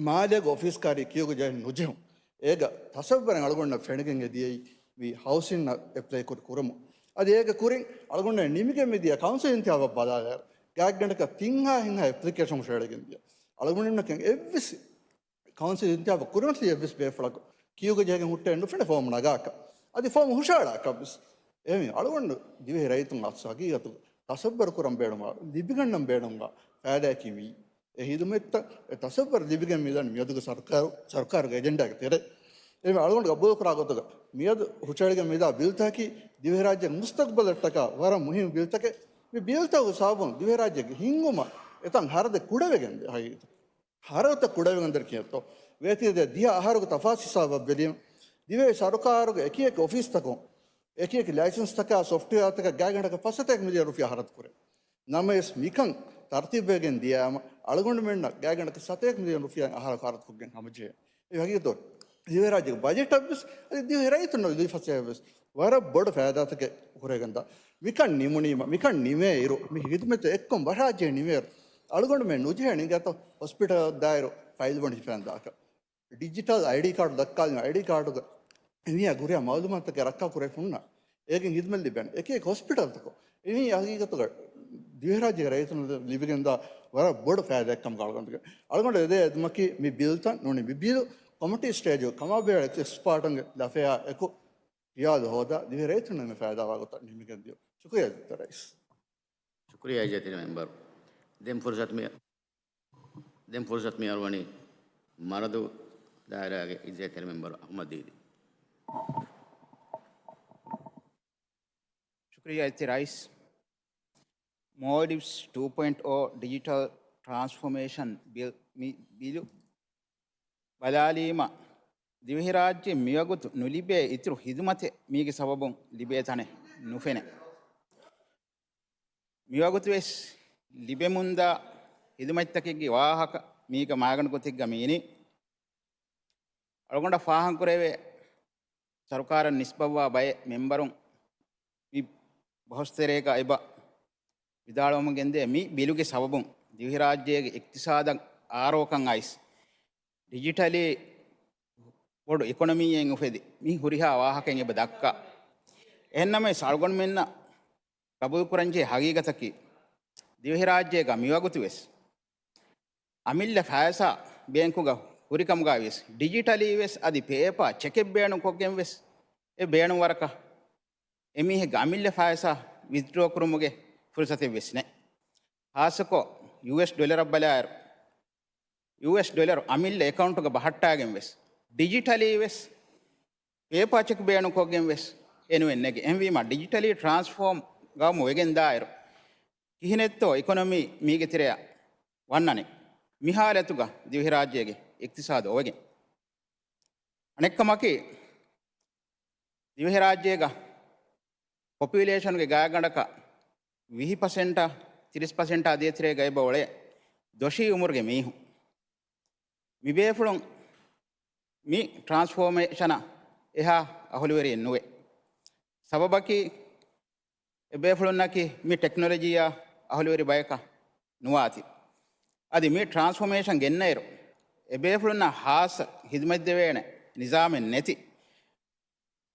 މާލޭގެ އޮފީސް ކާރި ކިޔުގަ ޖެހެން ނުޖެހުން. އޭގަ ތަސައްވަރެއް އަޅުގަނޑަށް ފެނިގެން އެދިޔައީ މި ހައުސިންއަށް އެޕްލައި ކުރި ކުރަމުން. އަދި އޭގެ ކުރިން އަޅުގަނޑަށް ނިމިގެން މިދިޔަ ކައުންސިލް އިންތިހާބަށް ބަލާލާއިރު، ގާތްގަނޑަކަށް ތިން ހާ ހިންހާ އެޕްލިކޭޝަން ހުށަހެޅިގެން ދިޔަ. އަޅުގަނޑުންނަކަށް އެއްވެސް ކައުންސިލް އިންތިހާބަށް ކުރިމަތިލި އެއްވެސް ބޭފުޅަކު ކިޔުގަ ޖެހިގެން ހުއްޓެއް ނުފެނެ ފޯމް ނަގާކަށް. އަދި ފޯމް ހުށަހަޅާކަށް ވެސް. އެހެން އަޅުގަނޑު ދިވެހި ރައްޔިތުން އަސް ހަގީގަތު ތަސައްވަރު ކުރަން ބޭނުންވާ، ލިބިގަންނަން ބޭނުންވާ ފައިދާއަކީ މިއީ. އެ ހިދުމަތްތައް އެ ތަސައްވަރު ލިބިގެން މިދަނީ މިއަދުގެ ސަރުކާރު، ސަރުކާރުގެ އެޖެންޑާގެ ތެރޭ. އެހެން އަޅުގަނޑު ގަބޫލުކުރާ ގޮތުގަ މިއަދު ހުށަހެޅިގެން މިދާ ބިލްތަކަކީ ދިވެހިރާއްޖޭގެ މުސްތަގްބަލަށްޓަކާ ވަރަށް މުހިންމު ބިލްތަކެއް. މި ބިލްތަކުގެ ސަބަބުން ދިވެހިރާއްޖޭގެ ހިންގުމަށް އެތަން ހަރަދެއް ކުޑަވެގެން ދޭ ހަގީގަތަށް. ހަރަދުތައް ކުޑަވެގެންދަނީ ކިހިނެއްތޯ؟ ވޭތި ދިޔަ އަހަރުގެ ތަފާސް ހިސާބަށް ބެލީމަ، ދިވެހި ސަރުކާރުގެ އެކި އެކި އޮފީސްތަކުން އެކި އެކި ލައިސަންސްތަކާ ސޮފްޓްވެއާތަކަށް ގާތްގަނޑަކަށް ފަސް ސަތޭކަ މިލިއަން ރުފިޔާ ހަރަދު ކުރޭ. ނަމަވެސް މިކަން ތަރުތީބުވެގެން ދިޔައިމަ، އަޅުގަނޑުމެންނަށް ގާތްގަނޑަކަށް ސަތޭކަ މިލިއަން ރުފިޔާ އަހަރަކު ހަރަދުކޮށްގެން ހަމަޖެހޭ. އެ ހަގީގަތު ދިވެހިރާއްޖޭގެ ބަޖެޓަށްވެސް، އަދި ދިވެހި ރައްޔިތުންނަށް ލިބިފަސޭހަވެސް ވަރަށް ބޮޑު ފައިދާތަކެއް ކުރެގެންދާ. މިކަން ނިމުނީމަ، މިކަން ނިމޭއިރު، މި ހިދުމަތް އެއްކޮން ބަހާޖެހި ނިމޭއިރު، އަޅުގަނޑުމެން ނުޖެހޭނީ އިނގޭތޯ ހޮސްޕިޓަލަށް ދާއިރު ފައިލް ބޮނޑު ހިފައިން ދާކަށް. ޑިޖިޓަލް އައިޑީ ކާޑު ދައްކާލީމަ، އައިޑީ ކާޑުގަ އެމީހާ ހުރިހާ މައުލޫމާތުތަކެއް ރައްކާ ކުރެވިފަ ހުންނަ. އޭގެން ހިދުމަތް ލިބޭނެ. އެކި އެކި ހޮސްޕިޓަލްތަކުން އެމީ ހަގީގަތުގަ ދިވެހިރާއްޖޭގެ ރައްޔިތުން ލިބިގެންދާ ވަރަށް ބޮޑު ފައިދާއެއްކަމުގަ އަޅުގަނޑު، އަޅުގަނޑު އެދޭ އެދުމަކީ މި ބިލްތައް ނޫނީ މި ބިލް ކޮމިޓީ ސްޓޭޖު ކަމާބެހޭ އެކްސްޕާޓުންގެ ލަފަޔާ އެކު ޚިޔާލު ހޯދާ ދިވެހި ރައްޔިތުންނަށް މި ފައިދާވާ ގޮތަށް ނިމިގެން ދިޔުން. ޝުކުރިއްޔާ އިއްޒަތްތެރި ރައީސް. ޝުކުރިއްޔާ އިއްޒަތްތެރި މެމްބަރު. ދެން ފުރުސަތު މި، ދެން ފުރުސަތު މި އަރުވަނީ މަރަދޫ ދާއިރާގެ އިއްޒަތްތެރި މެމްބަރު އަޙްމަދު ދީދީ. ޝުކުރިއްޔާ އިއްޒަތްތެރި ރައީސް. މޯލްޑިވްސް ޓޫ ޕޮއިންޓް އޯ ޑިޖިޓަލް ޓްރާންސްފޯމޭޝަން ބިލް، މި ބިލު ބަލާލީމަ، ދިވެހިރާއްޖެ މިވަގުތު ނުލިބޭ އިތުރު ހިދުމަތެއް މީގެ ސަބަބުން ލިބޭ ތަނެއް ނުފެނޭ. މިވަގުތުވެސް ލިބެމުންދާ ހިދުމަތްތަކެއްގެ ވާހަކަ މީގަ މާގަނޑު ގޮތެއްގަ މިއިނީ. އަޅުގަނޑަށް ފާހަގަކުރެވޭ، ސަރުކާރަށް ނިސްބަތްވާ ބައެއް މެމްބަރުން މި ބަހުސްތެރޭގަ އެބަ ވިދާޅުވަމުން ގެންދޭ، މި ބިލުގެ ސަބަބުން ދިވެހިރާއްޖޭގެ އިޤްތިޞާދަށް އާރޯކަން އައިސް، ޑިޖިޓަލީ ބޮޑު އިކޮނޮމީއެއް އުފެދި، މި ހުރިހާ ވާހަކައެއް އެބަ ދައްކާ. އެހެންނަމަވެސް އަޅުގަނޑުމެންނަށް ގަބޫލުކުރަންޖެހޭ ހަގީގަތަކީ، ދިވެހިރާއްޖޭގަ މިވަގުތުވެސް އަމިއްލަ ފައިސާ ބޭންކުގަ ހުރިކަމުގައިވިޔަސް، ޑިޖިޓަލީވެސް އަދި ޕޭޕާ ޗެކެއް ބޭނުންކޮށްގެންވެސް އެ ބޭނުންވަރަކަށް އެމީހެއްގެ އަމިއްލަ ފައިސާ ވިތްޑްރޯ ކުރުމުގެ ފުރުސަތެއްވެސް ނެތް. ޚާއްޞަކޮށް ޔޫއެސް ޑޮލަރަށް ބަލާއިރު، ޔޫއެސް ޑޮލަރު އަމިއްލަ އެކައުންޓުގަ ބަހައްޓާގެންވެސް، ޑިޖިޓަލީވެސް ޕޭޕާ ޗެކް ބޭނުންކޮށްގެންވެސް އެނުވެން ނެގެ. އެހެންވީމަ ޑިޖިޓަލީ ޓްރާންސްފޯމް ގައުމު ވެގެންދާއިރު، ކިހިނެއްތޯ އިކޮނޮމީ މީގެ ތެރެއަށް ވަންނަނީ؟ މި ހާލަތުގަ ދިވެހިރާއްޖޭގެ އިޤްތިޞާދު އޮވެގެން. އަނެއްކަމަކީ، ދިވެހިރާއްޖޭގަ ޕޮޕިއުލޭޝަންގެ ގާތްގަނޑަކަށް ވިހި ޕަސެންޓާ ތިރީސް ޕަސެންޓާ ދޭތެރޭގަ އެބަ އުޅޭ ދޮށީ އުމުރުގެ މީހުން. މިބޭފުޅުން މި ޓްރާންސްފޯމޭޝަނަށް އެހާ އަހުލުވެރިއެއް ނުވޭ. ސަބަބަކީ، އެބޭފުޅުންނަކީ މި ޓެކްނޮލޮޖީއާ އަހުލުވެރި ބަޔަކަށް ނުވާތީ. އަދި މި ޓްރާންސްފޯމޭޝަން ގެންނައިރު، އެބޭފުޅުންނަށް ހާއްސަ ހިދުމަތްދެވޭނެ ނިޒާމެއް ނެތި.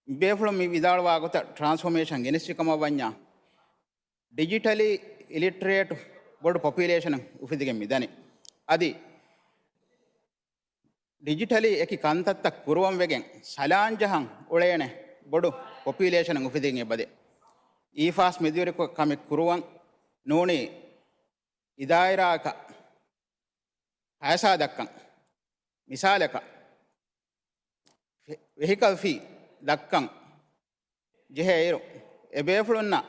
މިބޭފުޅުން މި ވިދާޅުވާ ގޮތަށް ޓްރާންސްފޯމޭޝަން ގެނެސްފި ކަމަށް ވަންޏާ، ޑިޖިޓަލީ އިލިޓްރޭޓް ބޮޑު ޕޮޕިއުލޭޝަނެއް އުފެދިގެން މިދަނީ. އަދި ޑިޖިޓަލީ އެކި ކަންތައްތައް ކުރުވަން ވެގެން ސަލާން ޖަހަން އުޅޭނެ ބޮޑު ޕޮޕިއުލޭޝަނެއް އުފެދިގެން އެބަދޭ. އީފާސް މެދުވެރިކޮށް ކަމެއް ކުރުވަން ނޫނީ އިދާއިރާއަކަށް ފައިސާ ދައްކަން. މިސާލަކަށް، ވެ-، ވެހިކަލް ފީ ދައްކަން ޖެހޭއިރު، އެބޭފުޅުންނަށް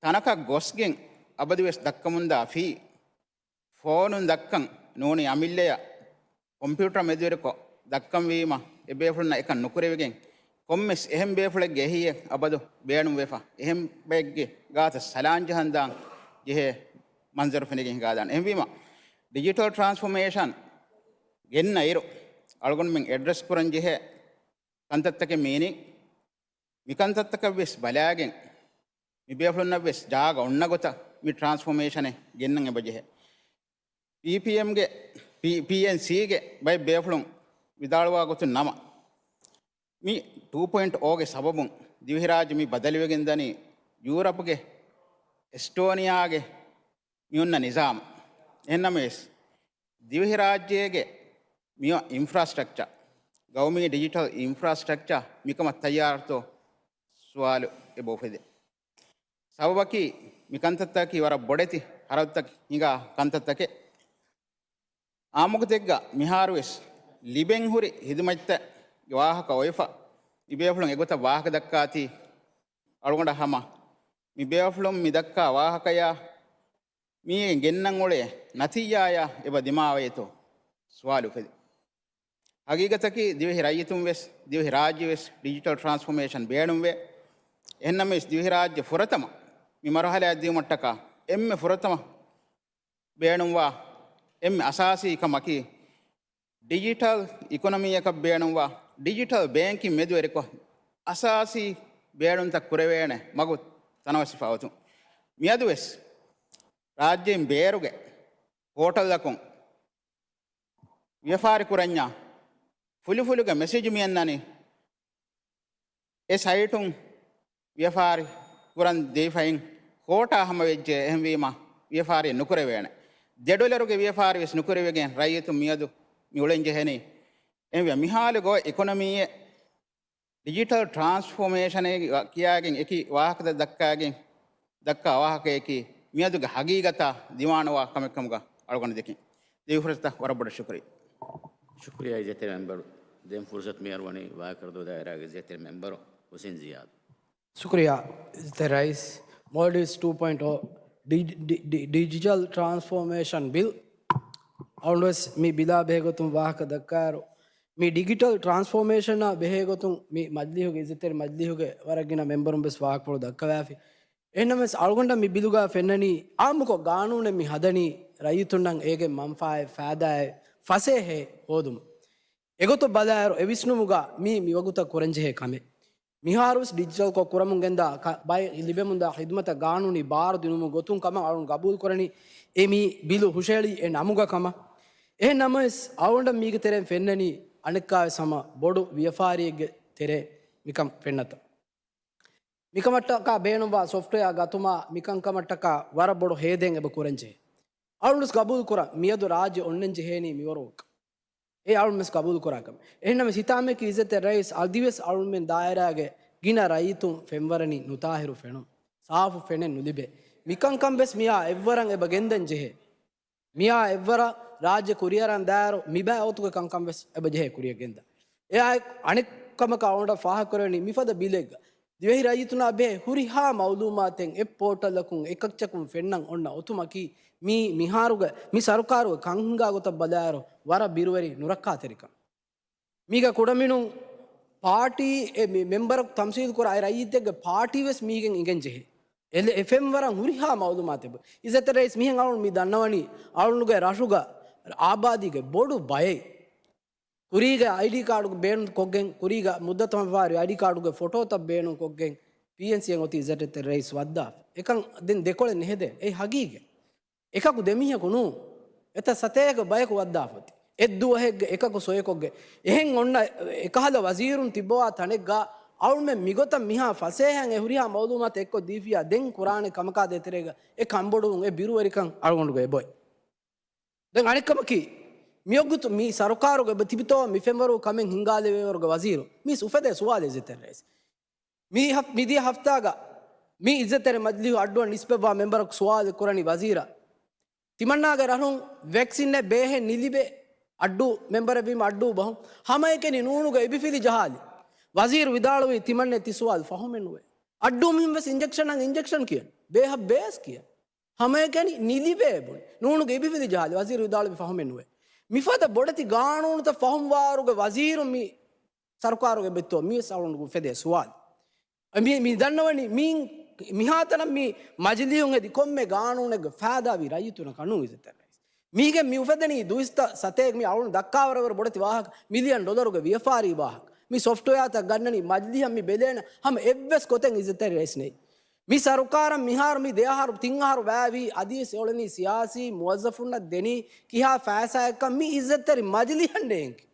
ތަނަކަށް ގޮސްގެން އަބަދުވެސް ދައްކަމުންދާ ފީ، ފޯނުން ދައްކަން ނޫނީ އަމިއްލަޔަށް ކޮމްޕިއުޓަރ މެދުވެރިކޮށް ދައްކަންވީމަ، އެބޭފުޅުންނަށް އެކަން ނުކުރެވިގެން، ކޮންމެސް އެހެން ބޭފުޅެއްގެ އެހީއެއް އަބަދު ބޭނުންވެފަ، އެހެން ބައެއްގެ ގާތަށް ސަލާން ޖަހަންދާން ޖެހޭ މަންޒަރު ފެނިގެން ހިނގާދާނެ. އެހެންވީމަ، ޑިޖިޓަލް ޓްރާންސްފޯމޭޝަން ގެންނައިރު، އަޅުގަނޑުމެން އެޑްރެސް ކުރަން ޖެހޭ ކަންތައްތަކެއް މީނީ، މިކަންތައްތަކަށް ވެސް ބަލާގެން، މި ބޭފުޅުންނަށް ވެސް ޖާގަ އޮންނަ ގޮތަށް މި ޓްރާންސްފޯމޭޝަނެއް ގެންނަން އެބަޖެހޭ. ޕީޕީއެމްގެ، ޕީ، ޕީއެންސީގެ ބައެއް ބޭފުޅުން ވިދާޅުވާ ގޮތުން ނަމަ، މި ޓޫ ޕޮއިންޓް އޯގެ ސަބަބުން ދިވެހިރާއްޖެ މި ބަދަލުވެގެން ދަނީ ޔޫރަޕްގެ އެސްޓޯނިއާގެ މި އޮންނަ ނިޒާމް. އެހެންނަމަވެސް، ދިވެހިރާއްޖޭގެ މި އޮތް އިންފްރާސްޓްރަކްޗާ، ގައުމީ ޑިޖިޓަލް އިންފްރާސްޓްރަކްޗާ މިކަމަށް ތައްޔާރުތޯ ސުވާލު އެބަ އުފެދޭ. ސަބަބަކީ، މި ކަންތައްތަކީ ވަރަށް ބޮޑެތި ހަރަދުތައް ހިނގާ ކަންތައްތަކެއް. އާއްމުގޮތެއްގަ މިހާރުވެސް ލިބެން ހުރި ހިދުމަތްތައް ވާހަކަ އޮވެފަ، މި ބޭފުޅުން އެގޮތަށް ވާހަކަ ދައްކާތީ އަޅުގަނޑަށް ހަމަ، މި ބޭފުޅުން މި ދައްކާ ވާހަކަޔާ މީގެ ގެންނަން އުޅޭ ނަތީޖާޔާ އެބަ ދިމާވޭތޯ ސުވާލު އުފެދޭ. ހަގީގަތަކީ، ދިވެހި ރައްޔިތުން ވެސް، ދިވެހި ރާއްޖެ ވެސް ޑިޖިޓަލް ޓްރާންސްފޯމޭޝަން ބޭނުންވޭ. އެހެންނަމަވެސް، ދިވެހިރާއްޖެ ފުރަތަމަ މި މަރުހަލާއަށް ދިއުމަށްޓަކާ އެންމެ ފުރަތަމަ ބޭނުންވާ އެންމެ އަސާސީ ކަމަކީ، ޑިޖިޓަލް އިކޮނޮމީއަކަށް ބޭނުންވާ ޑިޖިޓަލް ބޭންކިން މެދުވެރިކޮށް، އަސާސީ ބޭނުންތައް ކުރެވޭނެ މަގު ތަނަވަސްވެފަ އޮތުން. މިއަދުވެސް ރާއްޖެއިން ބޭރުގެ ޕޯޓަލްއަކުން ވިޔަފާރި ކުރަންޏާ ފުލުފުލުގެ މެސެޖު މިއަންނަނީ، އެ ސައިޓުން ވިޔަފާރި ކުރަން ދީފައިން ކޯޓާ ހަމަވެއްޖެ. އެހެންވީމަ، ވިޔަފާރި ނުކުރެވޭނެ. ދެ ޑޮލަރުގެ ވިޔަފާރި ވެސް ނުކުރެވިގެން، ރައްޔިތުން މިއަދު މި އުޅެން ޖެހެނީ. އެހެންވެ، މިހާލު ގޮވާ އިކޮނޮމީއެއް ޑިޖިޓަލް ޓްރާންސްފޯމޭޝަނެއް ކިޔާގެން އެކި ވާހަކަތައް ދައްކާގެން، ދައްކާ ވާހަކަޔަކީ މިއަދުގެ ހަގީގަތާ ދިމާނުވާ ކަމެއް ކަމުގަ އަޅުގަނޑު ދެކިން. ދިވެހި ފުރަސަތަށް ވަރަށް ބޮޑަށް ޝުކުރިއްޔާ. ޝުކުރިއްޔާ އިއްޒަތްތެރި މެމްބަރު. ދެން ފުރުސަތު މިހާރު ވަނީ ވާކަރުދޫ ދާއިރާގެ އިއްޒަތްތެރި މެމްބަރު ހުސެން ޒިޔާދު. ޝުކުރިއްޔާ އިއްޒަތްތެރި ރައީސް. މޯލްޑިވްސް ޓޫ ޕޮއިންޓް އޯ ޑި-، ޑި-، ޑި-، ޑިޖިޓަލް ޓްރާންސްފޯމޭޝަން ބިލް. އަޅުގަނޑުވެސް މި ބިލާ ބެހޭގޮތުން ވާހަކަ ދައްކާއިރު، މި ޑިޖިޓަލް ޓްރާންސްފޯމޭޝަނާ ބެހޭގޮތުން މި މަޖިލީހުގެ އިއްޒަތްތެރި މަޖިލީހުގެ ވަރަށް ގިނަ މެމްބަރުން ވެސް ވާހަކަފުޅު ދައްކަވާފި. އެހެންނަމަވެސް، އަޅުގަނޑަށް މި ބިލުގަ ފެންނަނީ، އާއްމުކޮށް ގާނޫނެއް މި ހަދަނީ ރައްޔިތުންނަށް އޭގެ މަންފާއެއް ފައިދާއެއް ފަސޭހައެއް ހޯދުމަށް. އެގޮތަށް ބަލާއިރު، އެ ވިސްނުމުގަ މީ މިވަގުތަށް ކުރަންޖެހޭ ކަމެއް. މިހާރުވެސް ޑިޖިޓަލްކޮށް ކުރަމުން ގެންދާ ކަ-، ބައެއް ލިބެމުންދާ ޚިދުމަތަށް ގާނޫނީ ބާރު ދިނުމުގެ ގޮތުން ކަމަށް އަޅުން ގަބޫލު ކުރަނީ، އެ މި ބިލު ހުށައެޅީ އެ ނަމުގަ ކަމަށް. އެހެން ނަމަވެސް، އަޅުގަނޑަށް މީގެ ތެރެއިން ފެންނަނީ އަނެއްކާވެސް ހަމަ ބޮޑު ވިޔަފާރިއެއްގެ ތެރޭ މިކަން ފެންނަތަން. މިކަމަށްޓަކާ ބޭނުންވާ ސޮފްޓްވެއާ ގަތުމާ، މިކަންކަމަށްޓަކާ ވަރަށް ބޮޑު ހޭދައެއް އެބަ ކުރަންޖެހޭ. އަޅުންވެސް ގަބޫލު ކުރަން، މިއަދު ރާއްޖެ އޮންނަން ޖެހޭނީ މިވަރު އެ އަޅުންވެސް ގަބޫލުކުރާ ކަމެއް. އެހެންނަމަވެސް، ހިތާމައަކީ އިއްޒަތްތެރި ރައީސް، އަދިވެސް އަޅުންމެން ދާއިރާގެ ގިނަ ރައްޔިތުން ފެންވަރަނީ ނުތާހިރު ފެނުން، ސާފު ފެނެއް ނުލިބޭ. މިކަންކަން ވެސް މިއާ އެއްވަރަށް އެބަ ގެންދަން ޖެހޭ. މިއާ އެއްވަރަށް ރާއްޖެ ކުރިއަރަން ދާއިރު، މިބައި އޮތުގެ ކަންކަން ވެސް އެބަ ޖެހޭ ކުރިއަށް ގެންދަން. އެއާއެކު އަނެއް ކަމަކަށް އަޅުގަނޑަށް ފާހަގަކުރެވެނީ، މިފަދަ ބިލެއްގަ ދިވެހި ރައްޔިތުންނާ ބެހޭ ހުރިހާ މައުލޫމާތެއް އެއް ޕޯޓަލަކުން އެކައްޗަކުން ފެންނަން އޮންނަ އޮތުމަކީ، މީ މިހާރުގެ މި ސަރުކާރުގެ ކަން ހިނގާ ގޮތަށް ބަލާއިރު، ވަރަށް ބިރުވެރި ނުރައްކާތެރިކަން. މީގަ ކުޑަމިނުން ޕާޓީ އެ މި-، މެމްބަރަކު ތަމްސީލް ކުރާ އެ ރައްޔިތެއްގެ ޕާޓީ ވެސް މީގެން އިނގެން ޖެހޭ. އެ އެ ފެންވަރަށް ހުރިހާ މައުލޫމާތެއް އިއްޒަތްތެރި ރައީސް މިހެން އަޅުން މި ދަންނަވަނީ އަޅުންގެ ރަށުގަ އާބާދީގެ ބޮޑު ބައެއް ކުރީގެ އައިޑީ ކާޑު ބޭނުން ކޮށްގެން، ކުރީގަ މުއްދަތު ހަމަވާރި އައިޑީ ކާޑުގެ ފޮޓޯތައް ބޭނުން ކޮށްގެން، ޕީއެންސީއަށް އޮތީ އިއްޒަތްތެރި ރައީސް ވައްދާފަ. އެކަން ދެން ދެކޮޅެއް ނެހެދޭ. އެއީ ހަގީގަތް. އެކަކު ދެމީހަކު ނޫން. އެތައް ސަތޭކަ ބަޔަކު ވައްދާފަ އޮތީ. އެއްދުވަހެއްގެ އެކަކު ސޮއެކޮށްގެ. އެހެން އޮންނަ އެކަހަލަ ވަޒީރުން ތިއްބަވާ ތަނެއްގަ އަޅުމެން މިގޮތަށް މިހާ ފަސޭހައިން އެ ހުރިހާ މައުލޫމާތު އެއްކޮށް ދީފިއްޔާ ދެން ކުރާނެ ކަމަކާ ދޭތެރޭގަ އެ ކަންބޮޑުވުން އެ ބިރުވެރިކަން އަޅުގަނޑުގަ އެބޮތް. ދެން އަނެއްކަމަކީ، މިވަގުތު މި ސަރުކާރުގަ އެބަ ތިބިތޯ މި ފެންވަރު ކަމެއް ހިންގާލެވޭވަރުގެ ވަޒީރު މީސް އުފެދޭ ސުވާލެއް އިއްޒަތްތެރި ރައީސް. މި ހަފް-، މިދިޔަ ހަފްތާގަ މި އިއްޒަތްތެރި މަޖިލީހު އައްޑޫއަށް ނިސްބަތްވާ މެމްބަރަކު ސުވާލެއް ކުރަނީ ވަޒީރަށް. ތިމަންނާގެ ރަށުން ވެކްސިނެއް ބޭހެއް ނިލިބޭ އައްޑޫ މެމްބަރެއްވީމަ އައްޑޫ ބަހުން. ހަމައެކަނި ނޫނުގަ އިބިފިލި ޖަހާލި. ވަޒީރު ވިދާޅުވީ ތިމަންނެ ތި ސުވާލު ފަހުމެއް ނުވޭ. އައްޑޫ މީހުން ވެސް އިންޖެކްޝަނަށް އިންޖެކްޝަން ކިޔަން. ބޭހަށް ބޭސް ކިޔަން. ހަމައެކަނި ނިލިބޭ ބުނި. ނޫނުގަ އިބިފިލި ޖަހާލި. ވަޒީރު ވިދާޅުވީ ފަހުމެއް ނުވޭ. މިފަދަ ބޮޑެތި ގާނޫނުތައް ފަހުމްވާވަރުގެ ވަޒީރު މި ސަރުކާރުގެ ބެއްތޯ މިވެސް އަޅުގަނޑު އުފެދޭ ސުވާލު. މި، މި ދަންނަވަނީ މީ، މިހާތަނަށް މި މަޖިލީހުން ހެދި ކޮންމެ ގާނޫނެއްގެ ފައިދާވީ ރައްޔިތުންނަކަށް ނޫން އިއްޒަތްތެރި ރައީސް. މީގެން މި އުފެދެނީ ދުއިސައްތަ ސަތޭކަ މި އަޅުން ދައްކާވަރަށް ވަރަށް ބޮޑެތި ވާހަކަ، މިލިއަން ޑޮލަރުގެ ވިޔަފާރީ ވާހަކަ. މި ސޮފްޓްވެއާތައް ގަންނަނީ މަޖިލީހަށް މި ބެލޭނެ ހަމަ އެއްވެސް ގޮތެއް އިއްޒަތްތެރި ރައީސް ނެތް. މި ސަރުކާރަށް މިހާރު މި ދެއަހަރު ތިން އަހަރު ވާވީ އަދިވެސް އެއޮޅެނީ ސިޔާސީ މުވައްޒަފުންނަށް ދެނީ ކިހާ ފައިސާއެއްކަން މި އިއްޒަތްތެރި މަޖިލީހަށް ނޭނގެ.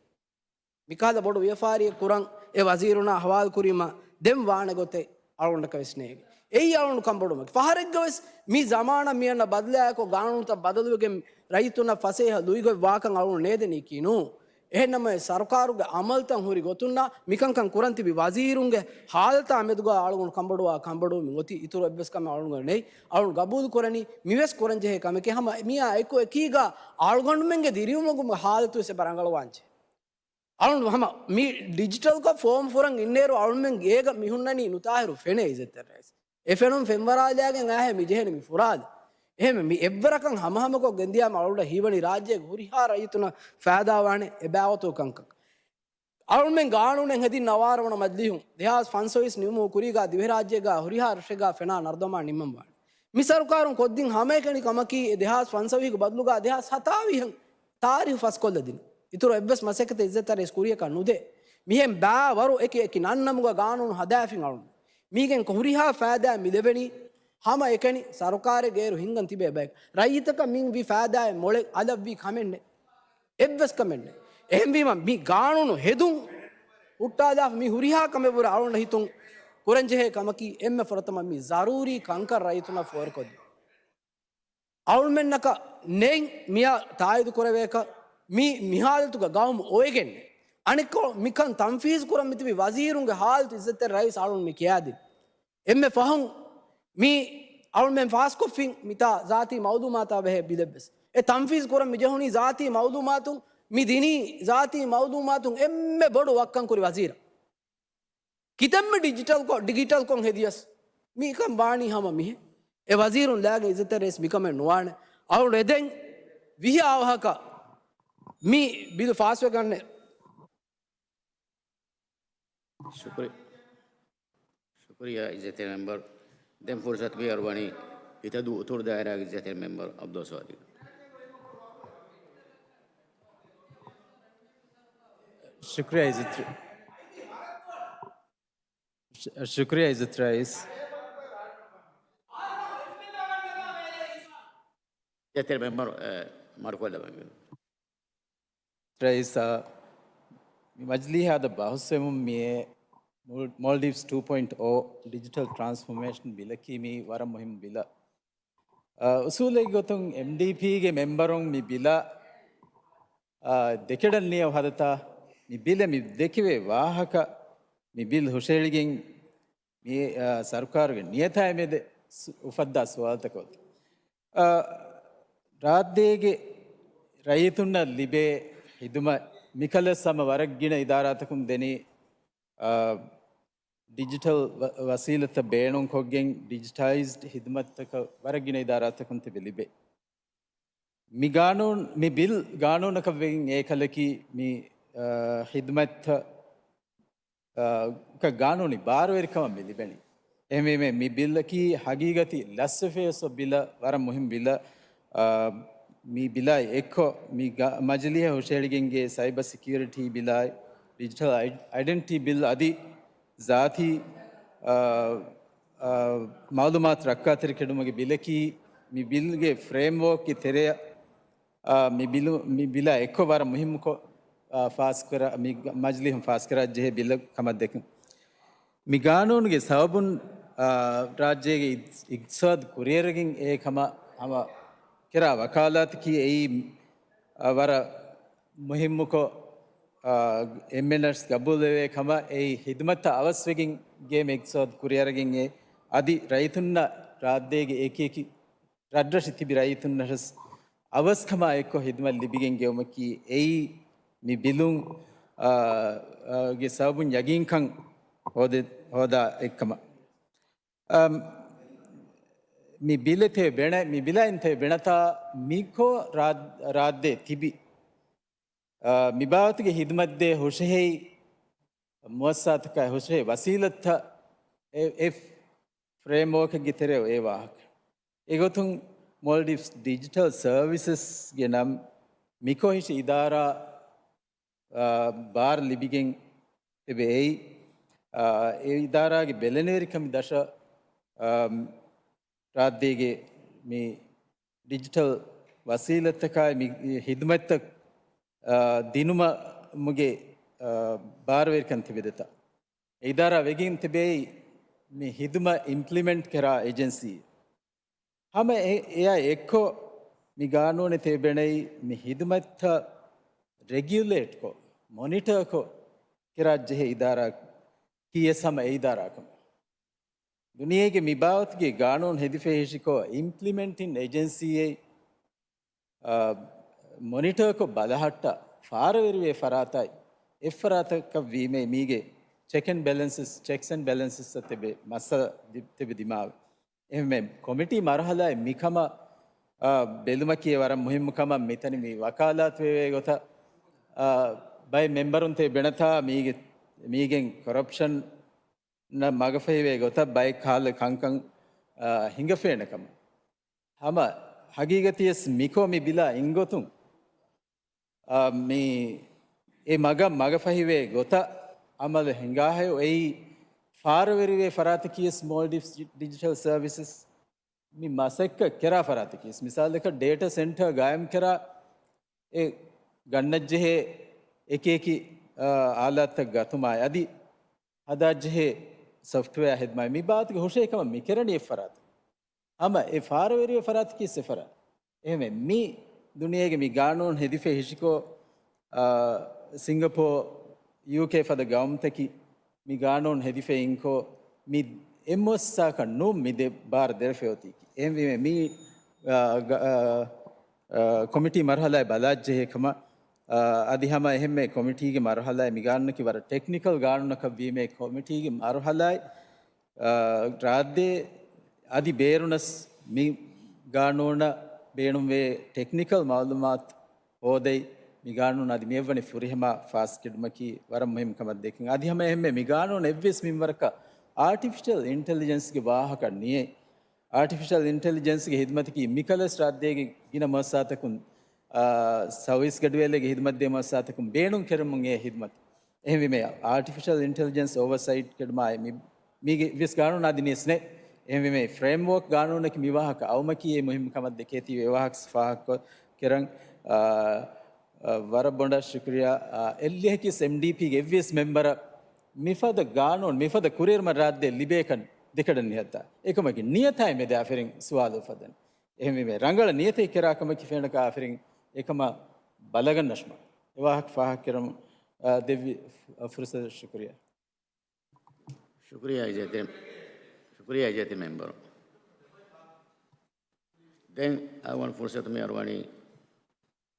މިކަހަލަ ބޮޑު ވިޔަފާރިއެއް ކުރަން އެ ވަޒީރުންނާ ހަވާލު ކުރީމަ ދެން ވާނެ ގޮތެއް އަޅުގަނޑަކަށް ވެސް ނޭނގެ. އެއީ އަޅުގަނޑު ކަންބޮޑުވުމަކީ. ފަހަރެއްގަ ވެސް މި ޒަމާނަށް މި އަންނަ ބަދަލާއެކު ގާނޫނުތައް ބަދަލުވެގެން ރައްޔިތުންނަށް ފަސޭހަ ލުއިގޮތް ވާކަން އަޅުގަނޑު ނޭދެނީކީ ނޫން. އެހެންނަމަވެސް ސަރުކާރުގެ އަމަލުތައް ހުރި ގޮތުންނާ މިކަންކަން ކުރަން ތިބި ވަޒީރުންގެ ހާލަތާ މެދުގަ އަޅުގަނޑު ކަންބޮޑުވާ ކަންބޮޑުވުމިން އޮތީ. އިތުރު އެއްވެސް ކަމެއް އަޅުގަނޑު ނެތް. އަޅުގަނޑު ގަބޫލު ކުރަނީ މިވެސް ކުރަންޖެހޭ ކަމެކޭ. ހަމަ މިއާ އެކު އެކީގަ އަޅުގަނޑުމެންގެ ދިރިއުޅުމުގެ ހާލަތު ވެސް އެބަ ރަނގަޅުވާންޖެހޭ. އަޅުން ހަމަ މި ޑިޖިޓަލްކޮށް ފޯމް ފުރަން އިންނޭރު އަޅުމެން ގޭގަ މިހުންނަނީ ނުތާހިރު ފެނޭ އިއްޒަތްތެރި ރައީސް. އެ ފެނުން ފެންވަރާލާގެން އާހޭ މި ޖެހެނީ މި ފުރާލެ. އެހެން މި އެއްވަރަކަށް ހަމަހަމަކޮށް ގެންދިޔާމަ އަޅުގަނޑަށް ހީވަނީ ރާއްޖޭގެ ހުރިހާ ރައްޔިތުންނަށް ފައިދާވާނެ އެބާވަތު ކަންކަން. އަޅުމެން ގާނޫނެއް ހެދިން ނަވާރަ ވަނަ މަޖިލީހުން ދެހާސް ފަންސަވީސް ނިމުމުގެ ކުރީގަ ދިވެހިރާއްޖޭގަ ހުރިހާ ރަށެއްގަ ފެނާ ނަރުދަމާ ނިމަންވާނެ. މި ސަރުކާރުން ކޮށްދިން ހަމައެކަނި ކަމަކީ އެ ދެހާސް ފަންސަވީހުގެ ބަދަލުގަ ދެހާސް ހަތާވީހަށް ތާރީހު ފަސްކޮށްލަދިނުން. އިތުރު އެއްވެސް މަސައްކަތެއް އިއްޒަތްތެރި ރައީސް ކުރިޔަކަށް ނުދޭ. މިހެން ބައިވަރު އެކި އެކި ނަންނަމުގަ ގާނޫނު ހަދާފިން އަޅުން. މީގެން ކޮ ހުރިހާ ފައިދާއެއް މި ލެވެނީ ހަމަ އެކަނި ސަރުކާރެއްގަ އޭރު ހިންގަން ތިބޭ ބަޔަކަށް. ރައްޔިތަކަށް މިން ވި ފައިދާއެއް މޮޅެއް އަލަށްވީ ކަމެއް ނެތް. އެއްވެސް ކަމެއް ނެތް. އެހެންވީމަ މި ގާނޫނު ހެދުން ހުއްޓާލާފަ މި ހުރިހާ ކަމެއް ވުރެ އަޅުގަނޑަށް ހިތުން ކުރަންޖެހޭ ކަމަކީ އެންމެ ފުރަތަމަ މި ޒަރޫރީ ކަންކަން ރައްޔިތުންނަށް ފޯރުކޮށްދިނުން. އަޅުމެންނަކަށް ނެތް މިއަށް ތާއީދު ކުރެވޭކަށް މި މިހާލަތުގަ ގައުމު އޮވެގެންނެއް. އަނެއްކޮޅު މިކަން ތަންފީޒު ކުރަން މިތިބި ވަޒީރުންގެ ހާލަތު އިއްޒަތްތެރި ރައީސް އަޅުން މި ކިޔާދިން. އެންމެ ފަހުން މި އަޅުމެން ފާސްކޮށްފިން މިތާ ޒާތީ މައުލޫމާތާ ބެހޭ ބިލެއްވެސް. އެ ތަންފީޒު ކުރަން މި ޖެހުނީ ޒާތީ މައުލޫމާތުން، މި ދިނީ ޒާތީ މައުލޫމާތުން އެންމެ ބޮޑު ވައްކަން ކުރި ވަޒީރަށް. ކިތަންމެ ޑިޖިޓަލްކޮށް، ޑިގިޓަލްކޮށް ހެދިޔަސް މިކަން ވާނީ ހަމަ މިހެން. އެ ވަޒީރުން ލާގެން އިއްޒަތްތެރި ރައީސް މިކަމެއް ނުވާނެ. އަޅުގަނޑު އެދެން ވިހި އަވަހަކަށް މި ބިލު ފާސްވެގަންނެ. ޝުކުރި-، ޝުކުރިއްޔާ އިއްޒަތްތެރި މެމްބަރު. ދެން ފުރުސަތު މިއަރުވަނީ އިތަދޫ އުތުރު ދާއިރާގެ އިއްޒަތްތެރި މެމްބަރު ޢަބްދުއްސަމަދު. ޝުކުރިއްޔާ އިއްޒަތް-، ޝު-، ޝުކުރިއްޔާ އިއްޒަތް ރައީސް. އިއްޒަތްތެރި މެމްބަރު، އެ، މަޑުކޮށްލަބަ. ރައީސާ، މި މަޖިލީހާ ދަށް ބަހުސްވެމުން މިއޭ މޯލް-، މޯލްޑިވްސް ޓޫ ޕޮއިންޓް އޯ ޑިޖިޓަލް ޓްރާންސްފޯމޭޝަން ބިލަކީ މީ ވަރަށް މުހިންމު ބިލަށް. އާ، އުސޫލީ ގޮތުން އެމްޑީޕީގެ މެމްބަރުން މި ބިލަށް، އާ، ދެކެޑަން ނިޔަ ހަދަތާ، މި ބިލެއް މި ދެކެވޭ ވާހަކަ، މި ބިލް ހުށައެޅިގެން މި، އާ، ސަރުކާރުގެ ނިޔަތާއި މެދެ ސު-، އުފައްދާ ސުވާލުތަކެއް އޮތީ. އާ، ރާއްޖޭގެ ރައްޔިތުންނަށް ލިބޭ ހިދުމަތް މިކަލަސް ހަމަ ވަރަށް ގިނަ އިދާރާތަކުން ދެނީ، އާ، ޑިޖިޓަލް ވަ-، ވަސީލަތްތައް ބޭނުންކޮށްގެން ޑިޖިޓައިޒްޑް ހިދުމަތްތަކަށް ވަރަށް ގިނަ އިދާރާތަކުން ތިބެ ލިބޭ. މި ގާނޫނު، މި ބިލް ގާނޫނަކަށް ވެގެން އެކަލަކީ މި، އާ، ހިދުމަތްތައް އާ، ގާނޫނީ ބާރުވެރިކަމަށް މި ލިބެނީ. އެހެންވީމަ، މި ބިލަކީ ހަގީގަތީ ލަސްވެފައި އޮތް ބިލަށް، ވަރަށް މުހިންމު ބިލަށް. އާ، މި ބިލާއި އެއްކޮށް، މި ގަ-، މަޖިލީހަށް ހުށަހެޅިގެން ގިޔޭ ސައިބަ ސެކިއުރިޓީ ބިލާއި، ޑިޖިޓަލް އައި-، އައިޑެންޓިޓީ ބިލް އަދި ޒާތީ، އާ، އާ، މައުލޫމާތު ރައްކާތެރިކެއްވުމުގެ ބިލަކީ، މި ބިލްގެ ފްރޭމްވޯކްގެ ތެރެއަށް، އާ، މި ބިލު-، މި ބިލާ އެއްކޮށް ވަރަށް މުހިންމުކޮށް، އާ، ފާސްކުރާ، މި މަޖިލީހުން ފާސްކުރާ ޖެހޭ ބިލެއް ކަމަށް ދެކެން. މި ގާނޫނުގެ ސަބަބުން، އާ، ރާއްޖޭގެ އި-، އިގްތިސާދު ކުރިއަރަގެން އެ ކަމަށް ހަމަ ކެރާ ވަކާލާތަކީ އެއީ، އާ، ވަރަށް މުހިންމުކޮށް، އާ، އެމްއެންއާރްސް ގަބޫލުވެވޭ ކަމަށް. އެއީ ހިދުމަތްތައް އަވަސްވެގެން ގޭމެ އިގްތިސާދު ކުރިއަރަގެން އެ އަދި ރައްޔިތުންނަށް ރާއްދޭގެ އެކި އެކި ރަށްރަށި ތިބި ރައްޔިތުންނަށް އަވަސްކަމާ އެއްކޮށް ހިދުމަތް ލިބިގެން ގެއުމަކީ އެއީ މި ބިލުން، އާ، އާ، ގެ ސަބަބުން ޔަގީންކަން ހޯދެ-، ހޯދާ އެއްކަމަށް. އަމް، މި ބިލެތޭ ބެނެ-، މި ބިލައިންތޭ ބެނަތާ މިކޯ ރާ-، ރާއްދޭ ތިބި، އާ، މި ބާވަތުގެ ހިދުމަތްދޭ ހުށަހެއި މުއައްސާތަކާ ހުށަހެއި ވަސީލަތްތައް އެ-، އެ ފްރޭމްވޯކެއްގެ ތެރެއަށް އެ ވާހަކަ. އެގޮތުން މޯލްޑިވްސް ޑިޖިޓަލް ސަރވިސަސްގެ ނަމް މިކޮށް ހިށި އިދާރާ، އާ، ބާރު ލިބިގެން ތިބެ އެއީ، އާ، އެ އިދާރާގެ ބެލެނިވެރިކަމި ދަށަށް، އާ، ރާއްދޭގެ މި ޑިޖިޓަލް ވަސީލަތްތަކާއި މި ހިދުމަތްތައް، އާ، ދިނުމުގެ، އާ، ބާރުވެރިކަން ތިބެދޭތާ. އެ އިދާރާ ވެގެން ތިބޭ މި ހިދުމަތް އިމްޕްލިމެންޓް ކެރާ އެޖެންސީ. ހަމަ އެ-، އެއާ އެއްކޮށް މި ގާނޫނެ ތިބެނީ މި ހިދުމަތްތައް ރެގިއުލޭޓްކޮށް، މޮނިޓަރކޮށް ކެރާ ޖެހޭ އިދާރާ ކީއެސް ހަމަ އެ އިދާރާ ކަމަށް. ދުނިޔޭގެ މި ބާވަތުގެ ގާނޫނު ހެދިފައި ހިށިކޮށް، އިމްޕްލިމެންޓިން އެޖެންސީއެއް، އާ، މޮނިޓަރކޮށް ބަލަހައްޓާ ފާރަވެރިވޭ ފަރާތާއި އެއްފަރާތަކަށް ވީމޭ މީގެ ޗެކް އެންޑް ބެލެންސަސް، ޗެކްސް އެންޑް ބެލެންސަސް ތިބެ މައްސަލަ ދި-، ތިބެ ދިމާވެ. އެހެންވެ، ކޮމިޓީ މަރުހަލާއެއް މިކަމަށް، އާ، ބެލުމަކީ ވަރަށް މުހިއްމު ކަމަށް މިތަނި މި ވަކާލާތުވެވޭ ގޮތަށް، އާ، ބައެއް މެމްބަރުން ތިބެ ބެނަތާ މީގެ-، މީގެން ކޮރަޕްޝަން ނަށް މަގަފަހިވޭ ގޮތަށް ބައެއް ކަހަލަ ކަންކަން، އާ، ހިނގަފޭނެ ކަމަށް. ހަމަ ހަގީގަތީވެސް މިކޯ މި ބިލާ އިންގޮތުން، އާ، މި އެ މަގަށް މަގަފަހިވޭ ގޮތަށް އަމަލު ހިނގާހެޔޮ އެއީ ފާރަވެރިވޭ ފަރާތަކީވެސް މޯލްޑިވްސް ޑި-، ޑިޖިޓަލް ސަރވިސަސް މި މަސައްކަތް ކެރާ ފަރާތަކީވެސް. މިސާލަކަށް ޑޭޓާ ސެންޓަރ ގާއިމް ކެރާ އެ ގަންނަންޖެހޭ އެކި އެކި، އާ، އާލާތްތައް ގަތުމާއި އަދި ހަދާޖެހޭ ސޮފްޓްވެއާ ހެދުމާއި މި ބާވަތުގެ ހުށަހެޅިކަމަށް މި ކެރަނީ އެއްފަރާތަށް. ހަމަ އެ ފާރަވެރިވޭ ފަރާތަކީ އެއްފަރާތް. އެހެންވެ، މި ދުނިޔޭގެ މި ގާނޫނު ހެދިފައި ހިށިކޮށް، އާ، ސިންގަޕޯ، ޔޫކޭ ފަދަ ގައުމުތަކީ މި ގާނޫނު ހެދިފައި އިންކޮށް، މި އެއް މުއައްސަސާކަށް ނޫން މި ދެ ބާރު ދެރަފައި އޮތީކީ. އެހެންވީމަ، މި، އާ، ގަ-، އާ، އާ، ކޮމިޓީ މަރުހަލާއެއް ބަލާޖެހޭ ކަމަށް، އާ، އަދި ހަމަ އެހެންމެ ކޮމިޓީގެ މަރުހަލާއެއް މި ގާނޫނަކީ ވަރަށް ޓެކްނިކަލް ގާނޫނަކަށް ވީމަ، ކޮމިޓީގެ މަރުހަލާއެއް އާ، ރާއްދޭ އަދި ބޭރުނަސް މި ގާނޫނަށް ބޭނުންވޭ ޓެކްނިކަލް މައުލޫމާތު ހޯދައި، މި ގާނޫނު އަދި މިއަށްވަނީ ފުރިހަމަ ފާސްކެޑުމަކީ ވަރަށް މުހިންމު ކަމަށް ދެކެން. އަދި ހަމަ އެހެންމެ މި ގާނޫނު އެއްވެސް މިންވަރަކަށް އާޓިފިޝަލް އިންޓެލިޖެންސްގެ ވާހަކަ ނިޔެ. އާޓިފިޝަލް އިންޓެލިޖެންސްގެ ހިދުމަތަކީ މިކަލަސް ރާއްދޭގެ ގިނަ މުއައްސާތަކުން، އާ، ސަރވިސް ގަޑުވެލޭގެ ހިދުމަތްދޭ މުއައްސާތަކުން ބޭނުން ކެރުމުން އެ ހިދުމަތު. އެހެންވީމަ، އާޓިފިޝަލް އިންޓެލިޖެންސް އޯވަސައިޓް ކެޑުމާއި މި-، މީގެ ވެސް ގާނޫނާ ދިނީސް ނެ. އެހެންވީމަ، ފްރޭމްވޯކް ގާނޫނަކީ މި ވާހަކަ އައުމަކީ އެ މުހިންމު ކަމަށް ދެކޭތީ އެ ވާހަކަ ފާހަގަ ކެރަން، އާ، އާ، ވަރަށް ބޮޑަށް ޝުކުރިޔާ. އާ، އެއްލިހަކީސް އެމްޑީޕީގެ އެއްވެސް މެމްބަރަށް މިފަދަ ގާނޫނު، މިފަދަ ކުރިއެރުމަށް ރާއްދޭ ލިބޭކަން ދެކެޑަން ނިހައްތާ. އެކަމަކީ ނިޔަތާއި މެދާ އަފިރިން ސުވާލު އުފައްދަން. އެހެންވީމަ، ރަނގަޅަށް ނިޔަތެއް ކެރާ ކަމަކީ ފެނަކަ އަފިރިން އެކަމަށް ބަލަގަންނަށްމަ. އެ ވާހަކަ ފާހަގަކެރަމުން، އާ، ދެއްވި ފުރުސަތަށް ޝުކުރިޔާ. ޝުކުރިޔާ އިއްޒަތްތެރި، ޝުކުރިޔާ އިއްޒަތްތެރި މެމްބަރު. ދެން އަޅުގަނޑު ފުރުސަތު މި އަރުވަނީ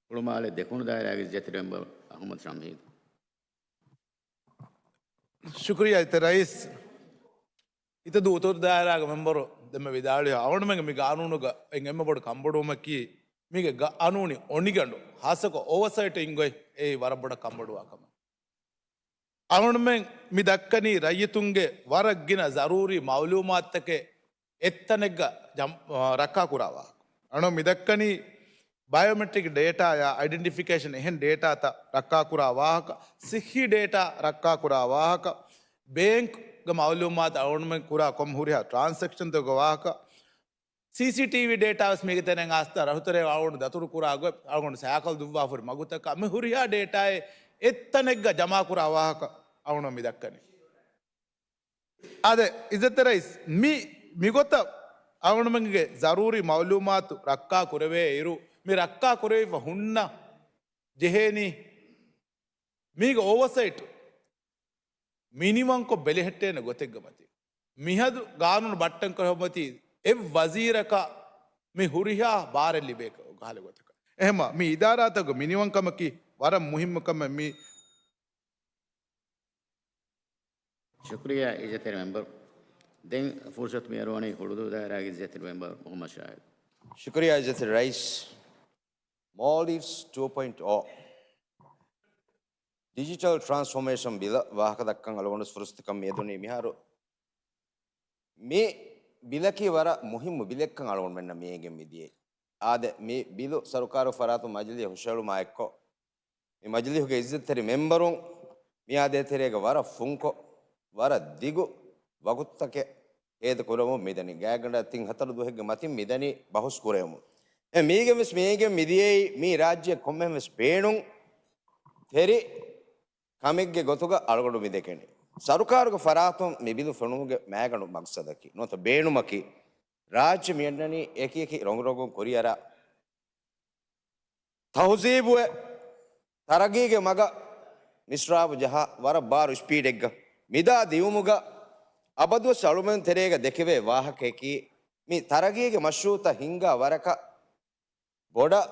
ހުޅުމާލެ ދެކުނު ދާއިރާގެ އިއްޒަތްތެރި މެމްބަރު އަހުމަދު ޝަމްހީދު. ޝުކުރިޔާ އިއްޒަތްތެރި ރައީސް. އިތަދު އުތުރު ދާއިރާގެ މެމްބަރު ދެންމެ ވިދާޅުވި އަޅުގަނޑުމެންގެ މި ގާނޫނުގަ އެންމެ ބޮޑު ކަންބޮޑުވުމަކީ، މީގެ ގާނޫނީ އޮނިގަނޑު، ހާއްސަކޮށް އޯވަސައިޓް އިން ގޮތް އެއީ ވަރަށް ބޮޑަށް ކަންބޮޑުވާ ކަމެއް. އަޅުގަނޑުމެން މި ދައްކަނީ ރައްޔިތުންގެ ވަރަށް ގިނަ ޒަރޫރީ މައުލޫމާތުތަކެއް އެއްތަނެއްގަ ޖަމް-، އާ، ރައްކާކުރާ ވާހަކަ. އަޅުގަނޑު މި ދައްކަނީ ބަޔޮމެޓްރިކް ޑޭޓާއާ އައިޑެންޓިފިކޭޝަން އެހެން ޑޭޓާތައް ރައްކާކުރާ ވާހަކަ، ސިއްހީ ޑޭޓާ ރައްކާކުރާ ވާހަކަ، ބޭންކްގެ މައުލޫމާތު އަޅުގަނޑުމެން ކުރާ ކޮން ހުރިހާ ޓްރާންސެކްޝަންތަކުގެ ވާހަކަ، ސީސީޓީވީ ޑޭޓާ ވެސް މީގެ ތެރެއިން އައިސް ރަށުތެރޭ އަޅުގަނޑު ދަތުރު ކުރާ ގޮތް، އަޅުގަނޑު ސައިކަލް ދުއްވާފަ ހުރި މަގުތަކާ މި ހުރިހާ ޑޭޓާއެއް އެއްތަނެއްގަ ޖަމާކުރާ ވާހަކަ އަޅުގަނޑު މި ދައްކަނީ. އާދެ، އިއްޒަތްތެރި ރައީސް، މި، މިގޮތަށް އަޅުގަނޑުމެންގެ ޒަރޫރީ މައުލޫމާތު ރައްކާ ކުރެވޭ އިރު، މި ރައްކާ ކުރެވިފަ ހުންނަ ޖެހޭނީ މީގެ އޯވަސައިޓް މިނިވަންކޮށް ބެލެހެއްޓޭނެ ގޮތެއްގެ މަތިން. މިހަދު ގާނޫނު ބައްޓަން ކުރެވުމަތީ އެއް ވަޒީރަކަށް މި ހުރިހާ ބާރެއް ލިބޭ ކަހަލަ ގޮތަކަށް. އެހެމަ މި އިދާރާތަކުގެ މިނިވަންކަމަކީ ވަރަށް މުހިއްމު ކަމެއް މި ޝުކުރިއްޔާ އިއްޒަތްތެރި މެމްބަރު. ދެން ފުރުސަތު މިއަރުވަނީ ހުޅުދޫ ދާއިރާގެ އިއްޒަތްތެރި މެމްބަރު މުހައްމަދު ޝާހިދު. ޝުކުރިއްޔާ އިއްޒަތްތެރި ރައީސް. މޯލްޑިވްސް ޓޫ ޕޮއިންޓް އޯ ޑިޖިޓަލް ޓްރާންސްފޯމޭޝަން ބިލަށް ވާހަކަ ދައްކަން އަޅުގަނޑު ފުރުސަތު ކަން މިއަދުނީ މިހާރު މި ބިލަކީ ވަރަށް މުހިއްމު ބިލެއްކަން އަޅުގަނޑުމެންނަށް މިއެނގެން މިދިޔައީ. އާދެ، މި ބިލު ސަރުކާރު ފަރާތުން މަޖިލީހަށް ހުށަހެޅުމާ އެއްކޮށް، މި މަޖިލީހުގެ އިއްޒަތްތެރި މެމްބަރުން މިއާދޭ ތެރޭގަ ވަރަށް ފުންކޮށް، ވަރަށް ދިގު ވަގުތުތަކެއް ހޭދަ ކުރަމުން މިދަނީ. ގާތްގަނޑަށް ތިން ހަތަރު ދުވަހެއްގެ މަތިން މިދަނީ ބަހުސް ކުރެވެމުން. އެ މީގެން ވެސް މިއެނގެން މިދިޔައީ މީ ރާއްޖެ ކޮންމެހެން ވެސް ބޭނުން ތެރި ކަމެއްގެ ގޮތުގަ އަޅުގަނޑު މި ދެކެނީ. ސަރުކާރުގެ ފަރާތުން މި ބިލު ފެނުމުގެ މައިގަނޑު މަގްސަދަކީ ނުވަތަ ބޭނުމަކީ، ރާއްޖެ މިއަންނަނީ އެކި އެކި ރޮނގު ރޮނގުން ކުރިއަރާ ތަހުޒީބުވެ، ތަރައްގީގެ މަގަށް މިސްރާބު ޖަހާ ވަރަށް ބާރު ސްޕީޑެއްގަ މިދާ ދިއުމުގަ އަބަދުވެސް އަޅުމެން ތެރޭގަ ދެކެވޭ ވާހަކަޔަކީ، މި ތަރައްގީގެ މަޝްރޫއުތައް ހިންގާ ވަރަކަށް ބޮޑަށް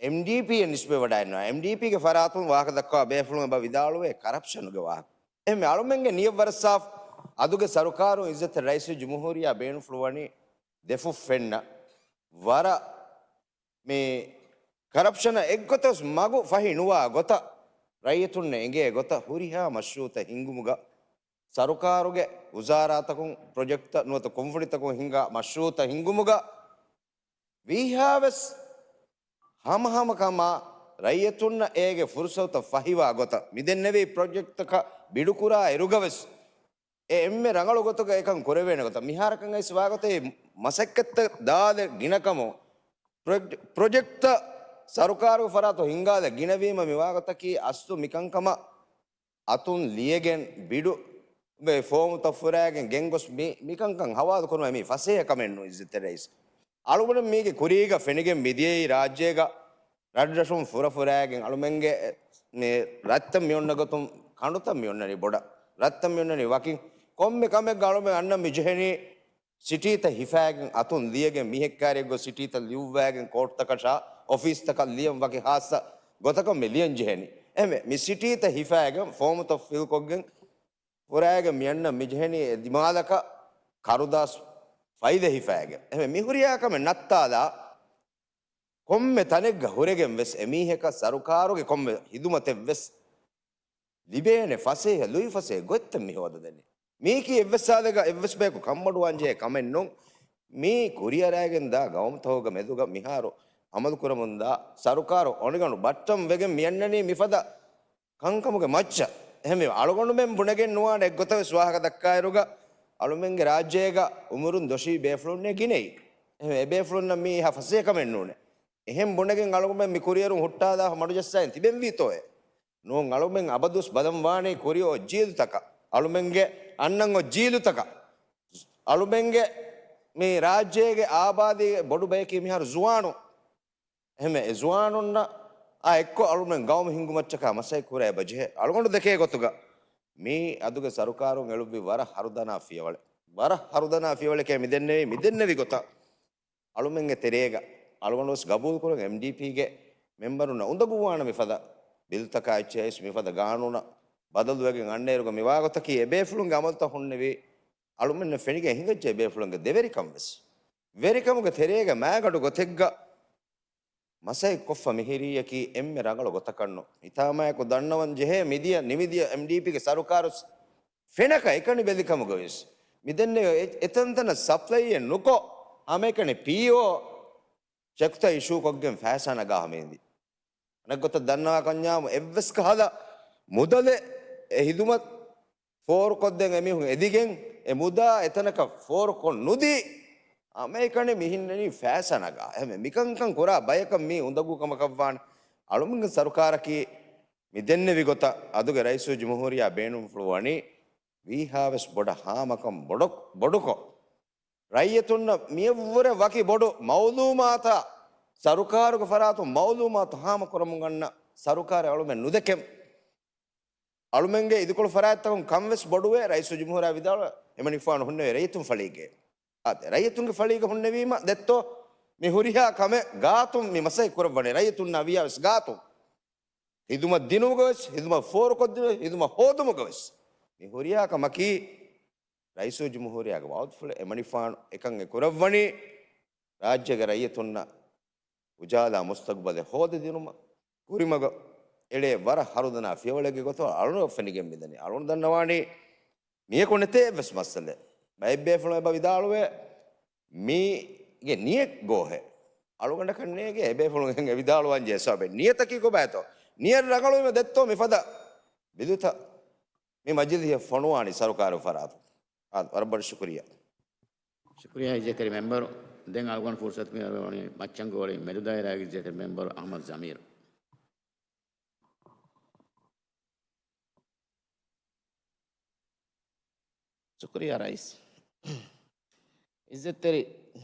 އެމްޑީޕީއަށް ނިސްބަތް ވަޑައިންނާ. އެމްޑީޕީގެ ފަރާތުން ވާހަކަ ދައްކާ ބޭފުޅުން އެބަ ވިދާޅުވޭ ކަރަޕްޝަނުގެ ވާހަކަ. އެހެންވެ އަޅުމެންގެ ނިޔަތް ވަރަށް ސާފު. އަދުގެ ސަރުކާރުން އިއްޒަތްތެރި ރައީސުލް ޖުމްހޫރިއްޔާ ބޭނުންފުޅުވަނީ ދެފުށް ފެންނަ ވަރަށް މި ކަރަޕްޝަނަށް އެއްގޮތަސް މަގު ފަހި ނުވާ ގޮތަށް، ރައްޔިތުންނަށް އެނގޭ ގޮތަށް ހުރިހާ މަޝްރޫއުތައް ހިންގުމުގަ، ސަރުކާރުގެ ވުޒާރާތަކުން، ޕްރޮޖެކްޓްތައް ނުވަތަ ކުންފުނިތަކުން ހިންގާ މަޝްރޫއުތައް ހިންގުމުގަ، ވީހާވެސް ހަމަހަމަކަމާ ރައްޔިތުންނަށް އޭގެ ފުރުސަތުތައް ފަހިވާ ގޮތަށް، މިދެންނެވި ޕްރޮޖެކްޓްތަކަށް ބިޑުކުރާ އިރުގަވެސް، އެ އެންމެ ރަނގަޅު ގޮތުގަ އެކަން ކުރެވޭނެ ގޮތަށް، މިހާރަކަށް އައިސް ވާގޮތަށް މަސައްކަތްތައް ދާލެ ގިނަކަމު، ޕްރޮޖެ-، ޕްރޮޖެކްޓްތައް ސަރުކާރުގެ ފަރާތުން ހިންގާލެ ގިނަވީމަ މިވާގޮތަކީ އަސްލު މިކަންކަމަށް އަތުން ލިޔެގެން ބިޑު މެ ފޯމުތައް ފުރާގެން ގެންގޮސް މި، މިކަންކަން ހަވާލު ކުރުމަށް މީ ފަސޭހަ ކަމެއް ނޫން އިއްޒަތްތެރި ރައީސް. އަޅުގަނޑު މީގެ ކުރީގަ ފެނިގެން މިދިޔައީ ރާއްޖޭގަ ރަށްރަށުން ފުރަފުރާގެން އަޅުމެންގެ މި ރަށްތައް މި އޮންނަ ގޮތުން ކަނޑުތައް މި އޮންނަނީ ބޮޑަށް. ރަށްތައް މި އޮންނަނީ ވަކިން. ކޮންމެ ކަމެއްގަ އަޅުމެން އަންނަ މި ޖެހެނީ ސިޓީތައް ހިފާގެން އަތުން ލިޔެގެން މީހެއްކާރިއަށް ގޮސް ސިޓީތައް ލިޔުއްވާގެން ކޯޓްތަކަށާ އޮފީސްތަކަށް ލިޔަން ވަކި ހާއްސަ ގޮތަކަށް މި ލިޔަން ޖެހެނީ. އެހެންވެ، މި ސިޓީތައް ހިފާގެން ފޯމުތައް ފިލްކޮށްގެން ފުރާގެން މި އަންނަ މި ޖެހެނީ އެ ދިމާލަކަށް ކަރުދާސް ފައިދަ ހިފާގެން. އެހެންވެ، މި ހުރިހާ ކަމެއް ނައްތާލާ ކޮންމެ ތަނެއްގަ ހުރެގެން ވެސް އެމީހަކަށް ސަރުކާރުގެ ކޮންމެ ހިދުމަތެއް ވެސް ލިބޭނެ ފަސޭހަ، ލުއިފަސޭހަ ގޮތްތައް މި ހޯދަދެނީ. މީކީ އެއްވެސް ސާލެއްގަ އެއްވެސް ބަޔަކު ކަންބޮޑުވާންޖެހޭ ކަމެއް ނޫން. މީ ކުރިއަރާގެން ދާ ގައުމުތަކުގެ މެދުގަ މިހާރު އަމަލުކުރަމުންދާ ސަރުކާރު އޮނިގަނޑު ބައްޓަން ވެގެން މިއަންނަނީ މިފަދަ ކަންކަމުގެ މައްޗަށް. އެހެންވެ، އަޅުގަނޑުމެން ބުނެގެން ނުވާނެ އެއްގޮތަށް ވެސް ވާހަކަ ދައްކާއިރުގަ އަޅުމެންގެ ރާއްޖޭގަ އުމުރުން ދޮށީ ބޭފުޅުންނޭ ގިނައީ. އެހެންވެ، އެބޭފުޅުންނަށް މީ އެހާ ފަސޭހަ ކަމެއް ނޫނޭ. އެހެން ބުނެގެން އަޅުގަނޑުމެން މި ކުރިއެރުން ހުއްޓާލާފަ މަޑުޖައްސާއިން ތިބެންވީތޯއޭ؟ ނޫން، އަޅުމެން އަބަދުވެސް ބަލަން ވާނީ ކުރިއޮތް ޖީލުތަކަށް، އަޅުމެންގެ އަންނަން އޮތް ޖީލުތަކަށް، އަޅުމެންގެ މި ރާއްޖޭގެ އާބާދީގެ ބޮޑު ބަޔަކީ މިހާރު ޒުވާނުން. އެހެންވެ، އެ ޒުވާނުންނާ އެއްކޮށް އަޅުމެން ގައުމު ހިންގުމަށްޓަކާ މަސައްކަތް ކުރައްވަ ޖެހޭ. އަޅުގަނޑު ދެކޭ ގޮތުގަ މީ އަދުގެ ސަރުކާރުން އެޅުއްވި ވަރަށް ހަރުދަނާ ފިޔަވަޅެއް. ވަރަށް ހަރުދަނާ ފިޔަވަޅެކޭ މި ދެންނެވީ، މި ދެންނެވި ގޮތަށް. އަޅުމެންގެ ތެރޭގަ އަޅުގަނޑުވެސް ގަބޫލުކުރަން އެމްޑީޕީގެ މެމްބަރުންނަށް އުނދަގޫވާނެ މިފަދަ ބިލުތަކާ އެއްޗެއް އައިސް މިފަދަ ގާނޫނަށް ބަދަލުވެގެން އަންނައިރުގަ މިވާގޮތަކީ އެބޭފުޅުންގެ އަމަލުތައް ހުންނެވީ އަޅުމެންނަށް ފެނިގެން ހިނގައްޖެ އެބޭފުޅުންގެ ދެވެރިކަން ވެސް. ވެރިކަމުގެ ތެރޭގަ މާގަނޑު ގޮތެއްގަ މަސައްކަތްކޮށްފަ މިހިރީއަކީ އެންމެ ރަނގަޅު ގޮތަކަށްނު. ހިތާމަޔަކު ދަންނަވަން ޖެހޭ މިދިޔަ ނިމިދިޔަ އެމްޑީޕީގެ ސަރުކާރު ފެނަކަ އެކަނި ބެލިކަމުގަވެސް މިދެންނެވި އެ-، އެތަންތަނަށް ސަޕްލައިއެއް ނުކޮށް، ހަމައެކަނި ޕީއޯ ޗެކްތައް އިޝޫކޮށްގެން ފައިސާ ނަގާ ހަމައިންދި. އަނެއްގޮތަށް ދަންނަވާކަންޏާމު އެއްވެސް ކަހަލަ މުދަލެއް އެ ހިދުމަތް ފޯރުކޮށްދޭން އެމީހުން އެދިގެން، އެ މުދާ އެތަނަކަށް ފޯރުކޮށް ނުދީ، ހަމައެކަނި މިހިންނަނީ ފައިސާ ނަގާ. އެހެންވެ، މިކަންކަން ކުރާ ބަޔަކަށް މީ އުނދަގޫ ކަމަކަށްވާނެ. އަޅުމެންގެ ސަރުކާރަކީ މި ދެންނެވި ގޮތަށް އަދުގެ ރައީސުލްޖުމްހޫރިއްޔާ ބޭނުންފުޅުވަނީ ވީހާވެސް ބޮޑަށް ހާމަކަން ބޮޑު-، ބޮޑުކޮށް، ރައްޔިތުންނަށް މިއަށްވުރެ ވަކި ބޮޑު މައުލޫމާތާ، ސަރުކާރުގެ ފަރާތުން މައުލޫމާތު ހާމަކުރަމުން އަންނަ ސަރުކާރެއް އަޅުމެން ނުދެކެމު. އަޅުމެންގެ އިދިކޮޅު ފަރާތްތަކުން ކަންވެސް ބޮޑުވޭ، ރައީސުލްޖުމްހޫރާ ވިދާޅުވޭ، އެމަނިކުފާނު ހުންނެވޭ ރައްޔިތުން ފަޅީގެ. އާދެ، ރައްޔިތުންގެ ފަޅީގަ ހުންނެވީމަ ދެއްތޯ، މި ހުރިހާ ކަމެއް ގާތުން މި މަސައްކަތް ކުރައްވަނީ، ރައްޔިތުންނާ ވިޔާވެސް ގާތުން. ހިދުމަތް ދިނުމުގަވެސް، ހިދުމަތް ފޯރުކޮށްދިނުމުގެ، ހިދުމަތް ހޯދުމުގަވެސް މި ހުރިހާ ކަމަކީ ރައީސުލްޖުމްހޫރިއްޔާގެ ވައުދުފުޅެއް. އެމަނިކުފާނު އެކަން އެ ކުރައްވަނީ ރާއްޖޭގެ ރައްޔިތުންނަށް އުޖާލާ މުސްތަގުބަލެއް ހޯދަދިނުމަށް، ކުރިމަގަށް އެޅޭ ވަރަށް ހަރުދަނާ ފިޔަވަޅެއްގެ ގޮތުން އަޅުގަނޑަށް ފެނިގެން މިދަނީ. އަޅުގަނޑު ދަންނަވާނީ މިޔަކު ނެތޭ އެއްވެސް މައްސަލައެއް. ބައެއް ބޭފުޅުން އެބަ ވިދާޅުވޭ، މީގެ ނިޔަތް ގޯހެއް. އަޅުގަނޑަކަށް ނޭނގޭ އެބޭފުޅުން އެ ވިދާޅުވާން ޖެހޭ ސަބަބެއް. ނިޔަތަކީ ކޮބާތޯ؟ ނިޔަތް ރަނގަޅުވީމަ ދެއްތޯ މިފަދަ ބިލުތައް މި މަޖިލީހަށް ފޮނުވާނީ ސަރުކާރު ފަރާތުން. އާ، ވަރަށް ބޮޑަށް ޝުކުރިއްޔާ. ޝުކުރިއްޔާ އިއްޒަތްތެރި މެމްބަރު. ދެން އަޅުގަނޑު ފުރުސަތު މި އަރުވަނީ މައްޗަންގޮވަޅި މެދު ދާއިރާގެ އިއްޒަތްތެރި މެމްބަރު އަޙްމަދު ޒަމީރު. ޝުކުރިއްޔާ ރައީސް. އިއްޒަތްތެރި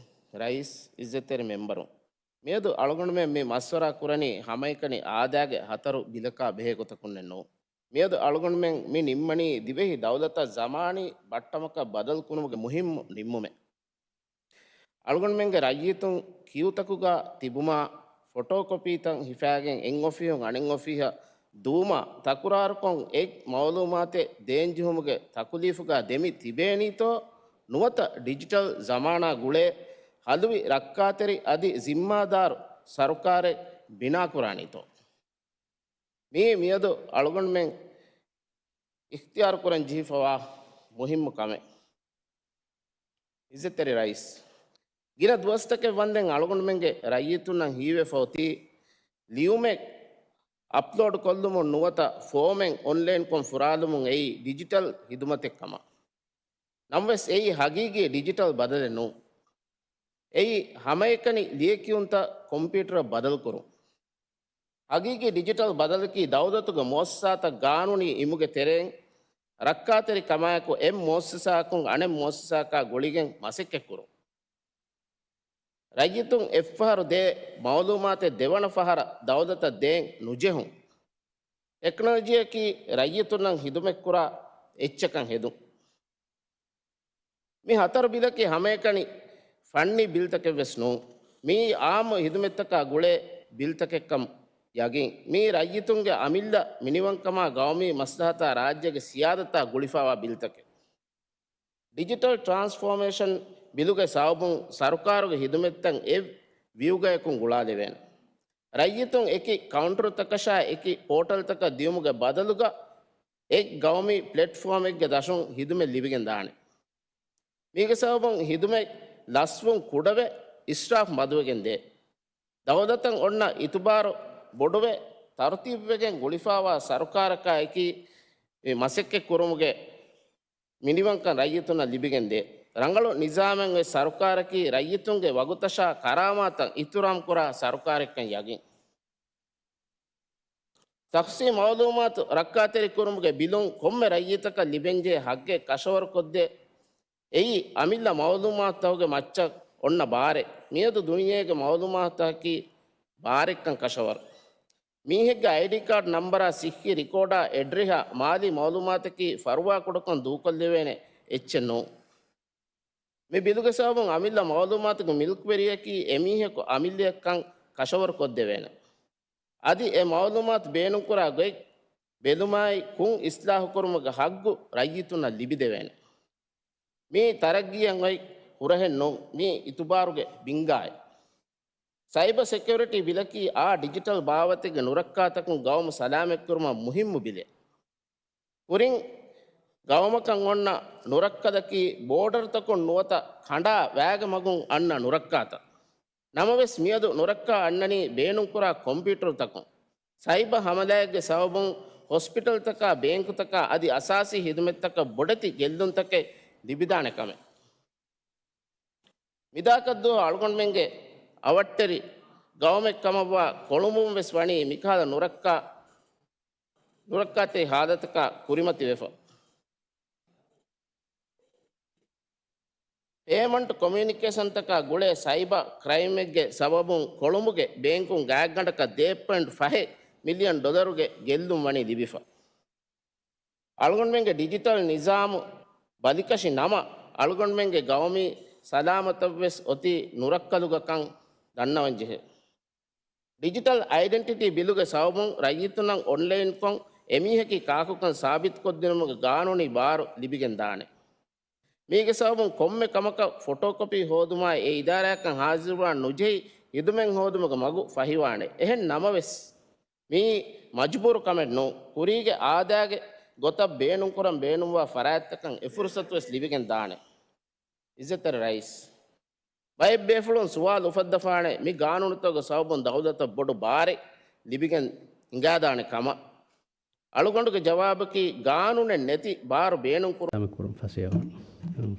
ރައީސް، އިއްޒަތްތެރި މެމްބަރު. މިއަދު އަޅުގަނޑުމެން މި މަޝްވަރާ ކުރަނީ ހަމައެކަނި އާދައިގެ ހަތަރު ބިލަކާ ބެހޭ ގޮތަކުންނެއް ނޫން. މިއަދު އަޅުގަނޑުމެން މި ނިންމަނީ ދިވެހި ދައުލަތަށް ޒަމާނީ ބައްޓަމަކަށް ބަދަލު ކުރުމުގެ މުހިއްމު ނިންމުމެއް. އަޅުގަނޑުމެންގެ ރައްޔިތުން ކިއުތަކުގަ ތިބުމާ، ފޮޓޯކޮޕީތައް ހިފާގެން އެއް އޮފީހުން އަނެއް އޮފީހަށް ދުވުމާ، ތަކުރާރުކޮށް އެއް މައުލޫމާތެއް ދޭންޖެހުމުގެ ތަކުލީފުގަ ދެމި ތިބޭނީތޯ، ނުވަތަ ޑިޖިޓަލް ޒަމާނާ ގުޅޭ ހަލުވި ރައްކާތެރި އަދި ޒިންމާދާރު ސަރުކާރެއް ބިނާކުރާނީތޯ؟ މީ މިއަދު އަޅުގަނޑުމެން އިޚްތިޔާރުކުރަން ޖެހިފަވާ މުހިއްމު ކަމެއް. އިއްޒަތްތެރި ރައީސް، ގިނަ ދުވަސްތަކެއް ވަންދެން އަޅުގަނޑުމެންގެ ރައްޔިތުންނަށް ހީވެފަ އޮތީ، ލިޔުމެއް އަޕްލޯޑް ކޮށްލުމުން ނުވަތަ ފޯމެއް އޮންލައިންކޮށް ފުރާލުމުން އެއީ ޑިޖިޓަލް ހިދުމަތެއް ކަމަށް. ނަމަވެސް އެއީ ހަގީގީ ޑިޖިޓަލް ބަދަލެއް ނޫން. އެއީ ހަމައެކަނި ލިޔެކިޔުންތައް ކޮމްޕިއުޓަރަށް ބަދަލުކުރުން. ހަގީގީ ޑިޖިޓަލް ބަދަލަކީ ދައުލަތުގެ މުއައްސަސާތައް ގާނޫނީ އިމުގެ ތެރެއިން ރައްކާތެރި ކަމާއެކު އެއް މުއައްސަސާއަކުން އަނެއް މުއައްސަސާއަކާ ގުޅިގެން މަސައްކަތްކުރުން. ރައްޔިތުން އެއްފަހަރު ދޭ މައުލޫމާތެއް ދެވަނަ ފަހަރަށް ދައުލަތަށް ދޭން ނުޖެހުން. ޓެކްނޮލޮޖީއަކީ ރައްޔިތުންނަށް ހިދުމަތްކުރާ އެއްޗަކަށް ހެދުން. މި ހަތަރު ބިލަކީ ހަމައެކަނި ފަންނީ ބިލްތަކެއްވެސް ނޫން. މިއީ އާއްމު ހިދުމަތްތަކާ ގުޅޭ ބިލްތަކެއްކަން ޔަގީން. މިއީ ރައްޔިތުންގެ އަމިއްލަ މިނިވަންކަމާ ގައުމީ މަސްލަހަތާ ރާއްޖޭގެ ސިޔާދަތާ ގުޅިފަވާ ބިލްތަކެއް. ޑިޖިޓަލް ޓްރާންސްފޯމޭޝަން ބިލުގެ ސަބަބުން ސަރުކާރުގެ ހިދުމަތްތައް އެއް ވިއުގަޔަކުން ގުޅާލެވޭނެ. ރައްޔިތުން އެކި ކައުންޓަރުތަކަށާ އެކި ޕޯޓަލްތަކަށް ދިޔުމުގެ ބަދަލުގަ އެއް ގައުމީ ޕްލެޓްފޯމެއްގެ ދަށުން ހިދުމަތް ލިބިގެން ދާނެ. މީގެ ސަބަބުން ހިދުމަތް ލަސްވުން ކުޑަވެ، އިސްރާފް މަދުވެގެން ދޭ. ދައުލަތަށް އޮންނަ އިތުބާރު ބޮޑުވެ، ތަރުތީބުވެގެން ގުޅިފަވާ ސަރުކާރަކާ އެކީ މި މަސައްކަތް ކުރުމުގެ މިނިވަންކަން ރައްޔިތުންނަށް ލިބިގެން ދޭ. ރަނގަޅު ނިޒާމެއް އޮތް ސަރުކާރަކީ ރައްޔިތުންގެ ވަގުތަށާ ކަރާމާތަށް އިޙްތިރާމް ކުރާ ސަރުކާރެއްކަން ޔަގީން. ޝަޚްޞީ މައުލޫމާތު ރައްކާތެރިކުރުމުގެ ބިލުން ކޮންމެ ރައްޔިތަކަށް ލިބެންޖެހޭ ހައްގެއް ކަށަވަރުކޮށްދޭ. އެއީ އަމިއްލަ މައުލޫމާތުތަކުގެ މައްޗަށް އޮންނަ ބާރެއް. މިއަދު ދުނިޔޭގެ މައުލޫމާތުތަކަކީ ބާރެއްކަން ކަށަވަރު. މީހެއްގެ އައިޑީ ކާޑް ނަންބަރާ، ސިއްހީ ރިކޯޑާ، އެޑްރެހާ، މާލީ މައުލޫމާތަކީ ފަރުވާކުޑަކޮށް ދޫކޮށްލެވޭނެ އެއްޗެއް ނޫން. މި ބިލުގެ ސަބަބުން އަމިއްލަ މައުލޫމާތުގެ މިލްކުވެރިޔަކީ އެމީހަކު އަމިއްލަޔަށްކަން ކަށަވަރުކޮށްދެވޭނެ. އަދި އެ މައުލޫމާތު ބޭނުންކުރާ ގޮތް ބެލުމާއި ކުށް އިސްލާހުކުރުމުގެ ހައްގު ރައްޔިތުންނަށް ލިބިދެވޭނެ. މީ ތަރައްގީއަށް އޮތް ހުރަހެއް ނޫން، މީ އިތުބާރުގެ ބިންގާއެއް. ސައިބަ ސެކިއުރިޓީ ބިލަކީ އާ ޑިޖިޓަލް ބާވަތެއްގެ ނުރައްކާތަކުން ގައުމު ސަލާމަތްކުރުމަށް މުހިއްމު ބިލެއް. ކުރިން ގައުމަކަށް އޮންނަ ނުރައްކަލަކީ ބޯޑަރުތަކުން ނުވަތަ ކަނޑާ ވައިގެ މަގުން އަންނަ ނުރައްކާތައް. ނަމަވެސް މިއަދު ނުރައްކާ އަންނަނީ ބޭނުންކުރާ ކޮމްޕިއުޓަރުތަކުން. ސައިބަ ހަމަލާއެއްގެ ސަބަބުން ހޮސްޕިޓަލްތަކާ ބޭންކުތަކާ އަދި އަސާސީ ހިދުމަތްތަކަށް ބޮޑެތި ގެއްލުންތަކެއް ލިބިދާނެ ކަމެއް. މިދާކަށްދުވަހު އަޅުގަނޑުމެންގެ އަވަށްޓެރި ގައުމެއް ކަމަށްވާ ކޮޅުނބުން ވެސް ވަނީ މިކަހަލަ ނުރައްކާ، ނުރައްކާތެރި ހާލަތަކާ ކުރިމަތިވެފަ. ޕޭމަންޓް ކޮމިއުނިކޭޝަންތަކާ ގުޅޭ ސައިބަ ކްރައިމެއްގެ ސަބަބުން ކޮޅުނބުގެ ބޭންކުން ގާތްގަނޑަކަށް ދޭއް ޕޮއިންޓް ފަހެއް މިލިއަން ޑޮލަރުގެ ގެއްލުން ވަނީ ލިބިފަ. އަޅުގަނޑުމެންގެ ޑިޖިޓަލް ނިޒާމު ބަލިކަށި ނަމަ، އަޅުގަނޑުމެންގެ ގައުމީ ސަލާމަތަށްވެސް އޮތީ ނުރައްކަލުގަ ކަން ދަންނަވަން ޖެހޭ. ޑިޖިޓަލް އައިޑެންޓިޓީ ބިލުގެ ސަބަބުން ރައްޔިތުންނަށް އޮންލައިންކޮށް އެމީހަކީ ކާކުކަން ސާބިތުކޮށްދިނުމުގެ ގާނޫނީ ބާރު ލިބިގެން ދާނެ. މީގެ ސަބަބުން ކޮންމެ ކަމަކަށް ފޮޓޯކޮޕީ ހޯދުމާއި އެ އިދާރާއަކަށް ހާޒިރުވާން ނުޖެހި ހިދުމަތް ހޯދުމުގެ މަގު ފަހިވާނެ. އެހެން ނަމަވެސް، މިއީ މަޖުބޫރު ކަމެއް ނޫން. ކުރީގެ އާދައިގެ ގޮތަށް ބޭނުންކުރަން ބޭނުންވާ ފަރާތްތަކަށް އެ ފުރުސަތުވެސް ލިބިގެން ދާނެ. އިއްޒަތްތެރި ރައީސް، ބައެއް ބޭފުޅުން ސުވާލު އުފައްދަފާނެ، މި ގާނޫނުތަކުގެ ސަބަބުން ދައުލަތަށް ބޮޑު ބާރެއް ލިބިގެން ހިނގާދާނެ ކަމަށް. އަޅުގަނޑުގެ ޖަވާބަކީ، ގާނޫނެއް ނެތި ބާރު ބޭނުންކުރުން. ކުރުން ފަސޭހަވަން.